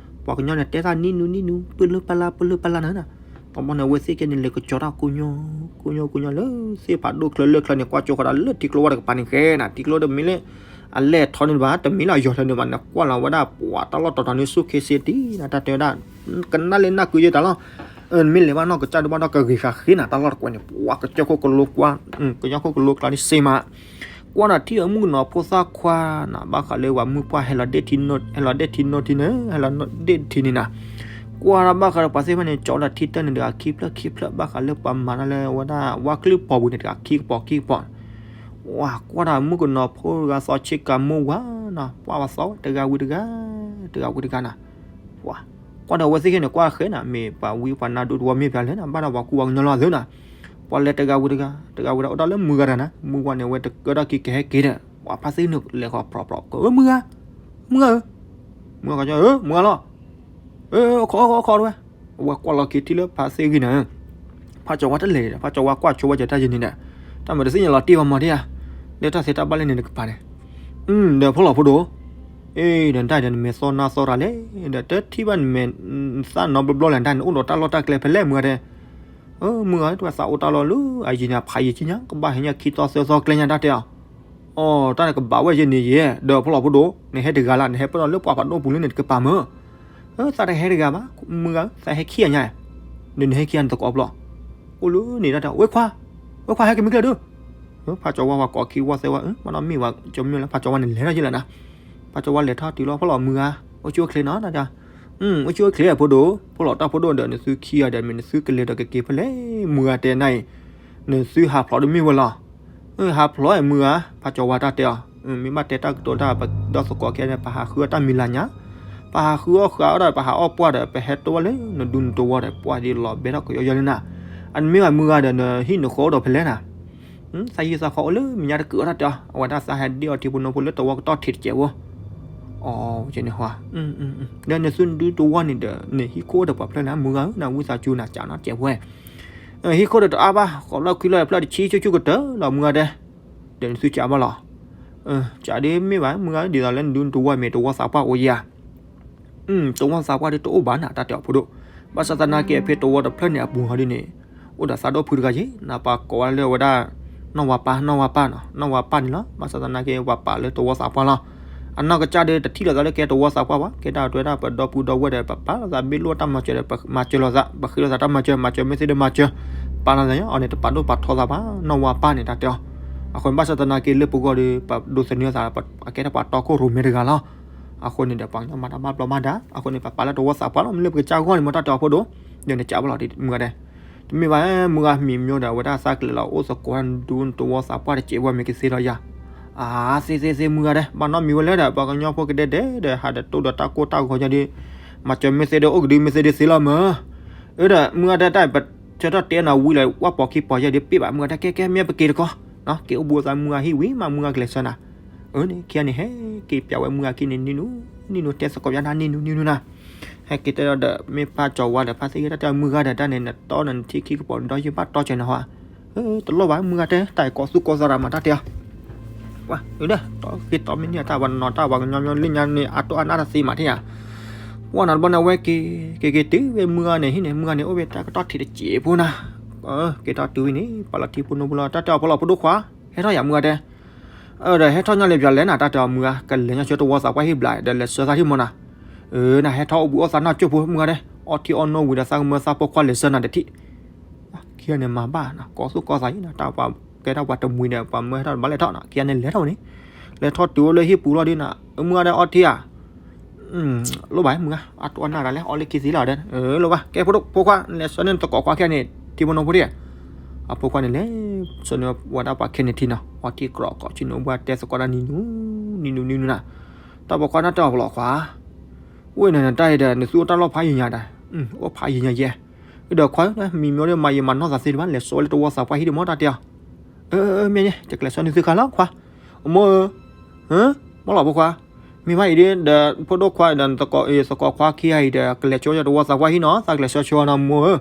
ပှၤကညီန့ၣ်တဲသးနံၣ်နူနံၣ်နူ ပလၢပလၢ ပလၢပလၢနၤ, တဘျီန့ၣ် အဝဲသ့ၣ်ကဲန့ၣ် လဲၤကစီၤတၢ်ကိညိ, ကိညိ ကိညိလၢသ့ၣ်ဖးဒိၣ်ချၢလၢချၢန့ၣ် ကွၢ်ကၠိဃီၤဒီးလၢထံကျိဝါတကပၤန့ၣ်ဃဲနၤ, ထံကျိတမ့ၢ်လၢ အလဲၢ်ထီန့ၣ်ဘၣ်, တမ့ၢ်လၢအယီၤထီန့ၣ်ဘၣ်, နကွၢ်လီၤဝဲဒၣ် ပှၤတၢ်လီၢ်တတီၤန့ၣ် ဆူၣ်ခ့စ့တံၢ်နၤ, တၢ်တဲဝဲဒၣ် ကနၣ်လၢနၢ်ကုယဲတၢ်လီၤ, နမ့ၢ်လဲၤဘၣ်နီၢ်ကစၢ်ဒိၣ်ဘၣ်ဒီးကဂ့ၤဃာ်ဃ့နၤ, တၢ်လီၢ်တကွဲးန့ၣ် ပှၤကစၢၢ်ခိၣ်ကလိကွၢ်, ကညီခိၣ်ကလိကျါန့ၣ်စ့မး, ကွၢ်ဒီးထံၣ်အမုၣ်ကနီၤဖိသၣ်ခွါနၤ, ဘၣ်ဃးလၢပှၤမုၢ်ပှၢ်ဟဲလီၤဒ့ၣ်ထံ, ဟဲလီၤဒ့ၣ်ထံနီၢ်ထံန့ၣ်, ဟဲလီၤဒ့ၣ်ထံန့ၣ်နၤ, ကွၢ်ဒီးဘၣ်ဃးဒီးပှၤသ့ၣ်တဖၣ်န့ၣ် ကၠီဒီးထံတၢၢ်န့ၣ် တဂၤခံဖျၢၣ်ခံဖျၢၣ်, ဘၣ်ဃးလၢပှၤမၤတၢ်လၢဝဲဒၣ် ဝါကျုၢ်ပီၤပူၤန့ၣ် တဂၤခံကပီၤခံကပီၤ, ဝၤကွၢ်ဒီးမုၣ်ကနီၤဖိတဂၤသီဆ့ကၤမိၢ်ဝၤနၤ, ပှၤပှၤသီဝဲတဂၤဝံၤတဂၤ, တဂၤဝံၤတဂၤနၤ, ပှၤကွၢ်ဒီးအဝဲသ့ၣ်ခဲန့ၣ် ကွၢ်ဃဲနၤ, မ့ၢ်ပှၤဝံပှၤနါဒူသဝီမ့ၢ်ပှၤလဲၣ်နၤ, ဘၣ်ဒီးပှၤကူပှၤကညီလီၤသ့နၤ, ပှၤလဲၤတဂၤဝံၤတဂၤ, တဂၤဝံၤတဂၤ အိၣ်ဒီးလၢမုၢ်ဂၤတဂၤနၤ, မုၢ်ဝၤန့ၣ် အဝဲတကၢထီၣ်ခံကဟဲက့ၤဒီး ပှၤဖါသ့ၣ်ဂံၢ်န့ၣ် လဲၤဃီၤပြီပြီ, မုၢ်ဂၤ, မုၢ်ဂၤဧၢ, မုၢ်ဂၤကီ, မုၢ်ဂၤလီၤ အခီ အခီ အခီတဝဲ, အဝဲကွၢ်လီၤက့ၤထံၣ်လၢဖါသ့ၣ်ဂံၢ်န့ၣ်, ဖါကၠီဝါတလဲၤဒီး ဖါကၠီဝါကွၢ်ဆိဝဲကၠီတၢ်ယံၤန့ၣ်ဒီး, တၢ်မၤတသ့ၣ်ညါလီၤတံၢ်ဝဲမီၤဒံဧါ, လၢတၢ်သ့တၢ်ဘၣ်လဲၣ်န့ၣ်တကပၤန့ၣ်, ဒီးဖိလီၤဖိဒိၣ်, အ့ ဒီးနတၢ်ဒီးနမဲာ်သီနါသီတၢ်လဲၣ်, ဒီးတထံၣ်ဘၣ်နမဲာ်သၣ်နီဘျီဘျီလဲၣ် နတၢ်န့ၣ်အိၣ်ဒီးတၢ်လီၢ်တၢ်ကျဲဖဲလဲၣ်မုၢ်ဂၤတဲ, မုၢ်ဂၤ တဝဲသးအိၣ်တၢ်လီၢ်လၢအယံၤန့ၣ် အဖးယံၤကံညါ ကဘၣ်ဟဲညါခံသီသၢသီကျဲညါတၢ်တဲအီၤ, အီ တၢ်န့ၣ်ကဘၣ်ဝဲယဲန့ၣ်ယဲ, ဒီးဖိလီၤဖိဒိၣ် နဟဲတဂၤလၢ် နဟဲပၢၢ်ထီၣ်လၢပှၤဖးဒိၣ်ပူၤလၢန့ၣ်တကပၤမၢ်, သးတဟဲတဂၤဘၣ် မုၢ်ဂၤ သးဟဲခံဂၤညါ, ဒီးနဟဲခံဂၤနသကိးဖျီ, အိၣ်လၢန့ၣ်တၢ်တဲ ဝဲခွါ, ဝဲခွါဟဲကမံၤကျဲဒုး, ဖါကၠီဝါဝဲကိးခံဝီသၢဝီ မ့ၢ်နီၢ်မ့ၢ်ဝဲ ကၠီမ့ၢ်လၢ ဖါကၠီဝါန့ၣ်လဲၤထီၣ်ယဲလၢၤနၤ, ဖါကၠီဝါလဲၤထီၣ်တုၤလီၤ ဖိလီၤမုၢ်ဂၤ, အိၣ်ဆူၣ်အိၣ်ချ့နီၤ တၢ်တဲ အိၣ်ဆူၣ်အိၣ်ချ့ဖိဒိၣ်, ဖိလီၤတၢ်ဖိဒိၣ်ဒီး နသုခံဂၤဒီး မ့ၢ်နသုကလဲၤဒီးကက့ၤဖဲလဲၣ် မုၢ်ဂၤတဲနၤအံၤ, နသုဟးဖျိးတမ့ၢ်ဝဲလီၤ, ဟးဖျိးမုၢ်ဂၤ, ဖါကၠီဝါတၢ်တဲအီၤ, မ့ၢ်ဘၣ်တဲတၢ်ကတိၤတၢ် ပဒီသကိးခဲန့ၣ် ပဟးဃုအီၣ်တၢ်မံၤလၢ်ညါ, ပဟးဃုအီၣ်ဃုအီၣ်ဒီး ပဟဲတိၢ်ဝဲလၢနဒူနတဝီဒီး ပှၤဒ်လီၤဘဲထီၣ်ကယီယီလၢနၤ, အနမ့ၢ်ဘၣ်မုၢ်ဂၤဒီး နဟံၣ်နဃီအိၣ်ဒီးဖဲလဲၣ်နၤ သးဟံၣ်သးဃီအိၣ်လၢမဲာ်ညါတကုာ်အီၤတၢ်တဲအီၤ, အဝဲဒၣ်သးဟဲဒ့အီၤထံဖိနိဖိလၢတဝီကတီၢ်ထံးတစဲးဖိ, အီ ကန့ၣ်ဟီ, ဒီးနသုဒူတဝီန့ၣ်ဒီး နဟံၣ်ခိၣ်အိၣ်ဒီးပှၤဖျၢၣ်နၤ မုၢ်ဂၤဧၢ နဝံသးစူၤနၤ ကးနီတစဲးဖိဝဲ, ဟံၣ်ခိၣ်ဒီးတအါဘၣ် ဃီးဖျၢၣ်ခွံဖျၢၣ်ဖျၢၣ်တဆံဆူၣ်ဆူၣ်ကတၢၢ်လီၤ မုၢ်ဂၤတဲ, ဒီးနသုကးဘၣ်လီၤ, ကးဒ်မ့ၢ်ဘၣ် မုၢ်ဂၤ ဒ်သိးလၢနဒူနတဝီမ့ၢ်တဝီသးပှၢ်အိၣ်ယၤ တဝီသးပှၢ်ဒ်တအိၣ်ဘၣ်နၤ တၢ်တဲအီၤဖိဒိၣ်, ဘၣ်ဆၣ်သနာ်က့ ဖဲတဝီတဖျၢၣ်န့ၣ်အပူၤဟီဒ်န့ၣ်, အိၣ်ဒီးသးဒီဖုတဂၤယ့ၤ နပှၤကိးဝဲလၢဝဲဒၣ် နီၢ်ဝါပၢ် နီၢ်ဝါပၢ်နီၤ နီၢ်ဝါပၢ်န့ၣ်လီၤ, ဘၣ်ဆၣ်သနာ်က့ ဝါပၢ်လၢတဝီသးပှၢ်လီၤ, အနီၢ်ကစၢ်ဒီးတထံၣ်လိာ်သးလၢကဲတဝီသးပှၢ်ဘၣ်, ကဲဒၣ်တဲဝဲဒၣ်ပဒီပုၢ်ဒီဝဲၢ်ဒီး ပပာ်လိာ်သးဘ့ၣ်လိာ်တၢ်မၤစၢၤဒီး ပမၤစၢၤလိာ်သး ပဃ့လိာ်သးတၢ်မၤစၢၤ မၤစၢၤမ့ၢ်သ့ဒီးမၤစၢၤ, ပာ်လီၤသးညီ အီၤန့ၣ် တပာ်ဒိၣ်ပာ်ထီသးဘၣ် နီၢ်ဝါပၢ်န့ၣ် တၢ်တဲအီၤ. အဃိန့ၣ် ဘၣ်ဆၣ်သနာ်က့လၢပဂီၢ်ဒီး ပဒိးသန့ၤသး အကဲထီၣ်ပှၤတီခိၣ်ရိၣ်မဲတဂၤလီၤ. အဃိန့ၣ်ဒီး ပှၤကညီမၤတၢ်ဘၣ်ဘျီမၤဒါ အဃိန့ၣ် ပပာ်လၢတဝီသးပှၢ်လီၤ မ့ၢ်လၢပကစၢ်ဂီၢ်န့ၣ် မ့ၢ်တၢ်တဲအီၤဖိဒိၣ်, ဒီးနကးဘၣ်လီၤဒ်မုၢ်ဂၤဒဲး တမ့ၢ်ဘၣ် မုၢ်ဂၤမံၤမ့ၢ်ဒီး အဝဲဒၣ်သးကလဲၤလီၤအိၣ်သကိးဒူတဝီသးပှၢ်တစဲးဖိမ့ၢ်ကသ့လီၤယၤ, အါ သ့သ့သ့ မုၢ်ဂၤဒဲး ဘၣ်နီတမံၤဝဲလဲၣ်ဒီး ပှၤကညီဖိကဒဲဒဲးဒီး ဟးဒီးတိၢ်ဒီးတၢ်ကိၢ်တၢ်ဂီၤယၤဒီး မၤစၢၤမ့ၢ်သ့ဒီး အိၣ်ကဒုမ့ၢ်သ့ဒီးသ့လီၤမၢ်. အၢဒီး မုၢ်ဂၤဒဲး တၢ်ပ ဆၢထီၣ်တဲနၤဝံၤလၢ ဝၣ်ပိာ်ခံပိာ်ယဲဒီး ပ့ၢ်ဘၣ်မုၢ်ဂၤဒဲး ကဲကဲ မ့ၢ်ပက့ၤတကီၢ်, က့ၤအိၣ်ဘူးအသး မုၢ်ဂၤဟံၣ်ဝံၤမး မုၢ်ဂၤကလဲၤဆှၢနၤ. အၢန့ၣ် ခံဂၤန့ၣ် ဟဲက့ၤပျးဝဲမုၢ်ဂၤခံန့ၣ် နံၤနူၤ နံၤနူၤ တဲသကိးယါနၤ နံၤနူၤနံၤနူၤနၤ. ဟဲက့ၤတဲဒီး မ့ၢ်ဖးကၠီၤဝါဒီး ဖးသ့ၣ်ဂ့ၤ တၢ်တဲအီၤ မုၢ်ဂၤဒီး တၢ်န့ၣ် နတီနထံခံကပီၤ နဒီယုၢ်ဘၣ်တီကၠီၤန့ၣ်ဟီဧါ. တလိၣ်ဘၣ် မုၢ်ဂၤတဲ တၢ်အံၤကိးသူၣ်ကိးသးရၤမး တၢ်တဲအီၤ ပှၤအၢဒီး တီဃ့တီမ့ၢ်န့ၢ်အတၢ် ပှၤနီၤတၢ် ပှၤကညီညီလၢညါန့ၣ် အတိၢ်အနၢ်တသ့မးထံၣ်ဧါ. ပှၤနီၤတဘျီန့ၣ် အဝဲက့ၤ က့ၤက့ၤတုၤဝဲမုၢ်ဂၤန့ၣ်ဟံၣ်န့ၣ် မုၢ်ဂၤန့ၣ် အိၣ်ဝဲတၢ်ကတီၢ်ထံးတစဲးဖိနၤ. က့ၤထီၣ်တုၤဝဲန့ၣ် ပှၤလီၤထံဖိနိဖိလီၤ တၢ်တဲအီၤ ဖိလီၤဖိဒိၣ်ခွါ ဟဲထီၣ်ယၤမုၢ်ဂၤတဲ ဒီးဟဲထီၣ်ညီလၢပျၢၤလဲၣ်နၤ တၢ်တဲအီၤ မုၢ်ဂၤ ကလဲၤညီဆၢတဝီသးပှၢ်ဟံၣ်ဘျး ဒီးလဲၤဆှၢသးထံၣ်မီၤနၤ. အၢ နဟဲထီၣ်အိၣ်ဘူးအီၣ်သးနီၢ်ကၠိဖိ မုၢ်ဂၤတဲ အီထံအီနိဝံၤဒီး သးကမၢသးဖိခွါလဲၤဆှၢနၤတထံၣ်. ခံဂၤန့ၣ်မၤဘၣ်နၤ ကိးသူၣ်ကိးသးအံၤနၤ တၢ်ပှၤကဲထီၣ်ပှၤတမှံၤဒီး ပှၤမၢဟဲထီၣ်ဘၣ်လဲၤထီၣ်နၤ ခံဂၤန့ၣ်လဲၤထီၣ်ဝဲန့ၣ် လဲၤထီၣ်တုၤအိၣ်လၢဟံၣ်ပူၤလီၤဒ်နၤ မုၢ်ဂၤဒီးအီထံဧါ လိၣ်ဘၣ်မုၢ်ဂၤ အတိၢ်အနၢ်ဒၣ်လဲၣ် အီလၢခံသ့လီၤဒီး လိၣ်ဘၣ် ကဲဖိဒိၣ်ဖိခွါ လဲၤဆှၢန့ၢ်နသကိးခွါခံဂၤန့ၣ် ထံဖိနိဖိဒံးဧါ. အဖိခွါန့ၣ်လဲၤဆှၢန့ၢ်ဝဲဒၣ်ပှၤခဲန့ၣ်ထံနီၤ အီထံကြီးကြီး ဆ့ၣ်နီၤဘှါတဲသကိးတၢ်နံၤနူၤ နံၤနူၤနံၤနူၤနၤ. တၢ်ပိာ်ခွါန့ၣ်တဲအီၤ ဖိလီၤခွါ ဝဲန့ၣ်နတၢ်အံၤဒီး နသုအိၣ်တၢ်လီၢ်ဖးယံၤညါဒီး အိၣ်ဖးယံၤညါယဲ ဒီးခွါဧၢ မံၤမ့ၢ်ဒီးမၤယံၤမၤနီၢ်သးသ့တဘၣ် လဲၤစိာ်ဝဲလၢတဝီသးပှၢ်ဟံၣ်ဒံးမ့ၢ်တၢ်တဲအီၤ. အၢ မ့ၢ်န့ၣ် ယကလဲၤစိာ်န့ၢ်သုခါလီၤခွါ. အမိၢ်ဧၢ မ့ၢ်လီၤဖိခွါ မ့ၢ်ဘၣ်အံၤဒီး ဒီးဖိဒိၣ်ခွါဒီး သကိးခွါခံဂၤအံၤဒီး ကလဲၤဆိယတဝီသးပှၢ်ဟံၣ်နီၤ သးကလဲၤဆှၢဆိနီၤ မိၢ်ဧၢ.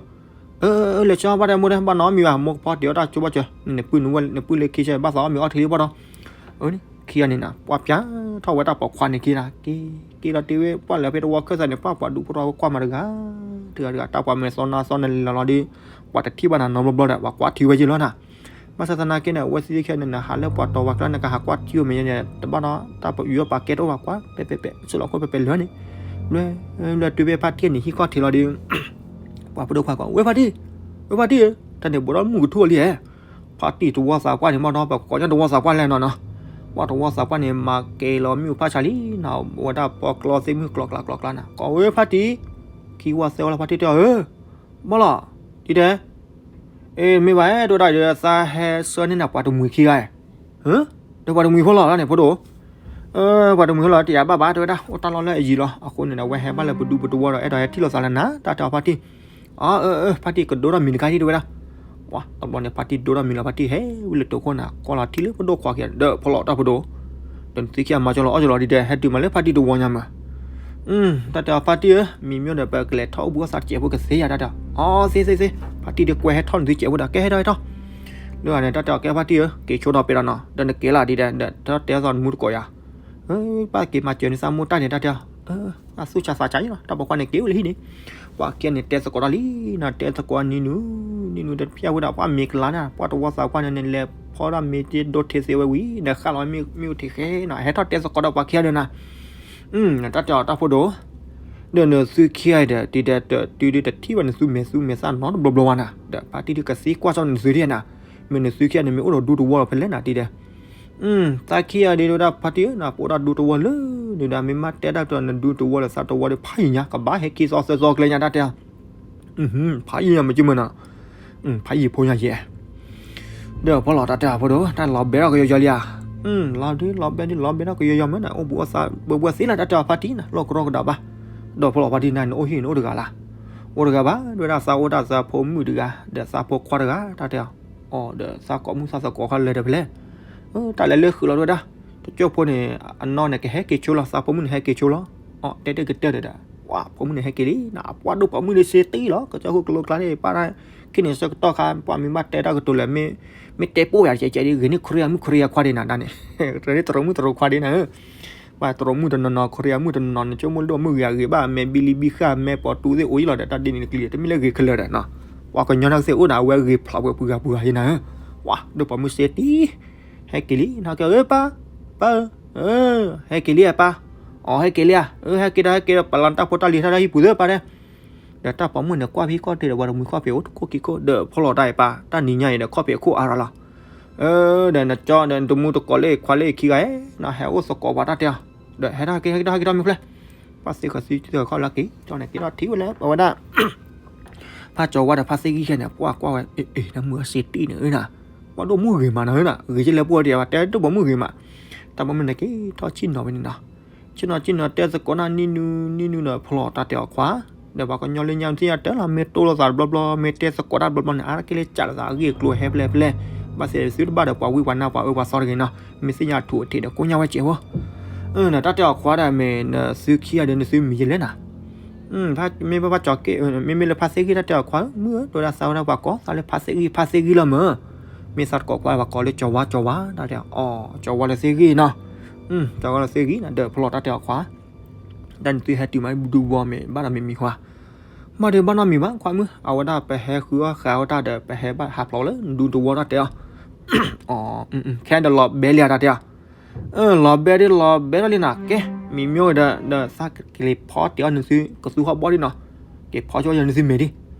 အၢ လဲၤဆှၢဘၣ်ဒီးမိၢ်ဒီး ဘၣ်နီတမံၤဘၣ် မိၢ်ကဖီတ့ၢ်အီၣ်တၢ်ဆိဘၣ်စၢၤ နပုၢ်လၢခံဆၢ ဘၣ်သးအီၣ်မ့ၤအီထံလံဘၣ်ဒီး အၢ ခံဂၤန့ၣ်နၤ ပှၤပျၢထီၣ်ဝဲတၢ်ပိာ်ခွါန့ၣ်ခံဂၤ က့ၤ က့ၤလီၤတ့ၢ်ဝဲ ပှၤလၢဖဲတဝီခၢၣ်သးန့ၣ် ပှၤပှၤဒူဖိထီၣ်ဝဲကွၢ်မၤတဂၤ တဂၤတဂၤ တၢ်ပှၤမဲာ်သီနါသီနလဲၤလီၤလီၤဒီး ပှၤတထံၣ်ဘၣ်နၤနီတဘျီဘျီဒီး ပှၤကွၢ်ထံဝဲယ့ၢ်လီၤနၤ. ဘၣ်ဆၣ်သနာ်က့န့ၣ် အဝဲသ့ၣ်ခံဂၤန့ၣ် နဟးလၢပှၤတီၤဝဲကျါ နကဟးကွၢ်ထံဝဲမ့ၢ်ယဲန့ၣ် တဘၣ်ဒီး တၢ်ပယူးပာ်ကဲတအိၣ်ဘၣ်ကွၢ် ပဲပဲပဲ ဆူလီၤခိၣ်ပဲပဲလၢာ်န့၁ၣ် လၢ လၢတုၤဖဲဖါတံၢ်န့ၣ် ဟံၣ်ခီၣ်ထံးလီၤဒီး ပှၤဖိဒိၣ်ခွါကိး ဝဲဖါတံၢ် ဝဲဖါတံၢ်ဧၢ တၢ်န့ၣ်ဘူးဒီးမုၢ်ကထူၣ်လံဧါ ဖါတံၢ်တဝီသးပှၢ်န့ၣ် မ့ၢ်ဒီးပကိးညီတဝီသးပှၢ်လဲၣ်နီၤနီၤ ပှၤတဝီသးပှၢ်န့ၣ် မၤကဲလီၤမ့ၣ်အူဖးဆါလံနီၤ ဝဲဒၣ်ပီကျီသ့ၣ်မုၢ်ကျီကျါကျီကျါနၤ ကိးဝဲဖါတံၢ် ခံဝီသၢဝီလီၤ ဖါတံၢ်တဲအီၤ ဧၢ ဘၣ်လီၤ ဒ်တဲ အ့ မ့ၢ်ဘၣ် တဲဝဲဒၣ်ဒီး သးဟဲဆှၢန့ၢ်နၤပှၤတမှံၤခံဂၤ ဧၢ ဒီးပှၤတမှံၤဖိလီၤန့ၣ် ဖိဒိၣ် ပှၤတမှံၤဖိလီၤ တယာ်ဘၣ်ဘၣ် တဲဝဲဒၣ် အိၣ်တၢ်လီၢ်လၢအယံၤလီၤ အဃိန့ၣ်ဒီး အဝဲဟဲဘၣ်လၢပဒူပတဝီဒီး အဲၣ်ဒိးဟဲထံၣ်လိာ်သးလၢနၤ တၢ်တဲအီၤဖါတံၢ် အၢ အၢ ဖါတံၢ်ကဒိထီၣ်မံၤတခါဟံၣ် တဲဝဲဒၣ် ပှၤတဘျီန့ၣ် ဖါတံၢ်ဒိထီၣ်မံၤလီၤ ဖါတံၢ်ဟဲဝံၤလၢတိာ်ခိၣ်နၤ ကွၢ်လီၤထံလၢပဒိၣ်ခွါခံဂၤ ဒီးဖီလီၤတၢ်ဖိဒိၣ် ဒီးနသုခံဂၤမၤကၠီလီၤအီၣ်ကၠီလီၤဒ်တဲ ဟဲတုၤမးလၢဖါတံၢ်တဝီညါမး တၢ်တဲအီၤဖါတံၢ်ဧၢ မံၤမ့ၢ်ဒီး ပကလဲၤထီၣ်အိၣ်ဘူးအီၣ်သးတစဲးဖိကသ့ယၤ တၢ်တဲအီၤ အီ သ့သ့သ့ ဖါတံၢ်ဒ်ကွဲးဟဲထီၣ်နသုစဲးဖိဒီး ကဲဟဲထီၣ်ဟဲထီၣ် လၢဂၤန့ၣ် တၢ်တဲအီၤကဲဖါတံၢ်ဧၢ က့ၤဆိဒီးပဲဒီးနီၤ ဒီးနက့ၤလီၤဒ်တဲ ဒီးထီၣ်တဲအီၤသီနမူတကိးယၤ ပၢ်က့ၤမၤစၢၤန့ၢ်သးမိၢ်တၢ်န့ၣ် တၢ်တဲအီၤ အသူၣ်ဆါသးဆါယံလီၤ တၢ်ပိာ်ခွါန့ၣ်က့ၤအိၣ်လၢဟံၣ်န့ၣ် ပှၤခံဂၤန့ၣ် တဲသကိးတၢ်လံနီၤ တဲသကိးနံၤနူၤ နံၤနူၤတဖျၢၣ်ဝဲဒီး ပှၤမ့ၤကလါန့ၣ် ပှၤတဝီသးပှၢ်န့ၣ် လဲၤဖီဒၣ်မ့ၤတဒိထဲသ့ဝဲဝံၤ ဒီးဃၣ်လီၤမ့ၣ်အူထံးဃဲနီၤ ဟဲထီၣ်တဲသကိးဒီးပှၤခံဂၤဒီးနၤ တၢ်တဲအီၤတၢ်ဖိဒိၣ် ဒီးနသုခံဂၤဒီး ဒ်တဲ တုၤဒ်တထံၣ်ဘၣ်နသုမဲာ်သူမဲာ်သၣ်နီတဘျီဘျီဘၣ်နၤ ဒီးဖါတံၢ်ဒ်ကသံကွၢ်စီနသုဒ်နၤ မ့ၢ်နသုခံဂၤန့ၣ် မ့ၢ်အိၣ်ဒီးဒူတဝီလီၤဖဲလဲၣ်နၤ ဒ်တဲ သးခံဂၤဒ်ဝဲဒၣ်ဖါတံၢ်ဧၢ နပအိၣ်ဒၣ်ဒူတဝီလၢ ဒ်ဒၣ်မ့ၢ်မးတဲဒၣ်ကဒီးနဒူတဝီဒီးသးတဝီဒီး ဖးယံၤညါ ကဘၣ်ဟဲက့ၤသီသၢသီကျဲညါ တၢ်တဲအီၤ ဖးယံၤညါမ့ၢ်ကမုၢ်နီၤ ဖးယံၤဖိညါယဲ ဒီးဖီလီၤတၢ်တဲအီၤဖိဒိၣ် တၢ်လီၤဘဲထီၣ်ကယီယီလံဧါ လီၤဒုးလီၤဘဲဒုးလီၤဘဲထီၣ်ကယီယီမ့ၢ်နၤ အိၣ်ဘူးအီၣ်သးဘှဲဘှဲသ့လီၤ တၢ်တဲအီၤဖါတံၢ်နၤ လီၢ်ကရီကဒီးဘၣ် ဒီးဖီလီၤဖါတံၢ်နၤ နအိၣ်ဟံၣ်နအိၣ်တဂၤလၢ် အိၣ်တဂၤဘၣ် ဒ်ဝဲဒၣ်သးအိၣ်ဒၣ်သးဖိမုၣ်တဂၤ ဒီးသးဖိခွါတဂၤ တၢ်တဲအီၤ အီၤဒီးသးကိးမုၣ်သးသကိးခီလဲၤဒီးဖဲလဲၣ် တၢ်လဲၤလၢဃုာ်လီၤဒ်ဝဲဒၣ် တကၠိဖိန့ၣ် အနီၢ်န့ၣ် ကဟဲက့ၤဆိလီၤ သးဖိမုၣ်န့ၣ် ဟဲက့ၤဆိလီၤ အီၤတဲတၢ်ကတၢၢ်ဒီး ပှၤဖိမုၣ်န့ၣ် ဟဲက့ၤလံ နပှၤဒိၣ်ပိာ်မုၣ်န့ၣ် စ့တံၢ်လီၤ ကစၢၢ်ခိၣ်ကလိကျါန့ၣ် ပၢ်တၢ် ခံန့ၣ်ဆၢကတီၢ်ခါ ပှၤမ့ၢ်ဘၣ်တဲတၢ်ကတိၤလဲၣ် မ့ၢ်တဲပိၢ်ယၤ ကဲကဲဒ် ဂ့ၤန့ၢ်ခိရံယါမုၣ်ခိရံယါခွါဒ်နၤဒၣ်န့ၣ် တရံးန့ၢ်တရံးမုၣ်တရံးခွါဒ်နၤဧၢ ပှၤတရံးမုၣ်တနီၤနီၤ ခိရံယါမုၣ်တနီၤနီၤ နကၠိမိၢ်လၢဒိၣ်မုၣ်ဂ့ၤအဂ့ၤဘၣ် မဲာ်ဘံလံဘံဃာ် မဲာ်ပိာ်တူသ့ၣ်အိၣ်ယံလီၤဒီး တၢ်ဒ်န့ၣ်တကျံၤ တမ့ၢ်လၢဂ့ၤခဲလၢာ်ဒီးနီၤ ပှၤကညီနၢ်ကသ့ၣ်အိၣ်ဒီး အဝဲဂ့ၤဖျိးပှဲၤပှၤဂၤပှၤဂၤယဲနၤဧၢ ပှၤဒိၣ်ပိာ်မုၣ်စ့တံၢ် ဟဲက့ၤလံ နီၢ်ကၠီဧၢ ပၢ် ပၢ်ဧၢ ဟဲက့ၤလံဧါပၢ် အီၤ ဟဲက့ၤလံဧါ အၢ ဟဲက့ၤဒီး ဟဲက့ၤဒီး ပလီၤတၢ်ဖိတၢ်လံၤထီၣ်တၢ်ဟံၣ်ပူၤသ့ၣ်ပၢ်တဲ ဒီးတၢ်ပိာ်မုၣ်န့ၣ်ကွၢ်ဖံးခီၣ်ထံးဒီး ပှၤတမှံၤခီၣ်ဖံးအိၣ်တကိၢ်ခံကိၢ် ဒီးဖီလီၤတၢ်အံၤပၢ် တၢ်နံၤညါအံၤဒီး ခီၣ်ဖံးအခိၣ်အါရၤလီၤ. ဒီးနကၠီဒီးနတမူတကိးလၢခွါလၢခံဂၤနီၤ ဟဲအိၣ်သကိးပှၤတၢ်တဲအီၤ, ဒီးဟဲထီၣ်က့ၤ ဟဲက့ၤထီၣ် ဟဲက့ၤထီၣ်မ့ၢ်ဖျဲၣ်, ပှၤသ့ခီသံကီၢ်လီၤက့ၤ ကၠီန့ၣ်က့ၤထီၣ်ထံၣ်ဝဲလၢပဝဲဒၣ် ဖါကၠီၤဝါဒီးဖါသ့ၣ်ဂံၢ်ခဲန့ၣ် ပှၤကွၢ်ဝဲ အ့ အ့ နမုၢ်အစ့တံၢ်န့ၣ်နၤ, ပှၤဒိၣ်မုၢ်ဂ့ၤမးနီၤနၤ ဂ့ၤကလဲၣ်ပှၤဒံး ပှၤတဲတဘီမုၢ်ဂ့ၤမး, တၢ်ပိာ်မုၣ်န့ၣ်က့ၤထီၣ်ဆ့ၣ်နီၤဝဲန့ၣ်နီၤ, ဆ့ၣ်နီၤဆ့ၣ်နီၤတဲသကိးနၢ်နံၣ်နူနံၣ်နူဒီးဖီလီၤတၢ်တဲအီၤခွါ, ဒီးပှၤကညီလၢညါသ့ၣ်ညါတဲလီၤ မ့ၢ်တိၢ်လိာ်သးတဘျီဘျီ မ့ၢ်တဲသကိးတၢ်တဘျီဘျီန့ၣ် အါတက့ၢ်လၢကးလိာ်သးအဂ့ၢ်အကျိၤဟဲဖျဲၣ်ဖျဲၣ်, ဘၣ်သ့ၣ်သုတဘၣ်ဒီးပှၤဝံပှၤနါပှၤအၢပှၤသီတဂ့ၤနီၤ, မ့ၢ်သ့ၣ်ညါထူၣ်အထံးဒီးကိညါဝဲစဲးဖိ ဒီးတၢ်တဲအီၤခွါဒီး မ့ၢ်နသုခံဂၤဒီးနသုမံၤယလဲၣ်နၤ, မ့ၢ်ဘၣ်ဘၣ်ကၠီၤက့ၤ မ့မ့ၢ်လၢဖါသ့ၣ်ဂံၢ်တၢ်တဲအီၤခွါဧၢ မုၢ်ဧၢ တဲဝဲဒၣ်သးဝဲဒၣ်ပှၤကိးသးလၢဖါသ့ၣ်ဂံၢ် ဖါသ့ၣ်ဂံၢ်လီၤမၢ်, မ့ၢ်သးတကိးခွါပှၤကိးလၢကၠီၤဝါ ကၠီၤဝါ တၢ်တဲအီၤ ကၠီၤဝါလၢသ့ၣ်ဂံၢ်နီၤ, ကၠီၤဝါလၢသ့ၣ်ဂံၢ်နၤ ဒီးဖီလီၤတၢ်တဲအီၤခွါ တၢ်နသုဟဲတုၤမးဒူဝီမ့ၢ်ဘၣ်ဒီးမ့ၢ်မံၤခွါ, မ့ၢ်ဒီးဘၣ်နီတမံၤဘၣ် ခွါမုၣ် အဝဲဒၣ်ပဟဲဃုအီၣ်ဃာ်ဝဲတၢ်ဒီး ပဟဲဘၣ်ဟးဖျိးလၢနဒူသဝီတၢ်တဲအီၤ, ခဲဒီးလီၤဘဲလံတၢ်တဲအီၤ, လီၤဘဲဒ်လီၤဘဲထီၣ်လံနၤ ကဲ မံၤမ့ၢ်ဒီး ဒီးသးက့ၤဖီတ့ၢ်အီၤနသုကသူဟီၣ်ဘီဒ်နီၤ, က့ၤဖီကၠီယၤနသုမ့ၢ်ဒ်,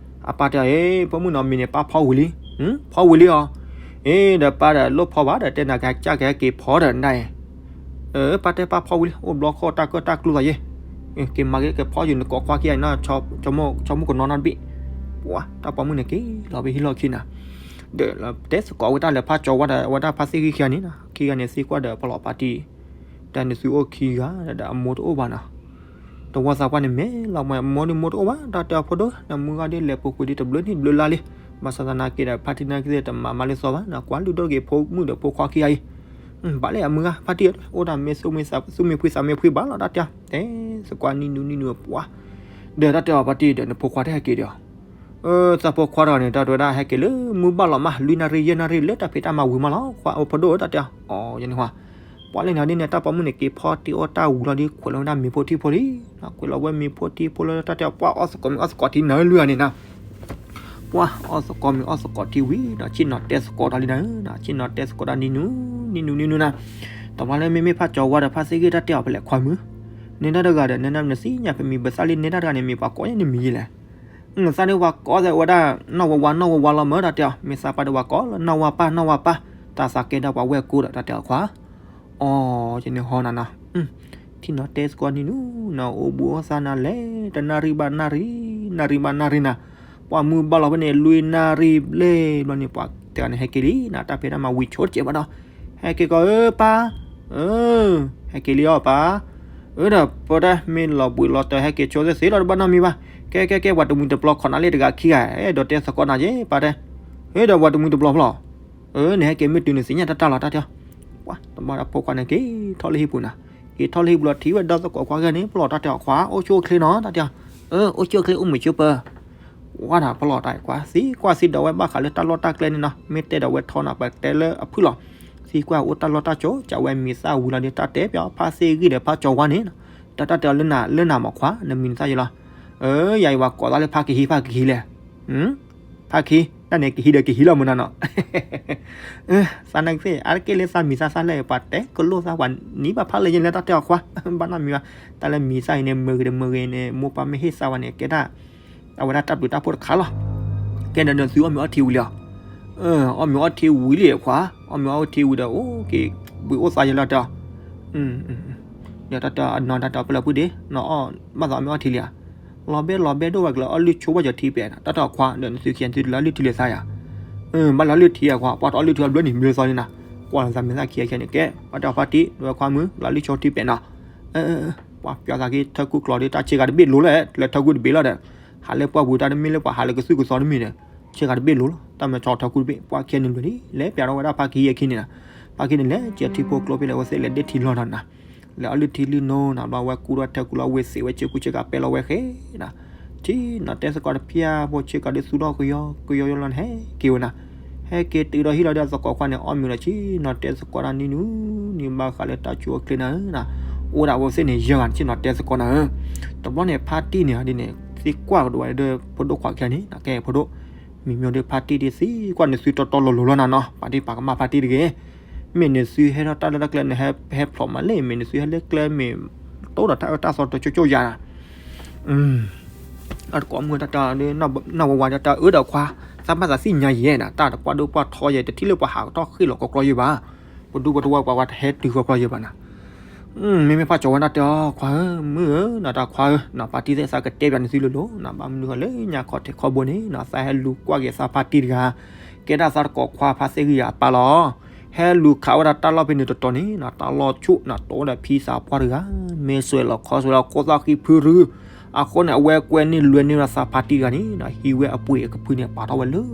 အပၢ်တဲအီၤ ပိာ်မုၣ်နီၤ မ့ၢ်န့ၣ်ပၢ်ဖီဝံၤလံ, ဖီဝံၤလံအီၤ, အ့ ဒီးပၢ်ဒီးလိၣ်ဖီဘၣ်ဒီး တဲနၤကဟဲကၢ်ကဟဲက့ၤဖီဒီးနဒၣ်အံၤ ပၢ်တဲပၢ်ဖီဝံၤလံ အိၣ်ဘျီခိၣ်တၢ်ကၢၣ်တၢ်ကျူသးယ့ၣ်, က့ၤမၤက့ၤက့ၤဖီယုာ်နကိးခွါခံဂၤအံၤနီၤ, ဆိကမိၣ်ကနီၤနီတဘ့ၣ်, ပှၤတၢ်ပိာ်မုၣ်န့ၣ်က့ၤလီၤဝဲဟံၣ်လီၢ်ခံနၤ, ဒီးတဲသကိးဝဲတၢ်လၢဖါကၠီၤဝါဒီး အဝဲဒၣ်ဖါသ့ၣ်ဂံၢ်ခံဂၤန့ၣ်နီၤ, ခံဂၤန့ၣ်သံကွၢ်ဒီးဖီလီၤပၢ်တံၢ်, တၢ်နသုအိၣ်ခံဂၤဒီးအမိၢ်တအိၣ်ဘၣ်နီၤ တဝီသးပှၢ်န့ၣ်မဲာ်လီၤမး မိၢ်ဒ်မိၢ်တအိၣ်ဘၣ် တၢ်တဲအီၤဖိဒိၣ် နမုၢ်ဂၤဒ်လဲၤပူၤကွံာ်ဒ်တဘျုးနံၣ်ဘျုးလါလံ, ဘၣ်ဆၣ်သနာ်က့ဒီး ဖါတံၢ်နာ်က့သ့ၣ်တမၤမၤလၢသီဘၣ် နကွၢ်လုၢ်ဒိၣ်က့ၤဖိမုၣ်ဒီးဖိခွါခံဂၤအံၤ, ဘၣ်လဲၣ်အမုၢ်ဂၤ ဖါတံၢ် အိၣ်ဒၣ်မ့ၢ်သူၣ်မ့ၢ်သး သူၣ်မ့ၢ်ဖှံသးမ့ၢ်ဖှံဘၣ်လီၤ တၢ်တဲအီၤ တဲသကိးနံၣ်နူနံၣ်နူအပှၤ, ဒီးတၢ်တဲအီၤဖါတံၢ်ဒီးနဖိခွါတဟဲက့ၤဒီး သးဖိခွါတဂၤန့ၣ် တၢ်တဲဝဲဒၣ်ဟဲက့ၤလၢမုၢ်ဘၣ်လီၤမး လွံၢ်နၣ်ရံၣ်ယဲၢ်နၣ်ရံၣ်လၢတၢ်ဖံးတၢ်မၤဝံၤမးလီၤ ခွါအိၣ်ဖိဒိၣ်တၢ်တဲအီၤ, အီယန့ၣ်ခွါ, ပှၤလၢန့ၣ်ဒ်န့ၣ် တၢ်ပိာ်မုၣ်န့ၣ် က့ၤဖီတ့ၢ်အီၣ်တၢ်ဝံၤလီၤဒ် ခွဲးလီၤဝဲဒၣ်မ့ၤဖိထံဖိလံ, ခွဲးလီၤဝဲမ့ၤဖိထံဖိလၢတၢ်တဲအီၤ ပှၤအီၣ်သကိးမ့ၤအီၣ်သကိးထံနၤလွံၢ်ဂၤန့ၣ်နၤ ပှၤအီၣ်သကိးမ့ၤအီၣ်သကိးထံဝံၤဒီး ဆ့ၣ်နီၤတဲသကိးတၢ်လံနၤဧၢ, ဆ့ၣ်နီၤတဲသကိးတၢ်နံၣ်နူ နံၣ်နူနံၣ်နူနၤ, တဘျီလၢမ့မ့ၢ်ဖါကၠီၤဝါဒီးဖါသ့ၣ်ဂံၢ်တၢ်တဲအီၤဖဲလဲၣ်ခွါမုၢ်, နဲဒၣ်တဂၤဒီး နဲဒၣ်နသ့ၣ်ညါဖဲမံၤ ဘၣ်ဆၣ်လံနဲဒၣ်တဂၤန့ၣ် မ့ၢ်ပှၤကိးယဲၢ်နမံၤယဲၢ်လဲၣ် သးဒ်ပှၤကိးသးဝဲဒၣ် နီၢ်ဝါဝါ နီၢ်ဝါဝါလီၤမၢ် တၢ်တဲအီၤ မ့ၢ်သးပှၢ်ဒ်ပှၤကိးလၢ နီၢ်ဝါပၢ် နီၢ်ဝါပၢ် တၢ်သးကဲဒၣ်ပှၤဝဲၢ်ကိဒီး တၢ်တဲအီၤခွါ, အီ ယန့ၣ်ဟီနၤနီၤ, ထံၣ်နီၤတဲသကိးနံၤနူၤ နအိၣ်ဘူးအိၣ်သးနၤလဲၣ် တနၣ်ရံၣ်ဘၣ်နၣ်ရံၣ် နၣ်ရံၣ်ဘၣ်နၣ်ရံၣ်နၤ, ပှၤမုၢ်ဘၣ်လီၤဖဲန့ၣ် လွံၢ်နၣ်ရံၣ်ဘျဲၣ်ဘျီန့ၣ် ပှၤတဲန့ၣ်ဟဲက့ၤလံနၤ တၢ်ဖံးတၢ်မၤဝံၤဆိတကဲးဘၣ်ဒီး, ဟဲက့ၤကီးဧၢပၢ်, ဟဲက့ၤလံအီၤပၢ်, အၢဒီးပတဲမ့ၢ်လီၤဘှံးလီၤတီၤဟဲက့ၤဆိသ့သ့လီၤ တဘၣ်နီတမံၤဘၣ်, ကဲကဲကဲ ပှၤတမှံၤတပျီ ခိးနၤလၢတဂၤခံဂၤ အဲၣ်ဒိးတဲသကိးနၤယဲၢ်ပၢ်တဲ, အၢဒီးပှၤတမှံၤတပျီဖျီ အၢ နဟဲက့ၤမ့ၢ်တုၤနသ့ၣ်ညါတၢ်တၢ်လီၤတၢ်တဲ, ပှၤတဘၣ်ဒီးဖိခွါန့ၣ်က့ၤထီၣ်လၢဟံၣ်ပူၤနၤ, က့ၤထီၣ်လၢဟံၣ်ပူၤလီၤထံၣ်ဝဲဒီသကိးခွါဂၤန့ၣ် ဖျီတၢ်တဲအီၤခွါ အိၣ်ဆူၣ်အိၣ်ချ့နီၤ တၢ်တဲ, အၢ အိၣ်ဆူၣ်အိၣ်ချ့အိၣ်မုာ်ဆိပၢၤ ဝါနၤဖျီတၢ်ခွါ သံကွၢ်သံဒိးဝဲဘၣ်ဃးလၢတၢ်လီၢ်တၢ်ကျဲန့ၣ်နီၤ မ့ၢ်တဲဒီးဝဲထီနၤ ပတဲလၢအဖုၣ်လီၤ, သံကွၢ်အိၣ်တၢ်လီၢ်တၢ်ကၠိ ကးဝဲမံၤသၣ်ဝံၤလီၤဒီး တၢ်တဲပၠီဖါသ့ၣ်ဂံၢ်ဒီးဖါကၠီၤဝါန့ၣ်, တၢ်တၢ်တဲအီၤလၢနၤလၢနၤမးခွါ နမံၤနသၣ်ယဲၢ်လီၤ, အၢ ယၤအံၤပှၤကိးသးလၢဖါကဟံးဖါကဟံးလဲၣ် ဖါကဟံး တၢ်န့ၣ်ကဟံးဒီးကဟံးလီၤမုၢ်နၤနီၤ သးနာ်က့သ့ၣ် အါတက့ၢ်လၢသးမံၤသးသၣ်လဲၣ် ပှၤတဲကလိာ်သးပှၤနံၤဘၣ်ဖးလဲၣ်ယဲၢ်လၢ တၢ်တဲအီၤခွါ ဘၣ်နီတမံၤဘၣ်, တၢ်လၢမံၤသၣ်အံၤန့ၣ် မုာ်ဂ့ၤတမုာ်ဂ့ၤန့ၣ် မိၢ်ပၢ်မ့ၢ်ဟ့ၣ်သးဝဲန့ၣ် ကဲဒၣ် အဝဲဒၣ်တၢ်ဘျုးတၢ်ဖှိၣ်တခါလီၤ, ကဲဒီးနသုအီၣ်မ့ၤအီထံဝံၤလံဧါ, အီၣ်မ့ၤအီထံဝံၤလံခွါ, အီၣ်မ့ၤအီထံဝံၤဒီး အိၣ်က့ၤ ဘှံးအိၣ်သးယဲၢ်လီၤတဲအီၤ, ဒီးတၢ်တဲအီၤနီၤ တၢ်တဲအီၤပလၢၤဖုၣ်ဒ့ နီၤအီၣ်ဘၣ်သးအီၣ်မ့ၤအီထံလံဧါ, လီၤဘဲလီၤဘဲဒိၣ်ဝဲကလၢအီၣ်လုၢ်ဆိဘၣ်ယီၤထံပဲာ်နီၤ တၢ်တဲအီၤခွါ ဒီးနသုခံဂၤသုလၢအီၣ်လုၢ်ထံလၢသးယၤ, ဘၣ်လၢအီၣ်လုၢ်ထံအခွါ ပှၤတအီၣ်လုၢ်ထံအဘျီန့ၣ် မ့ၢ်သီန့ၣ်နီၤ, ကွၢ်လီၤသးမ့ၢ်သၣ်ခံဂၤခဲန့ၣ် ကဲ ပှၤတဲအီၤဖါတံၢ် ဒဝဲခွါမုၢ် လၢအီၣ်လုၢ်ဆိထံပဲာ်နီၤ, ပှၤပၠီသးက့ၤထၢကူၣ်ကျီၤဒီး တၢ်ဆ့ကၤတဘ့ၣ်လိၤလဲၣ် လၢထၢကူၣ်တဘ့ၣ်လီၤဒီး, ဟးလၢပှၢ်ပူၤတၢ်တမ့ၢ်လၢပှၤဟးလၢကသုၣ်ကသီတမ့ၢ်ဒီး, ဆ့ကၤတဘ့ၣ်လိၤလီၤ တၢ်မၤဆီထၢကူၣ်တဘ့ၣ် ပှၤခံဂၤန့ၣ်ဘျီန့ၣ် လဲၤပၠီထီၣ်ဝဲဒၣ်ဖါကဟံးအခံန့ၣ်နီၤ, ဖါကဟံးန့ၣ် လဲၤကၠီထံဖိကျိဖဲလဲၣ် အဝဲသ့ၣ်လဲၤဒ့ထံလီၢ်နီၤနီၤ, လဲၤအီၣ်လုၢ်ထံလုၢ်နိနီၤ ဘျီဝဲကူထီၣ်ထၢကူၣ်လီၤ ဝ့ၢ်သ့ၣ်ဝဲဆ့ကူဆ့ကၤပဲလီၤဝဲဃဲနီၤ, ထံနီၤတဲသကိးတဖၣ်ဖိဆ့ကၤဒုးသူၣ်ထီၣ်ကယီကယီလီၤန့ၣ် ဟဲက့ၤဝဲနီၤ, ဟဲက့ၤတုၤဒီးဟံၣ်လီၤဒီးသကိးခွါန့ၣ် အီၣ်မ့ၤလီၤဆံနီၤတဲသကိးတၢ်နံၤနူၤ နံၤဘၣ်ဃးလၢတၢ်ဆူၣ်အိၣ်ချ့နၤဧၢနီၤ, အိၣ်ဒၣ်ဝဲသ့ၣ်န့ၣ် ယဲၢ်ဂၤဆံနီၤတဲသကိးနၤဧၢ, တဘျီန့ၣ် ဖါတံၢ်န့ၣ်ဒ်န့ၣ် သံကွၢ်ကဒီးဝဲဒီးဖိဒိၣ်ခွါခဲန့ၣ် ကဲဖိဒိၣ်, မံၤမ့ၢ်ဒီးဖါတံၢ်ဒ်သံကွၢ်န့ၣ် သုတီတီလိၤလိၤလီၤနၤနီၤ ပာ်တံၢ်ပာ်ကမၣ်ဖါတံၢ်တဂ့ၤ, မ့ၢ်န့ၣ်သုဟဲထီၣ်တၢ်လၢတၢ်ကျဲန့ၣ် ဟဲဖျိးမးလဲၣ် မ့ၢ်န့ၣ်သုဟဲလၢကျဲမ့ၢ် တိၢ်ဒီးတၢ်အၢတၢ်သီတကၠိကၠိယၤနၤ အၢ အတကိးမုၢ်တၢ်တၢ် နီၢ်ဝဲဝါတၢ်တၢ်အၢဒီးခွါ, သးဘၣ်သးသ့ၣ်ညါယဲနၤ, တၢ်တပှၢ်ဒိၣ်ပှၢ်ထီယဲ တထံၣ်လၢပှၤဟးကထီၣ်ဃ့ၢ်လီၤကီကျီယဲဘၣ်, ပဒူပတဝၢပှၤဝဲတဟဲတုၤကီကျီယဲဘၣ်နၤ. မ့မ့ၢ်ပှၤကၠီၤဝဲတၢ်တၢ်အီၤ ခွါဧၢ, မုၣ်ဧၢ, နတၢ်ခွါဧၢ, နဖါတံၢ်သ့ၣ်သးကတဲပၠးနသုလိၤလိၤနၤ, ဘၣ်မနုၤဃီလၢညါခီထဲခီဘိန့ၣ်နၤ သးဟဲလူၤကွၢ်က့ၤသးဖါတံၢ်တဂၤ, ကဲဒၣ်သးတကိးခွါဖါသ့ၣ်ဂံၢ်အပၢ်လီၤ. ဟဲလူၤခးဝဲဒၣ်တၢ်လီၢ်ဖဲန့ၣ်တတီၤန့ၣ်နၤ, တၢ်လီၢ်ဆူၣ်နၤ တိဝဲဒၣ်ဖံသးပှၢ်တဂၤ, မ့ၢ်စွဲးလီၤခီစွဲးလီၤခိၣ်သၣ်ဃံဖုရူ, အဃိန့ၣ် အဝဲကွဲန့ၢ်လွဲန့ၢ်ဝဲဒၣ်သးဖါတံၢ်တဂၤန့ၣ်နၤ, ဟံးဝဲအပှ့ၤအကဖုန့ၣ် ပာ်ထီၣ်ဝဲလၢ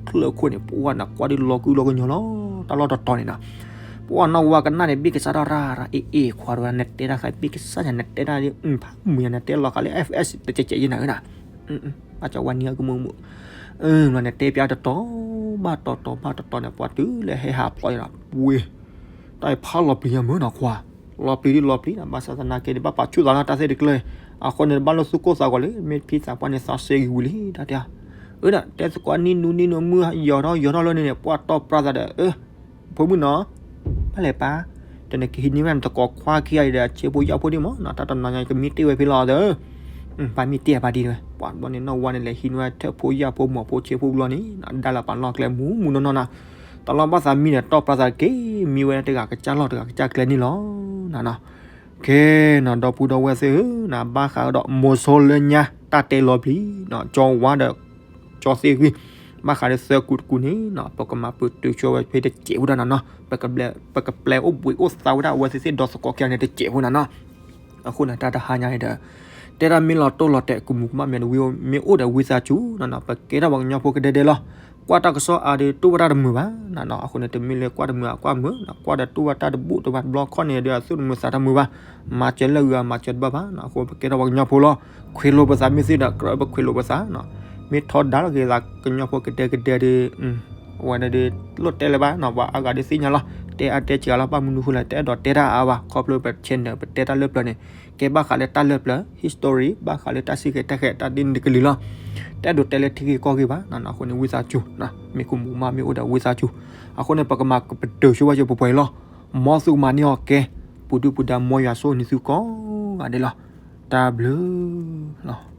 ချၢၣ်ခိၣ်န့ၣ် ပှၤနၤကွၢ်ဒ်လီၤကုလီၤကညီလီၤ, တၢ်လီၢ်တတီၤန့ၣ်နၤ. ပှၤနီၢ်ဝါကနၣ်န့ၣ် ဘ့ၣ်ကစၢ်ထီၣ်ရၣ်ရၣ် အ့ၣ်အ့ၣ်ခွါတဝဲ နတဲတၢ်ဃါဘ့ၣ်ကစၢ်ညါ နတဲတၢ်ဖးမုာ်ညါ နတဲလီၤဃာ်လၢ F S တကဲးကဲးယဲနၤဧၣ်နၤ, ဘၣ်ကၠီဝါနံၤအကမူးမူး, နတဲပၠးတတီၤဘၣ်တတီၤဘၣ်တတီၤန့ၣ် ပှၤတုၤလၢဟဲဟးဖျိးယဲနၤ, ဝ့ၢ် တၢ်အံၤဖးလီၤပျံၤယဲမုၢ်နီၤခွါ, လီၤပျံၤဒ်လီၤပျံၤနၤ, ဘၣ်ဆၣ်သနာ်က့ဒ်ဘၣ်ပာ်ဆူၣ်သးလၢတၢ်သ့ၣ်တကျၢၤ, အဃိန့ၣ် တဘၣ်လိၣ်သူၣ်ကိၢ်သးဂီၤလၢ မ့ၢ်ဖံသးပှၢ်န့ၣ် သးစဲဂံၤဝံၤလံ တၢ်တဲ, အၢဒၣ် တဲသကိးနံၣ်နူနံၣ်နူမုၢ်ယီၤထီၣ်ယီၤထီၣ်လၢန့ၣ်န့ၣ် ပှၤတီၢ်ပြၢသးဒီး အၢ ဖိမုၣ်နီၤ, ဘၣ်လဲၤပၢ်, တနကဟံးန့ၢ်ဝဲနတကိးခွါခံဂၤအံၤဒီး ဆ့ဖိယာ်ဖိဒံးမးနီၤ, တၢ်တနီၤညါကမံတ့ၢ်ဝဲဖဲလီၤဒီး, ပၢ်မံတ့ၢ်အပၢ်ဒံးဝဲ, ပှၤဘီန့ၣ် နီၢ်ဝါန့ၣ် လဲၤဟံးန့ၢ်ဝဲထၢၣ်ဖိယာ်ဖိမီၤဖိဆ့ဖိဘျီန့ၣ်, ဒၣ်လၢပာ်လီၢ်ကျဲမူမူနီၢ်နီၢ်နၤ, တလီၢ်ဘၣ်သးမံဒီးတီၢ်ပြၢသးတက့ၢ်, မံဝဲတဂၤကစၢ်လီၢ်တဂၤကစၢ်ကျဲန့ၣ်လီၤ, နနီၤ. ကဲနီၤ ဒီပုၢ်ဒီဝဲၢ်သ့ၣ်ဧၢ, နဘၣ်ဃးဒီး မိၤစိလၢညါတၢ်တဲလီၤပျံၤ, ကၠီဝါဒီး ကၠီသ့ၣ်ဂံၢ်, ဘၣ်ဃးဒီးသၢကူတကူန့ၣ်နီၤ, ပကမၤပတုာ်ဆိဝဲဖဲတစဲးဖိဒၣ်နနီၤ, ပကပျဲအိၣ်ဘှံးအိၣ်သါဝဲဒၣ်အဝဲသ့ၣ်သ့ၣ်ဒီးသကိးခံဂၤန့ၣ်တစဲးဖိဒၣ်နီၤ. အဃိန့ၣ် တၢ်တဟါညါအံၤဒီး တဲဒၣ်မ့ၢ်လီၤတိၢ်လီၤတဲာ် ကမူးကမၣ်မ့ၢ်တဝံၤ မ့ၢ်အိၣ်ဒီးဝံသးစူၤနီၤ, ပကဲထီၣ်ပှၤကညီဖိကဒဲဒဲလီၤ. ကွၢ်တၢ်ကစီၣ်အါဒီးတူၢ်ဘၣ်တၢ်တမုာ်ဘၣ်နီၤ, အဃိန့ၣ် တမ့ၢ်လၢကွၢ်တမုာ်အကွၢ်မုာ်နီၤ, ကွၢ်ဒီးတူၢ်ဘၣ်တၢ်တဘူၣ်တဘၣ်တဘျီခီၣ်န့ၣ်ဒီး အသူၣ်တမုာ်သးတမုာ်ဘၣ်, မၤစၢၤလၢအဂုၤအမၤစၢၤတဘၣ်ဘၣ်နီၤ, အဃိပကဲထီၣ်ပှၤကညီဖိလီၤ. ခွ့လိာ်ပသးမ့ၢ်သ့ဒီး ကြၢးပခွ့လိာ်ပသးနီၤ, မ့ၢ်ထီဒါလီၤက့ၤသးကညီဖိကဒဲကဒဲဒီး အဝဲန့ၣ်ဒီး လိၣ်တဲလၢၤဘၣ်နီၤ, ပှၤအါဂၤဒုးသ့ၣ်ညါလီၤ, တဲအါတဲစှၤလီၤ, ဘၣ်မနုၤဃိလဲၣ် တအဲၣ်ဒိးတဲတၢ်အါဘၣ်, ခီဖျိပ channel ပတဲတၢ်လၢပျၢၤန့ၣ် ကဲဘၣ်ဃးလၢတၢ်လၢပျၢၤ history ဘၣ်ဃးလၢတၢ်စံၣ်ဃဲၤတၢ်ဃဲၤတၢ်ဒ်န့ၣ်တကလုာ်လီၤ. တအဲၣ်ဒိးတဲလၢထံဂ့ၢ်ကီၢ်ဂ့ၢ်ဘၣ်နီၤ, အဃိန့ၣ် ဝံသးစူၤ, မ့ၢ်ကမူးမးမ့ၢ်အိၣ်ဒီးဝံသးစူၤ, အဃိန့ၣ် ပကမၤပတုာ်ဆိဝဲစ့ၢ်ပှဲၤပှဲၤလီၤ. မ်သုကမၤန့ၢ်အီၤကဲ, ပူၤဒုၣ်ပူၤဒါ မ်ယွၤဆိၣ်ဂ့ၤနသုကိးဂၤဒဲးလီၤ. တၢ်ဘျုးလီၤ.